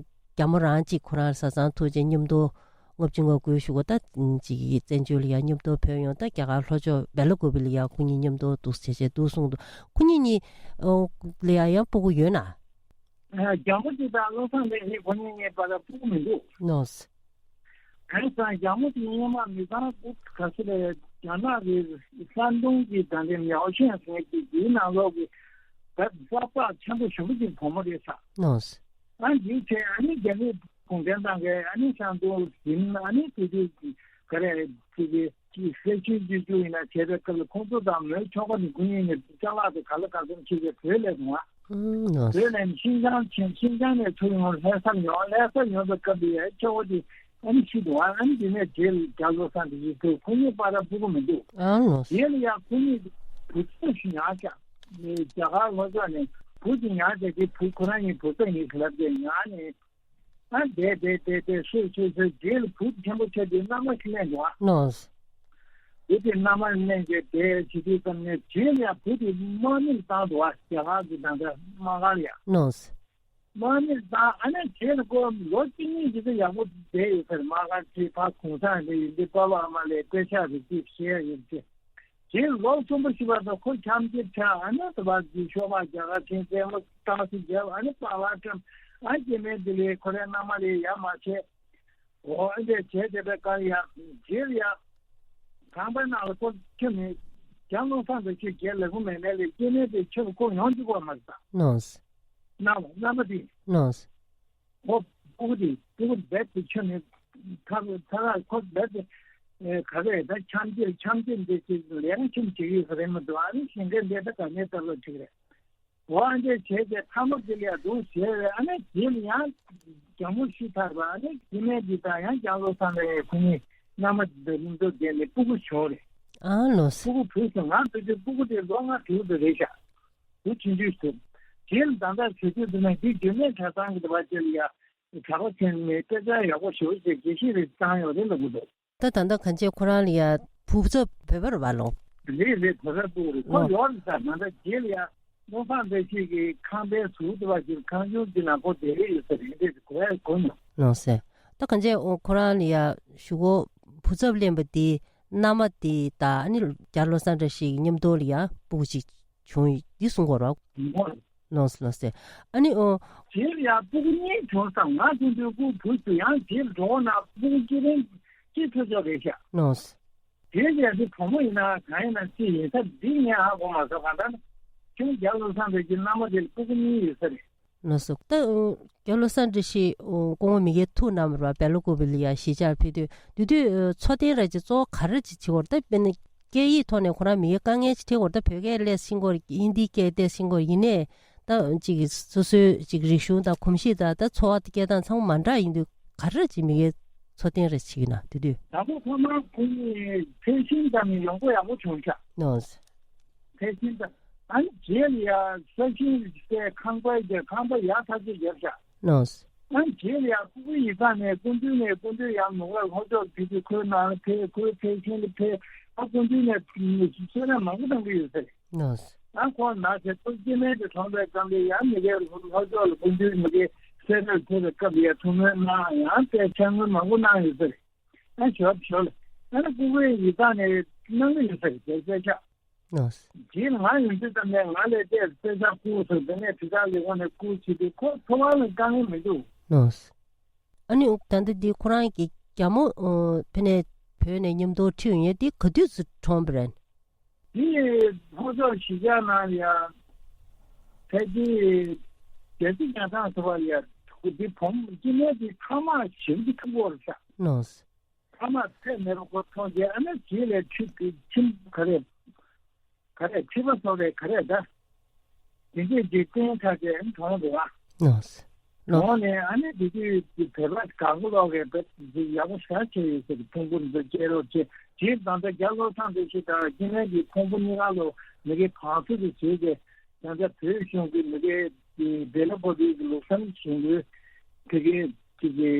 རྒྱ་མོ་རང་ཅིག་ཁོ་རང་བཟའ་ཚང་ཐུག་རྗེས་མཉམ་དུ། ལྔ་བཅུ་ང་དགུའི་གཞུག་གུ་ད་ཅིག་གི་བཙན་བྱོལ་ལ་ཡང་མཉམ་དུ་བོད་ཡོང་ད་རྒྱ་གར་ལྷོ་ཕྱོགས་སྦེ་ལ་ཀུ་པེ་ལ་ཡང་ཁོ་གཉིས་མཉམ་དུ་འདུག་བྱས་བྱས་འདུག་གསུངས་འདུག་ཁོ་གཉིས་གཉིས་ལ་ཡང་ཡང་སྤུ་གུ་ཡོད་ན། རྒྱ་མོ་གཅིག་དང་བློ་བཟང་ལེགས་ཁོ་གཉིས་གཉིས་བར་ལ་སྤུ་གུ་མི་འདུག་ནོ། གང་ཟེར་རྒྱ་མོ་དེ་སྔོན་མ་མི་ཚང་སྤུ་གུ་ག་ཚོད་ལས་རྒྱ་ནག་གི་ས་འདུང་གི་ད་ལྟའི་མྱའོ་ཤན་ཟེར་གྱི་དེའི་ནང་ལོགས་ཀྱི་ད་གསར་པ་ཆེན་པོ་ཞུ་གི་ཅིག་བུ་མོ་རེད་ས། ནོ། ཨ་འདི་བྱས་ཨ་ནི་རྒྱ་མི་གུང་ཁྲན་ཏང་གི་ཨ་ནི་ཤང་ཏུང་ཟིན་ཨ་ནི་དེ་དུས་ག་རེ་དེ་དུས་ཀྱི་སེ་ཆུང་ཅུ་ཅུ་ཡིན་ན་བྱས་པའི་སྐབས་ལ་ཁོང་ཚོ་དང་མོའི་ཁྱོ་ག་ནི་ཀུན་ཡིན་ནས་ཅ་ལག་དེ་ག་ལ་ག་ཚོད་ཁྱེར་ཏེ་བོད་ལ་འགྲོ་བ། ཨུམ་ནོ། བོད་ལ་ནི་ཤིན་ཅང་ཆེན་ཤིན་ཅང་ནས་ཚུར་ཡོང་ལྷ་སར་ཡོང་ལྷ་སར་ཡོང་པའི་སྐབས་ལ་ཡ་ཁྱོ་ག་དེ་ཨ་ནི་ཤི་འདུག་ཨ་ནི་དེ་ནས་རྗེས་ལ་རྒྱ་བློ་བཟང་དེ་ཡིན་དུས་ཁོ་གཉིས་བར་ལ་སྤུ་གུ་མི་འདུག་ཨ་ནོ། རྗེས་ལ་ཡ་ཁོ་གཉིས་བུ་ཚོ་ཞིག་ཉག་ཤག་རྒྱ་གར་ལྷོ་ཕྱོགས་ནས་བུ་གཅིག་ཉར་བྱས་ཏེ་བུ་ཁོ་རང་གཉིས་བུ་ཚ་གཉིས་ལབ་སྟེ་ཉར་ནས་ཨ་བསྡད་བསྡད་བསྡད་བསྡད་སོས་སོས་སོས་རྗེས་ལ་བུ་ཆེན་པོ་ཆགས་དུས་མནའ་མ་ཞིག་ལེན་འདུག་ཨ། ནོ། བུ་དེ་མནའ་མ་ལེན་བྱས་བསྡད་བྱེད་དུས་ཙམ་ནས་རྗེས་ལ་ཡང་བུ་དེ་དམག་མི་ལ་བཏང་འདུག་ཨ་རྒྱ་གར་གྱི་ད་ལྟ་དམག་སྒར་ལ་ཡང་། ནོ། དམག་མི་ལ་བཏང་ཨ་ནི་རྗེས་ལ་ཁོ་ལོ་གཅིག་གཉིས་ཀྱི་ཚེ་ཡག་པོ་བསྡད་ཡོད་ཟེར་དམག་སྒར་ཁྲིད་ཕར་གུང་སེང་དེ་ཡིན་དུས་པ་ཕ་ཨ་མ་ལས་དཔེ་ཆ་རེ་ཅིག་བཤད་ཡོད་ཅེས། རྗེས་ལོ་གསུམ་པ་བཞི་པ་དང་ཁོ་འཆམ་མཐུན་ཆགས་ཨ་ནི་དུ་བ་གི་ཤོག་མ་རྒྱ་གར་ཆེན་བཙན་མོ་ཏང་སི་རྒྱབ་ཨ་ནི་པ་ལགས་ཁྲིམས་ཨ་སྐྱེ་དམན་དེ་ལས་ཁོ་རའི་མནའ་མ་ལས་ཡ་མ་བྱས། འོ་ཨ་འདྲས་བྱས་བསྡད་པའི་སྐབས་ཡ་རྗེས་ལ་ཡ་ཁང་པའི་ནང་ལ་ཁོ་ཁྱོད་ནི་རྒྱ་ལོ་སང་དུ་ཁྱོད་རྒྱལ་ལ་ཁོ་མེད་མེད་ལས་སྐྱེ་དམན་དེ་ཁྱོད་ཁོ་ཡོང་རྒྱུ་གོ་མ་རེད་ད། ནོ། མནའ་མ་མནའ་མ་དེ། ནོ། ཁོ་སྤུ་གུ་དེ་སྤུ་གུ་རྦད་དེ་ཁྱོད་ནི་ཐ་ཐ་ཁ་ཁོ་རྦད་དེ་ག་རེ་ད་འཆམ་རྒྱུ་འཆམ་རྒྱུ་འདི་ཅིག་ལས་ཀ་ཁྱོད་བྱེད་ཀྱི་ཡོད་ས་རེད་མི་འདུག་ཨ་ནི་ཞིང་ཁའི་ལས་ད་ག་ནས་ལྟ་ལ་ཁྲིག་རེད། འོ་ཨ་འདྲས་བྱས་ཏེ་ཐ་མ་དེ་ལས་འདུག་ཟེར་བས་ཨ་ནི་དེ་ནི་ཡང་རྒྱ་མོ་ཤི་ཚར་བ་ཨ་ནི་སྐྱེ་དམན་འདི་དང་ཡང་རྒྱ་ལོ་སང་ལས་ཁོ་གཉིས་མནའ་མ་དེ་འདི་མཉམ་དུ་བསྡད་ནས་སྤུ་གུ་བྱུང་རེད། ཨ་ལོ་སི། སྤུ་གུ་བུ་སོང་ང་བུ་དེ་སྤུ་གུ་དེ་ལོ་ལྔ་དྲུག་དེ་རེད་ཤག་བུ་ཆུང་ཆུང་ཞིག་འདུག་རྗེས་ལ་ད་ལྟ་ཟེར་དུས་འདི་ན་འདི་རྒྱུ་མེད་གྲྭ་ཚང་གི་འདི་བ་ཅེ་ལ་ཡ་གྲྭ་པ་ཚན་ནས་དཔེ་ཆ་ཡག་པོ་ཞེ་པོ་ཅིག་དགེ་བཤེས་རེ་བཏང་ཡོད་རེད་ལབ་གི་འདུག་ད་ད་ལྟ་གང་ཅེ་ཁོ་རང་ལ་ཡ་བུ་ཚབ་བོད་པ་རེད་བ་ལོ། རེད་རེད་བོད་པ་སྤུ་གུ་རེད་ཁོ་ལོ། ཡོད་རེད་ད་ད་ལྟ་རྗེས་ལ་ཡ་བློ་བཟང་བཀྲ་ཤིས་ཀྱི་ཁང་པའི་ཟུར་དུ་བ་ཅིག་ཁང་ཆུང་ཅིག་ནང་ཁོ་བསྡད་ཀྱི་ཡོད་ས་རེད་འདྲེ་གོ་ཡ་གོ་མྱོང་། ལོ་སེ། ད་གང་ཅེ་ཁོ་རང་ལ་ཡ་ཞུ་གོ་བུ་ཚབ་ལེན་པ་དེ་མནའ་མ་དེ་ད་ཨ་ནི་རྒྱ་བློ་བཟང་བཀྲ་ཤིས་ཀྱི་མཉམ་དུ་ལ་ཡ་སྤུ་གུ་ཅིག་བྱུང་ཡོད་འདི་གསུང་གོ་རོགས། ལོས་ལོས་ཟེར། ཨ་ནི་ཨོ། རྗེས་ལ་ཡང་སྤུ་གུ་གཉིས་བྱུང་ཙང་ང་ཚོ་འདུས་སྐུ་བུ་ཚོ་ཡང་རྗེས་ལ་འགྲོ་བ་ན་སྤུ་གུ་སྐྱེ་རིང་སྐྱེ་ཐུབ་ཆོག་རེད་ཤག་ལོས། རྗེས་ལ་ཡང་འདི་གྲོགས་མོ་ཡིན་ན་གང་ཡིན་ན་སྐྱེ་ཡིན་ས་འདི་ངས་ཧ་གོ་མ་སོང་གང་ལྟར་ན་ཁྱོད་རྒྱ་བློ་བཟང་རེད་ཀྱི་མནའ་མ་དེ་ལ་སྤུ་གུ་གཉིས་ཡོད་ས་རེད། ལགས་སོ། ད་རྒྱལ་ལོ་སན་ཏྲི་ཤི་སྐུ་ངོ་མི་རྒན་ཐུག་གནང་བ་རེད་པ། སྦེ་ལ་ཀུ་པི་ལི་ཡ་གཞིས་ཆགས་ཕེབས་དུས་དེ་དུས་འཚོ་རྟེན་ར་ཅིག་གཙོ་བོ་ག་རེ་ཅིག་བྱེད་དགོས་རེད། ད་དཔེར་ན་སྐད་ཡིག་ཐོག་ནས་ཁོ་རང་མི་རྒན་དཀའ་ངལ་ཅིག་འཕྲད་དགོས་རེད། ད་བོད་སྐད་ལས་ཤེས་དགོས་རེད། ཧིན་དི་སྐད་བལྟས་ཤེས་དགོས་རེད། ཡིན་ནའི་ད་ཅིག་སོ་སོའི་ཅིག་རིག་གཞུང་དང་གོམས་གཤིས་དང་ད་འཚོ་བ་སྐྱེལ་སྟངས་ཚང་མ་མ་འདྲ་ཡིན་དུས་ག་རེ་ཅིག་མི་རྒན་འཚོ་རྟེན་ར་ཅིག་ཡིན་ན་དེ་དུས། དང་པོ་ཐོག་མར་ཁོང་གཉིས་ཕལ་ཆེར་ཙམ་ནས་ཡོང་སྒོ་ཡག་པོ་བྱུང་ཤག་ནོ། ཕལ་ཆེར་ཙམ། ཨ་ནི་རྗེས་ལ་ཡ་ས་ཞིང་སའི་ཁང་པ་རྒྱབ་ཁང་པ་ཡག་ཐག་ཆོད་བརྒྱབ་ཤག་ནོ། ཨ་ནི་རྗེས་ལ་ཡ་སྤུ་གུ་ཡིག་ཚང་ནས་སྐུ་མདུན་ནས་སྐུ་མདུན་ཡར་མོ་ལ་ལྷོ་ཕྱོགས་ཕེབས་དུས་ཁོའི་ནང་ལ་ཕེབས་ཁོའི་ཕེབས་ཤིང་ལ་ཕེབས་ཨ་སྐུ་མདུན་ནས་གསོལ་རས་མང་པོ་གཏོང་གི་ཡོད་ཟེར། ནོ། ཨ་ཁོ་ན་ཟེར་ཁོ་སྐྱེ་དམན་དུ་གྲོངས་པའི་སྐབས་ལ་ཡ་མི་རྒན་ལྷོ་ཕྱོགས་ལ་སྐུ་མདུན་མི་རྒན་གསོལ་རས་ཕེབས་པའི་སྐབས་ལ་ཡ་ཐུགས་སྨོན་གནང་ཡང་དཔེ་ཆ་སྔོན་མང་པོ་གནང་ཡོད་ཟེར། ཨ་ཞོར་ཞོར་ཨ་ནི་སྐུ་ངོའི་ཡིག་ཚང་ནས་གནང་གི་ཡོད་ཟེར་དེ་དཔེ་ཆ། ནོ། རྗེས་ང་ཡོང་དུས་ཙམ་ནས་ང་ལས་ཏེ་དཔེ་ཆ་བསྐུར་སོང་། དེ་ནས་དེ་དག་ལས་ཁོ་ནས་བསྐུར་བྱེད་དུས་ཁོ་འཚོ་བ་ལ་དཀའ་ངལ་མི་འདུག་ནོ། ཨ་ནི་ད་ལྟ་འདི་ཁོ་རང་གི་རྒྱ་མོ་ཨོ་ཕེ་ནས་བོད་ནས་མཉམ་དུ་ཁྲིད་ཡོང་ཡས་འདི་ག་དུས་སུ་གྲོངས་པ་རེད། འདི་ལྷོ་ཕྱོགས་གཞིས་ཆགས་ནང་ལ་ཡ་ཕལ་ཆེར་རྒྱལ་སྲིད་ཉམས་ཐག་ཐུབ་པ་ལ་ཡ་འདི་བུ་མོ་སྐྱེ་དམན་འདི་ཐ་མག་ཞེ་པོ་ཅིག་འཐུང་གི་ཡོད་རེད་ཤག་ནོ། ཐ་མག་ཚད་མེད་པ་ཁོ་འཐུང་རྗེས་ཨ་ནི་རྗེས་ལ་ཁྲིད་དེ་ཁྱིམ་ག་རེ། ག་རེ་ཁྲི་པ་སོགས་རེད་ག་རེ་ད། དེ་འདྲས་ཀྱི་རྟེན་ཁ་ཅིག་གྲོངས་འདུག་ཨ། ལགས་སོ། ལགས། གྲོངས་ནས་ཨ་ནི་དེ་དུས་ཀྱི་བོད་པ་གང་ག་ལོག་གི་བོད་ཡག་པོ་ཞེ་དྲག་བྱས་ཡོད་ཟེར། ཕུང་པོ་འདི་སྐྱེ་རོགས་བྱེད་ཅེས་ད་ལྟ་རྒྱ་བློ་བཟང་བཀྲ་ཤིས་དང་དཀྱིལ་ནས་ཀྱི་ཕུང་པོ་གཉིས་ཀ་ལོ་མི་གི་བང་སོ་དུ་བྱས་ཏེ་ད་ལྟ་བོད་གཞུང་གི་མི་གི་སྦེ་ལ་པོ་དེ་གི་ལུགས་བསམ་བཞིན་དུ་དེ་གི་དེ་གི་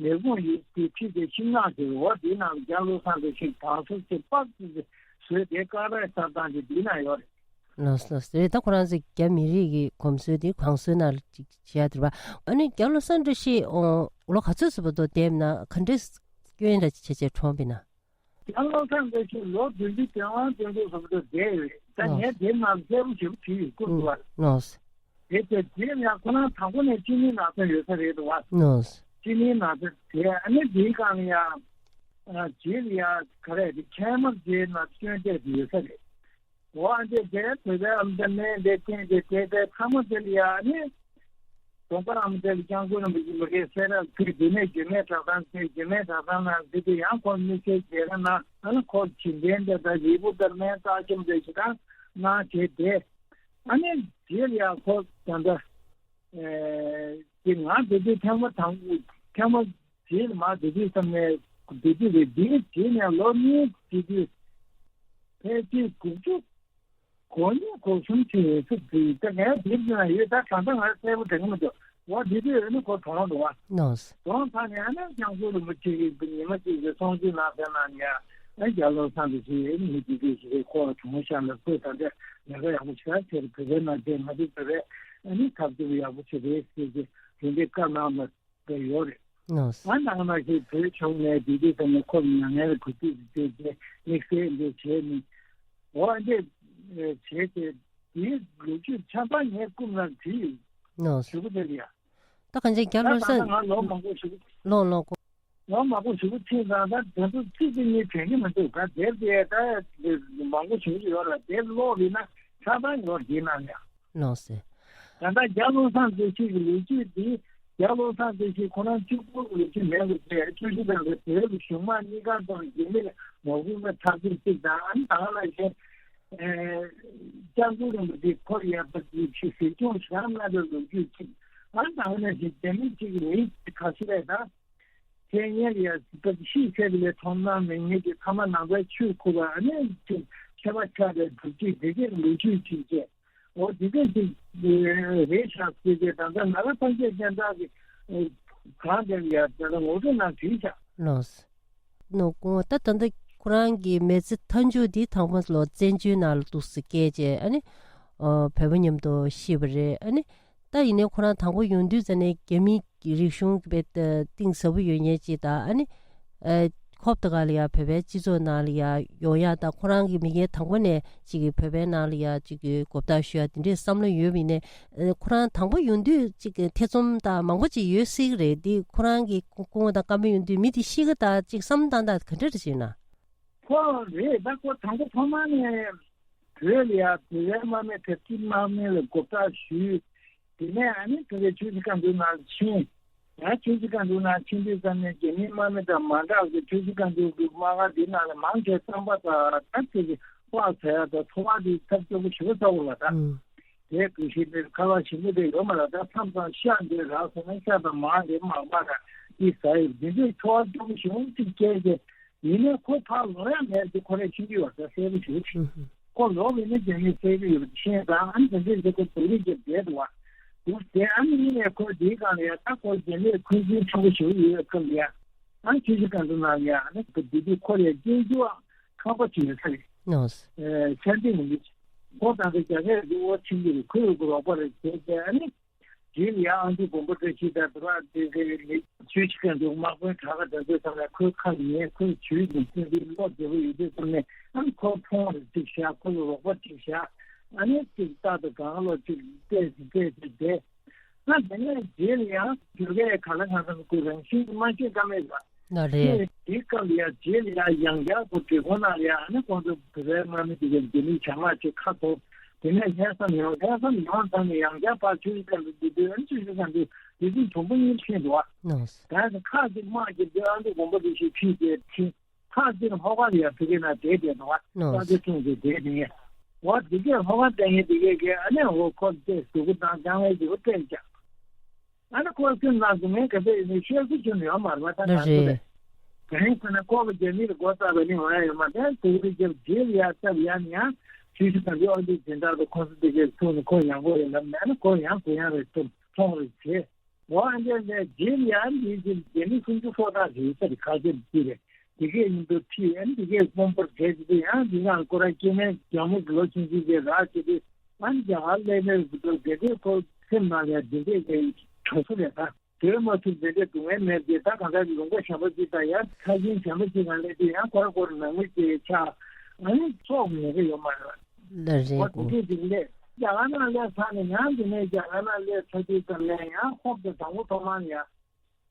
ལས་ཁུངས་ཡོད་དེ་ཁྲིད་དེ་ཤིང་ནགས་ཀྱི་འོག་དེའི་ནང་རྒྱ་བློ་བཟང་བཀྲ་ཤིས་བང་སོ་ཅིག་པགས་ཅིག་བཟོས་ཏེ་ཀ་ར་ས་ཐང་གི་དེའི་ནང་ཡོད་རེད། ལགས་སོ་ལགས་སོ། རེད། ད་ཁོ་རང་ཚོས་རྒྱ་མི་རིགས་ཀྱི་གོམས་སྲོལ་དེ་བང་སོའི་ནང་ལ་ཅིག་བྱེད་ཡ་དེ་རེད་པ། ཨ་ནི་རྒྱ་བློ་བཟང་བཀྲ་ཤིས་ཨོ་ལོ་ག་ཚོད་ཙམ་བར་དུ་བསྡད་ན་ག་འདྲས་སྐྱོན་ར་བྱས་བྱས་གྲོངས་པས་ན། རྒྱ་བློ་བཟང་བཀྲ་ཤིས་ལོ་བདུན་ཅུ་དོན་ལྔ་དོན་དྲུག་ཙམ་བར་དུ་བསྡད་ཡོད་རེད། ད་ལགས། ངས་དེ་ནང་གསལ་པོ་ཞིག་བྲིས་ཡོད་སྐུ་ལུས་པར། ལགས། དེ་དེ་དེ་ཡང་ཁོ་རང་དང་པོ་ནས་ཅི་ནི་ནང་ཚན་ཡོད་ས་རེད་འདུག་བ། ལགས། ཅི་ནི་ནང་ཚན་དེ་ཨ་ནི་དེའི་སྒང་ལ་ཡང་རྗེས་ལ་ཡང་ག་རེ་རེད་ཁྱད་མར་རྗེས་ན་སྐྱོན་བརྗོད་དེ་ཡོད་ས་རེད། འོ་ཨ་འདྲས་དེ་བོད་པའི་ཨ་མ་དེ་མནན་དེ་བསྟན་དེ་དེ་དེ་ཐ་མ་དེ་ལ་ཡང་ཨ་ནི་དགོན་པ་ཨ་མ་དེ་ལ་སྐྱབས་མགོན་རིན་པོ་ཆེ་མ་གིར་སེ་ར་ཁུལ་དེ་ནས་རྒྱུད་སྨད་གྲྭ་ཚང་དེ་རྒྱུད་སྨད་གྲྭ་ཚང་ནང་དེ་དེ་ཡང་ཁོ་དམིགས་བསལ་མཇལ་ཁ་གནང་ཨ་ནི་ཁོ་བྱིན་རྟེན་དེ་དང་རིལ་བུ་དེ་སྨན་རྟགས་ཅམ་དེ་ཞིག་དང་གནང་བྱས་དེ། ཨ་ནི་རྗེས་ལ་ཡང་ཁོ་ད་ལྟ་ཨེ་དེ་ང་དེ་དུས་ཐེངས་མ་དང་པོ་ཐེངས་མ་རྗེས་ལ་མ་དེ་དུས་ཙམ་ནས་དེ་དུས་རེད། དེའི་རྗེས་ནས་ལོ་གཉིས་དེ་དུས་ཕལ་ཆེར་དགུ་བཅུ་གོ་གཉིས་གོ་གསུམ་ཅིག་ཡིན་ཚུལ་དེ་ད་ངས་དེབ་ནང་ཡོད། ད་གང་ལྟར་ང་གསལ་པོ་དྲན་གྱི་མི་འདུག་འོ་དེ་དུས་ཨ་ནི་ཁོ་གྲོངས་འདུག་བ། ལགས། གྲོངས་ཚར་ནས་ཨ་ནི་སྐྱབས་མགོན་རིན་པོ་ཆེ་གིས་ཉི་མ་གཅིག་གི་གསུང་ཆོས་གནང་ས་ནང་ནས་ཨ་རྒྱ་བློ་བཟང་དེ་ཞིག་ཨ་ནི་མི་དེ་དུས་ཞིག་རེད། ཁོ་གྲོངས་ཤག་ལ་ཁོས་ད་ལྟ་ལས་ཀ་ཡག་པོ་ཞེ་དྲག་བྱས་རེད། བོད་པའི་ནང་བསྡད་ང་ཚོ་བོད་པའི་ཨ་ནི་འཐབ་རྩོད་ཡག་པོ་བྱས་རེད་ཟེར་གྱི་དེ་འདྲའི་བཀའ་གནང་བ་དེ་ཡོད་རེད། ལགས། ང་ནང་ན་ཞིག་བོད་ཕྱོགས་ནས་དེ་དུས་ཙམ་ནས་ཁོ་མྱ་ངན་ལ་གུས་བཏུད་བྱས་ཏེ་དམིགས་བསལ་འདི་བྱས་ནས་འོ་འདི་བྱས་ཏེ་དེའི་ལོ་རྒྱུས་ཆ་ཚང་ངས་རྐུབ་ནང་བྲིས་ཡོད། ལགས། ཞུ་གི་འདུག་ཡ། ད་གང་ཅི་རྒྱ་ད་ལོ་ད་ལྟ་སར་ང་ལོ་མང་པོ་ཞིག་ལོ་ལོ་གོ་ལོ་མང་པོ་ཞིག་ཕྱིན་ཙང་ད་དོན་དུ་ཚིག་གཅིག་གཉིས་དྲན་གྱི་མི་འདུག་ད་དེབ་དེ་ད་མང་པོ་ཞིག་ཡོད་ལ་དེབ་ཀློག་ཡིན་ན་ཆ་ཚང་ཡོད་འདི་ནང་ཡ། ལགས་སེ། ད་ལྟ་རྒྱ་བློ་བཟང་བཀྲ་ཤིས་ཀྱི་ལོ་རྒྱུས་འདི་རྒྱ་བློ་བཟང་བཀྲ་ཤིས་ཁོ་རང་གཅིག་པུ་ལོ་རྒྱུས་མེད་པ་བྱས་བཀྲ་ཤིས་དང་བོད་ཀྱི་གཞུང་མང་གཉིས་ཀ་ཚོར་རྒྱུན་ལས་ངོ་རྒོལ་མ་འཐབ་རྩོད་ཅིག་དང་ཨ་ནི་ད་ལ་བཞིན་སྐྱབས་མགོན་རིན་པོ་ཆེ་ཁོ་ཡར་པ་ཅིག་ཆུ་སྲིད་སྐྱོང་ཞག་ན་པའི་ལོ་རྒྱུས་ཅིག་ཨ་ནི་ད་ལ་བཞིན་རྒྱ་མི་གཅིག་གི་མི་ཁ་ཤས་རེད་ད། ཁྱེད་ཉལ་ཡ་སྲིད་པ་ཤི་ཁྱེད་ལས་མཐོང་སྣང་མི་ངེས་ཀྱི་ཐ་མ་ནང་པའི་ཆོས་འཁོར་བ་ཨ་ནི་ཅིག་ཁྱད་པར་ཆགས་པའི་སྒྲུབ་བྱེད་དེ་གའི་ལོ་རྒྱུས་ཅིག་བཅས་འོ་དེ་གའི་ཅིག་རེད་ཤག་ཟེར་ཏེ་ད་ལྟ་ང་རང་ཐམས་ཅད་ཅན་དག་གི་གང་དེར་ཡ་ད་ལྟ་ངོ་སྤྲོད་ནང་བྲིས་ཤག་ལགས་སོ། ད་ད་ལྟ་ཁོ་རང་གི་མི་ཚེ་མཐའ་མཇུག་འདི་དང་པོ་ལོ་བཙན་བྱོལ་ནང་ལ་འདུག་སེ་བསྐྱལ་རྗེས་ཨ་ནི་བོད་པ་མཉམ་དུ་ཤི་བ་རེད། ཨ་ནི་ད་ཡིན་ནའི་ཁོ་རང་དང་པོ་ཡོང་དུས་ཙ་ནས་རྒྱ་མི་རིག་གཞུང་གི་དཔེ་གཏིང་ཟབ་པོ་ཡོད་མཁན་ཅིག་དང་ཨ་ནི་ཁོབ་ཏ་ག་ལ་ཡ་བོད་པའི་སྤྱི་ཚོགས་ནང་ལ་ཡ་ཡོང་ཡ་དང་ཁོ་རང་གི་མི་ངན་དང་པོ་ནས་ཅིག་གི་བོད་པའི་ནང་ལ་ཡ་ཅིག་གི་གོ་བརྡ་ཞུ་ཡ་དེ་འདྲའི་བསམ་བློ་ཡོད་པ་ཡིན་ནའི་ཁོ་རང་དང་པོ་ཡོང་དུས་ཅིག་གི་ཐེ་ཚོམ་དང་མང་པོ་ཅིག་ཡོད་སྲིད་ཀྱི་རེད། འདི་ཁོ་རང་གི་སྐུ་ངོ་དང་བཀའ་མོལ་ཡོང་དུས་མི་དེ་ཤི་གི་ད་ཅིག་བསམ་བློ་བཏང་སྟངས་ག་འདྲ་རེད་ཅེ་ན། ཁོ་རེད་ད་ཁོ་དང་པོ་ཐོག་མ་ནས་བོད་ལ་ཡ་བོད་པའི་དམག་མི་དེ་ཚོའི་དམག་མི་ལ་གོ་བརྡ་ཞུས། དེ་ནས་ཨ་ནི་དེ་གའི་ཆུ་བཞི་སྒང་དྲུག་ནང་ཕྱིན། ཡང་ཆུ་བཞི་སྒང་དྲུག་ནང་ཕྱིན་དུས་ཙམ་ནས་རྒྱ་མིའི་དམག་མི་དང་མ་འདྲ་བའི་ཆུ་བཞི་སྒང་དྲུག་གི་དམག་སྒར་འདི་ནང་ལ་མང་ཆེ་རྩམ་པ་དང་ད་དེ་གི་ལྤགས་ཟ་ཡ་དང་ཐོ་བ་འདི་ཐབས་སྐྱོ་པོ་ཞེ་པོ་ཚ་བོ་ལ་ད། དེ་དགོས་ཤེས་དེ་ཁ་ལག་ཞིམ་པོ་དེ་ཡོད་མ་རེད། ད་མཚམས་མཚམས་ཤ་འདི་རག་སོང་ན་ཤ་དང་མར་འདི་མར་པ་དང་འདི་ཟ་ཡོད། འདི་འདྲའི་ཚོར་བ་སྐྱོ་པོ་ཞེ་པོ་ཅིག་སྐྱེས་ཏེ་ཡིན་ནའི་ཁོ་ཕར་ལོག་ཡ་མེད་དེ་ཁོ་རང་ཤི་གི་ཡོད་ད་གསལ་པོ་ཞེ་པོ་ཅིག་ཁོ་ལོག་ཡིན་ན་རྒྱ་མིས་གསལ་གི་ཡོད་པ་ཤེས་དང་ཨ་ནི་དེ་འདྲའི་ཟེར་ཁོ་བོད་རིགས་ཀྱི་བསྡད་འདུག་བ། འདུག་དེ་ཨ་ནི་ཡིན་ནའི་ཁོ་འདིའི་སྒང་ལ་ཡ་ད་ཁོ་རྒྱ་མིས་འཁོན་འཛིན་ཆེན་པོ་ཞེ་པོ་ཡོད་སྐབས་ལ་ཡ་ཨ་ཆུ་བཞི་སྒང་དྲུག་ནང་ལ་ཡ་ཨ་ནི་ཁོ་འདི་དུས་ཁོ་ལ་སྐྱོན་རྒྱུ་ཨ་ཁག་པོ་ཅིག་ཡོད་ས་རེད། ནོ། ཨེ་ཆ་འདི་མི་འདུག་ཁོ་ད་ལྟ་རྒྱ་སྐད་རི་བོ་ཆིང་གི་རེད། ཁོའི་རོགས་པ་རེད་བྱས་ཏེ་ཨ་ནི་རྗེས་ལ་ཡང་ཨ་འདི་དགོན་པ་བཀྲ་ཤིས་དང་དེ་བ་དེ་གའི་མི་ཆོས་ཤིག་ག་འདུག་དམག་དཔོན་གྲགས་ཁ་དེ་ཚོའི་ཚང་ལ་ཁོའི་ཁ་ལ་ཉན། ཁོའི་ཇུས་ཀྱི་སེམས་འདི་བློ་བདེ་པོ་ཡོད་དུས་ཙམ་ནས་ཨ་ནི་ཁོ་ཕོན་རེ་གཅིག་བཞག་ཁོ་ལ་རོགས་པ་གཅིག་བཞག་ཨ་ནི་གཅིག་རྟག་ཏུ་གང་ལོ་གཅིག་བལྟས་སུ་བལྟས་སུ་བསྡད། ད་དེ་ནས་རྗེས་ལ་ཡང་བོད་སྐད་ག་ལ་གང་འཚམ་ཁོས་རང་བཞིན་གྱི་མ་ཤེས་ཀ་མེད་ལ། ན་རེད། དེའི་སྐབས་ལ་ཡང་རྗེས་ལ་ཡང་ཡང་བསྐྱར་ཁོ་འབྲི་གུང་ནང་ལ་ཡང་ཨ་ནི་ཁོང་ཚོ་བོད་པའི་དམག་མི་དེ་གའི་ལྡེ་མིག་བྱ་དམག་ཅིག་ཁ་ཐོར། དེ་ནས་ལྷན་བསམ་ཡོང་། ལྷན་བསམ་ཡོང་ཙང་ནས་ཡང་བསྐྱར་ཕར་ཆུ་བཞི་སྒང་དྲུག་འདི་དུས་ཨ་ནི་ཆུ་བཞི་སྒང་དྲུག་དེ་དུས་དུམ་བུ་གཉིས་ཕྱིན་འདུག་ཨ། ནོ། ད་ནི་ཁག་ཅིག་དམག་གི་འདི་ཨ་འདི་དགོན་པ་འདི་ཞིག་ཕྱིན་ཏེ་ཕྱིན། ཁག་ཅིག་ཧོ་ཀ་ལ་ཡང་ཕ་གི་ན་བསྡད་བསྡད་འདུག་ཨ། ནོ། ས་ཆ་ཐུང་ཅིག་བསྡད་དེ་ཡ། འོ་དེ་གས་ལྷོ་ཁ་བསྟན་ཡས་དེ་གས་གས་ཨ་ནི་འོ་ཁོ་བལྟས་སྡུག་པོ་དང་ཅང་ལས་སྡུག་པོ་བལྟས་ཀྱང་། ཨ་ནི་ཁོ་སེམས་ནང་དུ་ངས་ག་ཚོད་ཡིན་ནའི་ཤོད་སུ་ཅུང་ཡོད་མ་རེད་པ། ད་ལ་ག་ཚོད་རེད། རེད། གང་ཡིན་ཟེར་ན་ཁོ་ལ་རྒྱ་མི་ལ་སྒོ་བཏགས་པ་ནི་འོང་ཡ་ཡོད་མ་རེད། སྡུག་པོ་རྒྱབ་རྗེས་ལ་ཡ་སྟབས་ཡ་ནི་ཡང་ཤུལ་ཤུལ་གང་གི་ཨོ་འདི་དེ་འདྲ་དུ་ཁོ་ཚོ་དེ་གས་ཐུག་ནས་ཁོ་ཡང་པོ་རེད་ལབ་ནས་ཨ་ནི་ཁོ་ཡང་གུ་ཡངས་རེད་ཐུབ་མཐོང་རེད་བྱས། འོ་ཨ་འདྲ་ལས་རྗེས་ལ་ཡང་འདི་ཚོ་རྒྱ་མི་སུམ་ཅུ་སོ་ཕྲག་རེད་ས་རེད་ཁ་ཤས་འདི་རེད། དེ་གས་ཡིན་དུ་ཁྲིད་ཨ་ནི་དེ་གས་དཔོན་པོར་བྱས་ཏེ་ཡང་འདི་གང་ཁོ་རང་སྐྱེ་དམན་རྒྱ་མོ་གི་ལོ་ཆུང་ཆུང་གས་རག་བྱས་ཏེ་ཨ་ནི་རྒྱ་གར་སླེབས་པའི་སྐབས་དེ་གས་ཁོ་སེམས་ནང་ལ་འདི་འདྲས་ཀྱི་གྲོགས་སུ་ལས་ད་སྡོད་མ་ཐུབ་དེ་འདྲས་སྡུག་བསྔལ་མེད་དེ་ད་གང་ལྟར་ལུང་པ་གཞན་པ་ཅིག་ད་ཡང་ཁ་ཆེམས་གཞན་པ་ཅིག་ནང་སླེབས་དུས་ཡང་ཁོ་རང་ཁོ་རང་ནང་མི་ཅིག་ཆགས་ཨ་ནི་སྲོག་ཉེན་ཁ་ཡོད་མ་རེད། ལ་རེད་ཁོ་དེ་གོ། འདྲས་ཅིག་སླེབས་རྒྱ་གར་ནང་སླེབས་ཚར་ནས་ཡང་དེ་ནས་རྒྱ་གར་ནང་སླེབས་ཚར་དུས་ཙམ་ལས་ཡང་ཁོ་དང་དང་པོ་ཐོག་མར་ཡང་།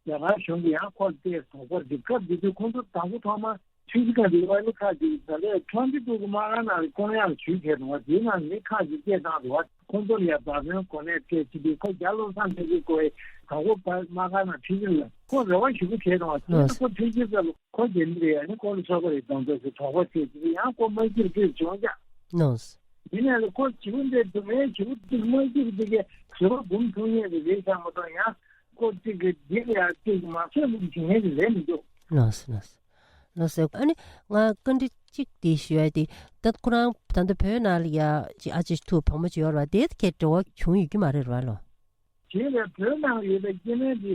རྒྱ་གར་གཞུང་གིས་ཡང་ཁོར་བལྟས་དོགས་པ་འགྲིག་སྐབས་འདི་དུས་ཁོང་ཚོ་དང་པོ་ཐོག་མ་ཁྲིམས་ཁང་གི་ཨ་ནི་ཁག་ཅིག་ད་ལས་ཁྲོམ་གྱི་ཏུ་གུ་མ་ག་ན་ལ་ཀོང་ཡག་ཞུས་བྱས་རུང་བ་དེའི་ནང་མི་ཁག་ཅིག་སྐད་བཏང་རུང་བ་ཁོང་ཚོ་ལ་ཡང་བར་དོན་གོ་གནས་སྤྲད་ཅི་དུས་ཁོ་རྒྱ་བློ་བཟང་ཐེ་ཅི་ཀོ་ཡི་དང་པོ་པ་མ་ག་ན་ཁྲིམས་ཁང་ལ་ཁོ་རེ་བ་ཞུ་གི་བྱས་རུང་བ་དེ་ལགས་ནི་ཁོ་ཁྲིམས་ཁང་ལ་ཁོ་རྒྱ་མི་རེད་ཨ་ནི་ཁོ་ལ་སོགས་པ་རེད་དང་དོ་ཞེས་དོགས་པ་བྱས་ཅི་དུས་ཡང་ཁོ་མ་སྐྱིད་སྐྱིད་བྱུང་ཀྱང་ལགས། དེ་ནས་ལ་ཁོ་བྱིའུ་འདྲ་སྡུག་བསྔལ་བྱིའུ་གཅིག་མ་སྐྱིད་དེ་གས་བྱིས་པ་འབུམ་ཐུག་ཉེ་རེ་རེ་བྱ་མ་གཏོགས་ཡང་། ཁོ་གཅིག་གིས་འདི་ལ་ཡང་གཅིག་མ་བཟོད་པའི་བྱེད་ངན་ཞིག་རེད་མི་འདུག་ལགས་སོ་ལགས་སོ། ལགས་སོ། ཨ་ནི་ང་བཀའ་འདྲི་གཅིག་འདི་ཞུ་ཡ་དེ་ད་ཁོ་རང་ད་ལྟ་བོད་ནང་ལ་ཡ་ཅིག་ཨ་ཅེ་ཐུག་བུ་མོ་ཅིག་ཡོད་རེད་བ་དེ་གས་འབྲེལ་བ་བྱུང་ཡོད་ཀྱི་མ་རེད་ར་ལོ། དེ་ལས་བོད་ནང་ཡོད་པའི་སྐྱེ་དམན་དེ་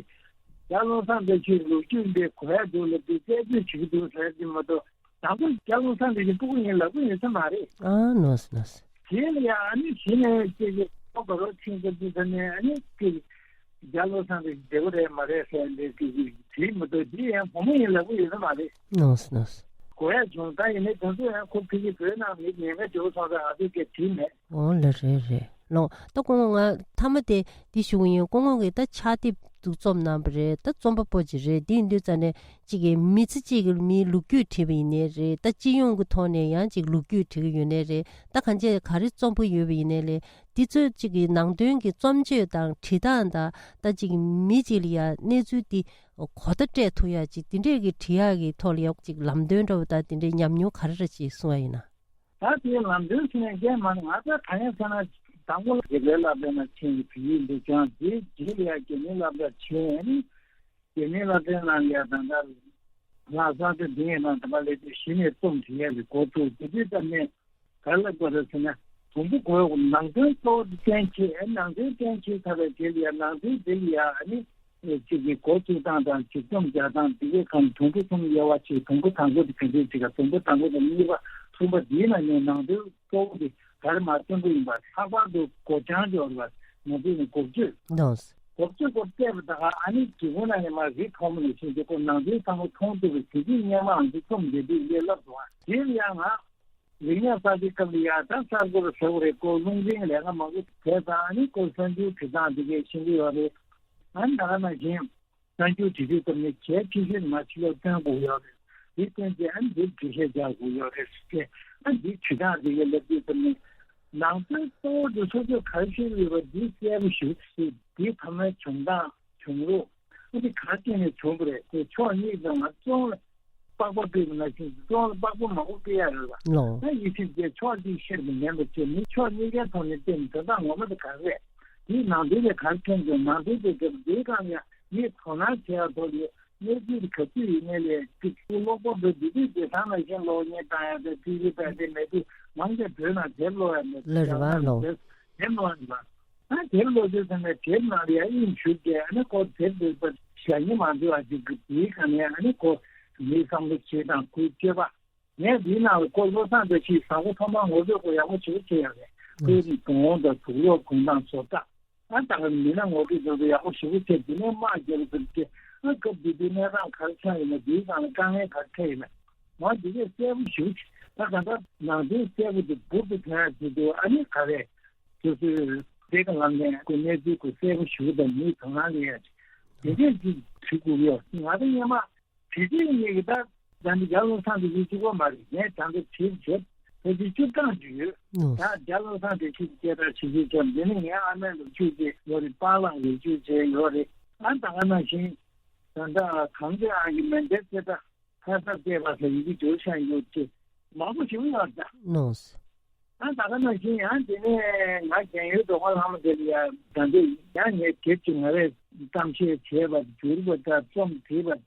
རྒྱ་བློ་བཟང་དགའ་ཞིག་ལོ་རྒྱུས་འདི་གོ་ཡ་འདུག་ལབ་དུས་རྩད་གཅོད་བྱེད་ཀྱི་འདུག་ཟེར་གྱི་མ་གཏོགས། དང་པོ་རྒྱ་བློ་བཟང་དེ་གི་སྤུ་གུ་ཡིན་ལབ་གི་ཡོད་ས་མ་རེད། ཨ་ནོ་སི་ནོ་སི། དེ་ལ་ཡང་ཨ་ནི་གཞི་ནས་ཅིག་གི་ཁོ་ག་རོ་ཆིང་ས་འདི་ས་ནས་ཨ་ནི་ཅིག་རྒྱ་བློ་བཟང་དེ་བདེ་པོ་རེད་མ་རེད་ཟེར་འདི་ཅིག་གི་དེ་མི་འདུག་དེ་ཡང་བུ་མོ་ཡིན་ལབ་གི་ཡོད་ས་མ་རེད། ནོ་སི་ནོ་སི། གོ་ཡ་བྱུང་ད་ཡིན་ནའི་དེ་ཚོ་ཡང་ཁོ་ཕི་གི་བོད་ནང་མི་ཉེན་ཁ་བྱེད་སོང་ཙང་ང་ཚོས་སྐད་དྲིས་མེད། འོ་ལ་རེད་རེད་ལོ། ད་སྐུ་ངོ་ང་མཐའ་མ་དེ་འདི་ཞུ་གི་ཡིན། སྐུ་ངོ་གིས་ད་ཕྱག་དེབ་འདུག་རྩོམ་གནང་བ་རེད། ད་རྩོམ་པ་པོ་ཅིག་རེད། འདི་ཡིན་དུས་ཙ་ནས་གཅིག་གི་མི་ཚེ་གཅིག་གི་མིའི་ལོ་རྒྱུས་བྲིས་པ་ཡིན་ནའི་རེད། ད་སྤྱི་ཡོངས་ཀྱི་ཐོག་ནས་ཡང་གཅིག་ལོ་རྒྱུས་བྲིས་ཀྱི་ཡོད་ནའི་རེད། ད་གང་ཅི་ག་རེ་རྩོམ་གྱི་ཡོད་པ་ཡིན་ནའི་རེད། འདི་ཚོ་གཅིག་གི་ནང་དོན་གྱི་རྩོམ་ཆོས་དང་བྲིས་སྟངས་དང་ད་གཅིག་གི་མི་གཅིག་ལ་ཡ་གནས་ཚུལ་འདི་གོ་བརྡ་སྤྲད་ཐུབ་ཡ་གཅིག་འདི་འདྲས་ཀྱི་བྲིས་ཡག་གི་ཐོག་ལ་ཡ་གཅིག་ལམ་སྟོན་འདྲ་བོ་དང་འདི་འདྲས་ཉམས་མྱོང་ག་རེ་རེ་ཅིག་གསུང་ཡ་ཡིན་ན། ད་དེའི་ལམ་སྟོན་ཟེར་ནས་རྒན་མ་ང་ཚོ་གང་ཡང་ཟེར་ན་དང་པོ་ལ་དགེ་ལྡན་བསླབ་གྲྭའི་ནང་ཕྱིན་ཡོད་དུས་ཡིན་འདུག་ཀྱང་དེའི་རྗེས་ལ་ཡང་དགེ་འདུན་བསླབ་གྲྭ་ཕྱིན་ནས་དགེ་འདུན་བསླབ་གྲྭའི་ནང་ལ་ཡང་ད་ལྟ་ལྷག་བསམ་དེ་འདི་ཡིན་ན་ད་མ་ལས་དུས་གཞི་ནས་རྩོམ་བྲིས་ཡས་ལ་འགོ་བཙུགས་དེ་དུས་ཙམ་ནས་ག་ལ་དགོས་རེད་ཟེར་ན་དུམ་བུ་དགོས་ནང་དོན་གཙོ་བོ་དེ་གཏན་འཁེལ་ནང་དོན་གཏན་འཁེལ་ཚར་བའི་རྗེས་ལ་ཡང་ནང་དོན་དེ་ལ་ཡང་ཨ་ནི། གཅིག་གི་འགོ་བཙུགས་སྟངས་དང་འཇིགས་རྩོམ་རྒྱག་སྟངས་འདི་གའི་ཁམས་དུམ་བུ་གསུམ་དབྱེ་བ་ཕྱེ། དུམ་བུ་དང་པོ་དེ་ག་འདྲས་ཅིག་ག་དུམ་བུ་དང་པོ་དང་གཉིས་པ་གསུམ་པ་འདིའི་ནང་ནས་ནང་དོན་གཙོ་བོ་དེ་ག་རེ་མ་བརྩོན་པོ་ཡིན་པ་ལྷག་པར་དུ་སྒོ་བྱང་སྦྱོར་བ་ང་ཚོས་ནི་འགོ་བརྗོད། འདོགས། འགོ་བརྗོད་སྐོར་བལྟས་པ་དང་ཨ་ནི་འབྲི་གུང་ནང་ནས་མར་རི་མཐོ་མོ་ནས་ཕྱིན་ཏེ་ཁོ་ནང་དོན་ཚང་མ་མཐོང་ཐུབ་པའི་དེ་དུས་སྔས་མ་ང་ཚོ་རྩོམ་འབྲི་དུས་ལས་སླ་སོང་བ་དེ་ལ་ཡང་ང་རིག་གནས་གསར་བརྗེའི་སྐབས་ལ་ཡང་ད་གསར་འགོད་ཟེར་བ་རེད། ཁོ་རླུང་འཕྲིན་ལས་ཀ་མང་པོ་བྱས་ཙང་ཨ་ནི་ཁོ་གསར་འགྱུར་བྲིས་སྟངས་འདི་གས་ཤེས་ཀྱི་ཡོད་རེད། ཨ་ནི་ད་ག་ནང་བཞིན་གསར་འགྱུར་བྲིས་དུས་ཙམ་ནས་གལ་ཆེ་ཤོས་མ་ཕྱི་ལོགས་སྟོན་དགོས་ཡོད་རེད། འདི་སྟོན་རྗེས་ཨ་ནི་འདིར་འགྲེལ་བཤད་རྒྱག་དགོས་ཡོད་རེད་ཟེར་ཏེ་ཨ་ནི་འདི་བྲིས་སྟངས་འདི་གས་ལབ་དུས་ཙམ་ནས་ནང་དོན་གཙོ་བོ་འདི་སོ་སོས་ག་རེ་ཤེས་ཀྱི་ཡོད་པ་འདི་གསལ་པོ་ཞུ་ཞེས་འདིའི་ཐ་མའི་བྱུང་སྟངས་བྱུང་རོགས། ཨ་ནི་ག་རེ་བྱས་ནས་བྱུང་བ་རེད་ཟེར་ཕྱོགས་གཉིས་ཙམ་ལ་རྩོམ་ལ། པགས་པ་ཕུད་པ་ནང་བཞིན་རྩོམ་ལ་པགས་པ་མང་པོ་ཕུད་ཡ་རེད་ལ། ལོ། ད་ཡིད་ཆེས་བྱས་ཕྱོགས་གཅིག་བཤད་པ་ཉན་པ་བྱས་མི་ཕྱོགས་གཉིས་ཀའི་ཐོག་ནས་བལྟས་ནས་དོན་དག་ངོ་མ་དེ་ག་རེ་རེད། དེའི་ནང་དོན་དེ་ག་རེ་མཚོན་གྱི་ནང་དོན་དེ་ག་རེ་འདིའི་སྒང་ཡང་མིས་དོ་སྣང་བྱེད་ཡ་ཐོག་ལ་གནས་ཚུལ་དེ་ག་ཚོད་ཡིན་ནའི་ལས་ཅིག་ཀློག་པ་པོས་འདི་དུས་དེ་ཐང་ནང་བཞིན་གློག་བརྙན་བཏང་ཡ་དང་ཊི་ཝི་བལྟ་དེ་མེད་དུས་མང་ཆེ་བོད་ནང་དེབ་ཀློག་ཡ་མེད་ལ་རེ་བ་ལོ། དེབ་ཀློག་ཡ་མེད། ཨ་དེབ་ཀློག་དུས་ཙམ་ནས་དེབ་ནང་ལ་ཡང་དབྱིངས་ཞུགས་ཏེ་ཨ་ནི་ཁོ་དེབ་འདི་པར་བཞག་ཉེན་མ་འདུག་ཨ་ཅིག་གི་དེའི་སྒང་ནས་ཨ་ནི་ཁོ་མིའི་བསམ་བློ་བྱེད་དང་ཁོའི་སྤྱོད་པ། ངས་འདིའི་ནང་ལ་ཁོ་བློ་བཟང་བཀྲ་ཤིས་བཟང་པོ་ཐོག་མར་ངོ་སྤྲོད་ཁོ་ཡག་པོ་ཞེ་པོ་བྱས་ཡོད་རེད། ཁོའི་གདོང་དང་དུག་ལོག་གོན་སྟངས་བཟོ་ལྟ། ཨ་ད་ག་མི་སྣ་ངོ་སྤྲོད་དེ་ཚོ་ཡག་པོ་ཞེ་པོ་བྱས་འདི་ནས་དམག་རྒྱག་ཟེར་ཏེ་ཨ་སྐབས་འདི་དུས་གནས་སྟངས་ག་རེ་ཆགས་ཡོད་ན་འདིའི་སྒང་ལ་དཀའ་ངལ་ག་རེ་འཕྲད་ཡོད་ན། ང་འདི་གས་གསལ་པོ་ཞེ་པོ་ཅིག་ད་ག་འདྲ་ནང་དོན་གསལ་པོ་འདུག་འབུར་དུ་ཐོན་ཡ་ཅིག་འདུག་ཨ་ནི་ག་རེ། སོ་སོའི་བདེ་ག་ལམ་ནས་ཁོ་གནས་ཚུལ་ཁོ་གསལ་པོ་ཞེ་པོ་དང་མིའི་དོ་སྣང་ལེན་ཡ་ཅིག་དེ་འདྲས་ཅིག་བྲིས་དགོས་ཀྱི་ཡོད། ང་ད་སྔོན་མ་བྲིས་དུས་ངེད་ཀྱི་ད་ད་འདི་རྒྱ་བློ་བཟང་དེ་ཡིན་གཅིག་པ་མ་རེད། ངས་ད་འདི་བྲིས་བྱས་ཕལ་ཆེར་བཅུ་གྲངས་ཅིག་ཡོད། ད་རྒྱ་བློ་བཟང་དེ་ཤིག་སྐད་གྲགས་ཆེ་ཤོས་ཀྱང་འདི་ནི་ངའི་ཨ་མས་ལོ་རྒྱུས་བྱས་ཡོད་རེད། པཱ་ལགས་ལོ་རྒྱུས་བྱས་ཡོད་རེད། ཨ་ད་ག་ནང་བཞིན་ད་ད་གངས་ཅན་ཨང་གི་མན་ཌེ་ཚེ་ད། ཁ་ས་བལྟས་པ་ལ་ཡི་གེ་འབྱོར་ཤག་ཡོད་ཅེས་མང་པོ་ཞིག་ཡོད་ད། ནོས། ཨ་ད་ག་ནང་བཞིན་ཡང་དེ་ནས་ང་རྒན་ཡོལ་འགྲོ་ཁ་ལྷག་མ་དེ་ལ་ཡང་ད་འདི་ཡང་ངས་དེབ་ཅིག་ང་རས་གཏམ་བཤད་བྱས་པ་བསྒྱུར་བ་དང་རྩོམ་བྲིས་པ་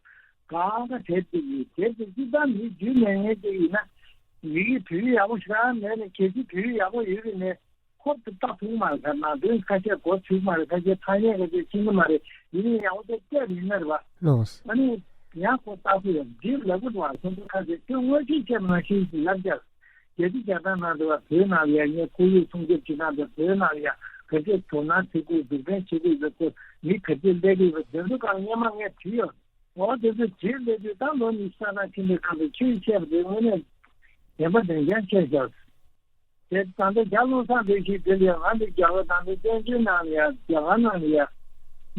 གང་ག་དེབ་ཅིག་ཡིན། དེབ་ཅིག་སྤྱིར་བཏང་མི་བསྒྱུར་མེད་མཁན་ཅིག་ཡིན་ན་ཡི་གེ་བོད་ཡིག་ཡག་པོ་ཞེ་དྲག་མེད་ནས་གལ་སྲིད་བོད་ཡིག་ཡག་པོ་ཡོད་པ་ཡིན་ན། ཁོ་དེ་ལྟ་ཐུབ་མ་རེད། ཁ་ནང་དོན་ཁ་ཤས་གོ་ཚུགས་མ་རེད། ཁ་ཤས་ཐ་སྙད་ཁ་ཤས་ཤེས་ཀྱི་མ་རེད། ཡིན་ནའི་ཡག་པོ་ཅིག་བལྟས་པ་ཡིན་ན་རེད་པ། ལགས། ཨ་ནི་ཡང་ཁོ་ལྟ་ཚུལ་ཡང་འདི་ལབ་གི་འདུག་བ། སོ་སོ་ཁ་ཤས་ཁྱོད་དངོས་གཞི་བཤད་པ་ནང་བཞིན་ཞིག་ལབ་རྒྱག་བརྒྱད་ཅུ་གྱ་གྲངས་ནང་དུ་བ་བོད་ནང་ལ་ཡང་ངས་ཁོར་ཡུག་སྲུང་སྐྱོབ་བྱེད་སྟངས་དང་བོད་ནང་ལ་ཡང་ག་ཚོད་དོ་སྣང་བྱེད་དགོས། འཛུགས་སྐྲུན་བྱེད་དགོས་པའི་སྐོར་མི་ག་ཚོད་སླེབས་ཡོད་པ་དེ་ཚོ་སྒང་སྔོན་མ་ངས་བྲིས་ཡོད། འོ་དེ་ཚོ་བྲིས་སླེབས་དུས་ད་ལོ་ཉི་ཤུ་རྩ་གྲངས་ཕྱིན་པའི་སྒང་དུ་ཁྱོད་བཤད་པ་དེ་དངོས་གནས་བདེན་པ་བདེན་རྐྱང་བཤད་ཤག་དེ་ད་ལྟ་རྒྱ་བློ་བཟང་ལགས་ཤིག་དེ་ལ་ཡང་ང་འདི་རྒྱ་གར་ད་ལྟ་བཙན་བྱོལ་ནང་ལ་ཡང་རྒྱ་གར་ནང་ལ་ཡང་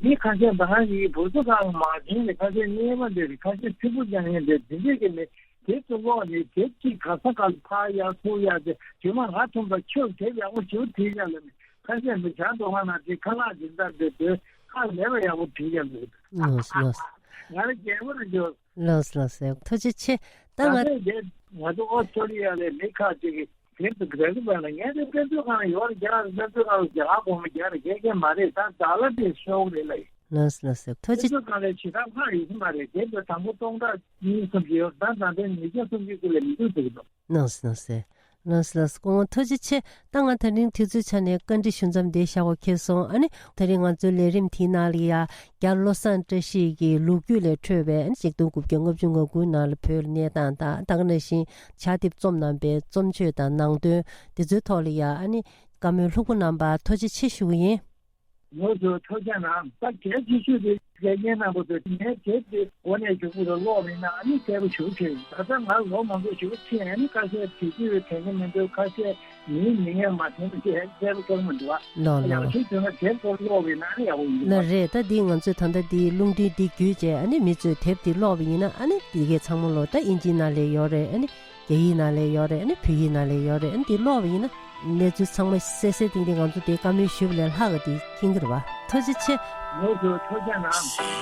མི་ཁ་ཤས་ད་ག་ཡི་བུ་ཚོ་གང་མ་བྱན་རེད། ཁ་ཤས་གཉེར་མ་འདྲ་རེད། ཁ་ཤས་ཕྲུ་གུ་རྐྱང་རྐྱང་རེད། དེ་འདྲས་ཀྱི་མི་དེ་ཚོ་ལོག་ནས་དེབ་ཅིག་ག་ས་ག་ལ་ཕར་ཡར་ཚུར་ཡར་དེ་རྗེས་མ་ང་མཚུངས་པ་ཁྱོད་དེབ་ཡག་པོ་ཞིག་བྲིས་ཀྱང་ལ་ནི་ཁ་ཤས་མི་བྱ་དོ་ང་ན་དེ་ཁ་ལག་སྦྱིན་བདག་འདྲ་དེ་ཁ་ལས་པ་ཡག་པོ་བྲིས་ཀྱང་འདུག་ལགས་ལགས། ང་རང་རྒྱལ་པོ་རེད་འཇོག་ལགས་ལགས་ཟེར། ཐུགས་རྗེ་ཆེ། ད་ད་ང་ལྟའི་རྒྱལ་ང་ཚོ་ཨོ་སི་ཀྲོ་ལི་ཡ་ལས་མི་ཁག་ཅིག་གིས་དེབ་ཏུ་རྒྱག་གི་པ་ལ་ངས་དེ་དཔེ་མཛོད་ཁང་ལ་ཡོད་རེད། རྒྱ་ལ་དཔེ་མཛོད་ཁང་ལ་རྒྱ་གར་གོང་མ་རྒྱ་རེད། རྒྱ་རྒྱ་མ་རེད། ད་རྫ་ལ་དེ་ཤོག་རེད་ལ་ཡིན། ལགས་ལགས་ཟེར། ཐུགས་རྗེ། དེ་ཚོ་གང་ལས་ཇི་ལྟར་ལྷག་ཡོད་ཀྱི་མ་རེད། དེབ་ལ་དང་པོ་སྟོང་ཕྲག་གཉིས་གསུམ་ཞིག་ཡོད། ད་ད་ལྟའི་ཉིས་བརྒྱ་སུམ་ཅུ་ཙམ་ལས་མི་འདུག་ཟེར་གྱི་འདུག་ལགས་ལགས་ཟེར། ལགས་ལགས་སྐུ་ངོ་ཐུགས་རྗེ་ཆེ། ད་ང་ད་རིང་དུས་ཚོད་ཆ་ནས་བཀའ་འདྲི་ཞུ་མཚམས་འདི་བཞག་པ་ཁེལ་སོང་། ཨ་ནི་ད་རིང་ང་ཚོའི་ལས་རིམ་དེའི་ནང་ལ་ཡ་རྒྱ་བློ་བཟང་བཀྲ་ཤིས་ཀྱི་ལོ་རྒྱུས་ལས་འཕྲོས་པའི་ཨ་ནི་ཆིག་སྟོང་དགུ་བརྒྱ་ལྔ་བཅུ་ང་དགུའི་ནང་ལ་བོད་ལ་གནས་སྟངས་དང་ད་ག་ནང་བཞིན་ཕྱག་དེབ་རྩོམ་གནང་པའི་རྩོམ་ཆོས་དང་ནང་དོན་འདི་ཚོའི་ཐོག་ལ་ཡ་ཨ་ནི་བཀའ་མོལ་ལྷུག་པོ་གནང་པར་ཐུགས་རྗེ་ཆེ་ཞུ་གི་ཡིན། ངོས་སུ་ཐུགས་རྗེ་གནང་། ད་གལ་ཆེ་ཤོས་དེ་ལས་ངན་རྣམ་པ་ཚོས་ངའི་དེབ་དེ་འགོ་ནས་མཇུག་པ་ལ་ཀློག་པ་ཡིན་ན་ཨ་ནི་གསལ་པོ་ཞེ་པོ་ཅིག་ད་ལྟ་ང་ལོ་མང་པོ་ཞེ་པོ་ཕྱིན། ཨ་ནི་ཁ་ཤས་དེ་དུས་དྲན་གྱི་མི་འདུག་ཁ་ཤས་མིང་མི་ངན་མ་དྲན་པ་ཅིག་གསལ་པོ་ཤར་མི་འདུག་ཨ། ལགས་ཡང་ལགས། ཕྱིན་བྱུང་ན་དེབ་སྐོར་ཀློག་པ་ཡིན་ན་ཨ་ནི་ཡག་པོ་ཡིན་འདུག་ལགས་རེད། ད་འདི་ང་ཚོས་ད་ལྟ་འདི་རླུང་འཕྲིན་འདི་བརྒྱུད་བྱས་ཨ་ནི་མི་ཚོས་དེབ་འདི་ཀློག་པ་ཡིན་ན་ཨ་ནི་འདི་གས་ཚང་མ་ལོ་ད་དབྱིན་ཇིའི་ནང་ལ་ཡོད་རེད། ཨ་ནི་རྒྱ་ཡིག་ནང་ལ་ཡོད་རེད། ཨ་ནི་བོད་ཡིག་ནང་ལ་ཡོད་རེད། ཨ་ནི་འདི་ཀློག་པ་ཡིན་ན་གནས་ཚུལ་ཚང་མ་གསལ་གསལ་ཏིང་ཏིང་ང་ཚོ་དེ་བཀའ་མོལ་ཞུས་པ་ལས་ལྷག་ག་དེ་མཁྱེན་གྱི་རེད་བ། ཐུགས་རྗེ་ཆེ། ངོས་སུ་ཐུགས་རྗེ་གནང་།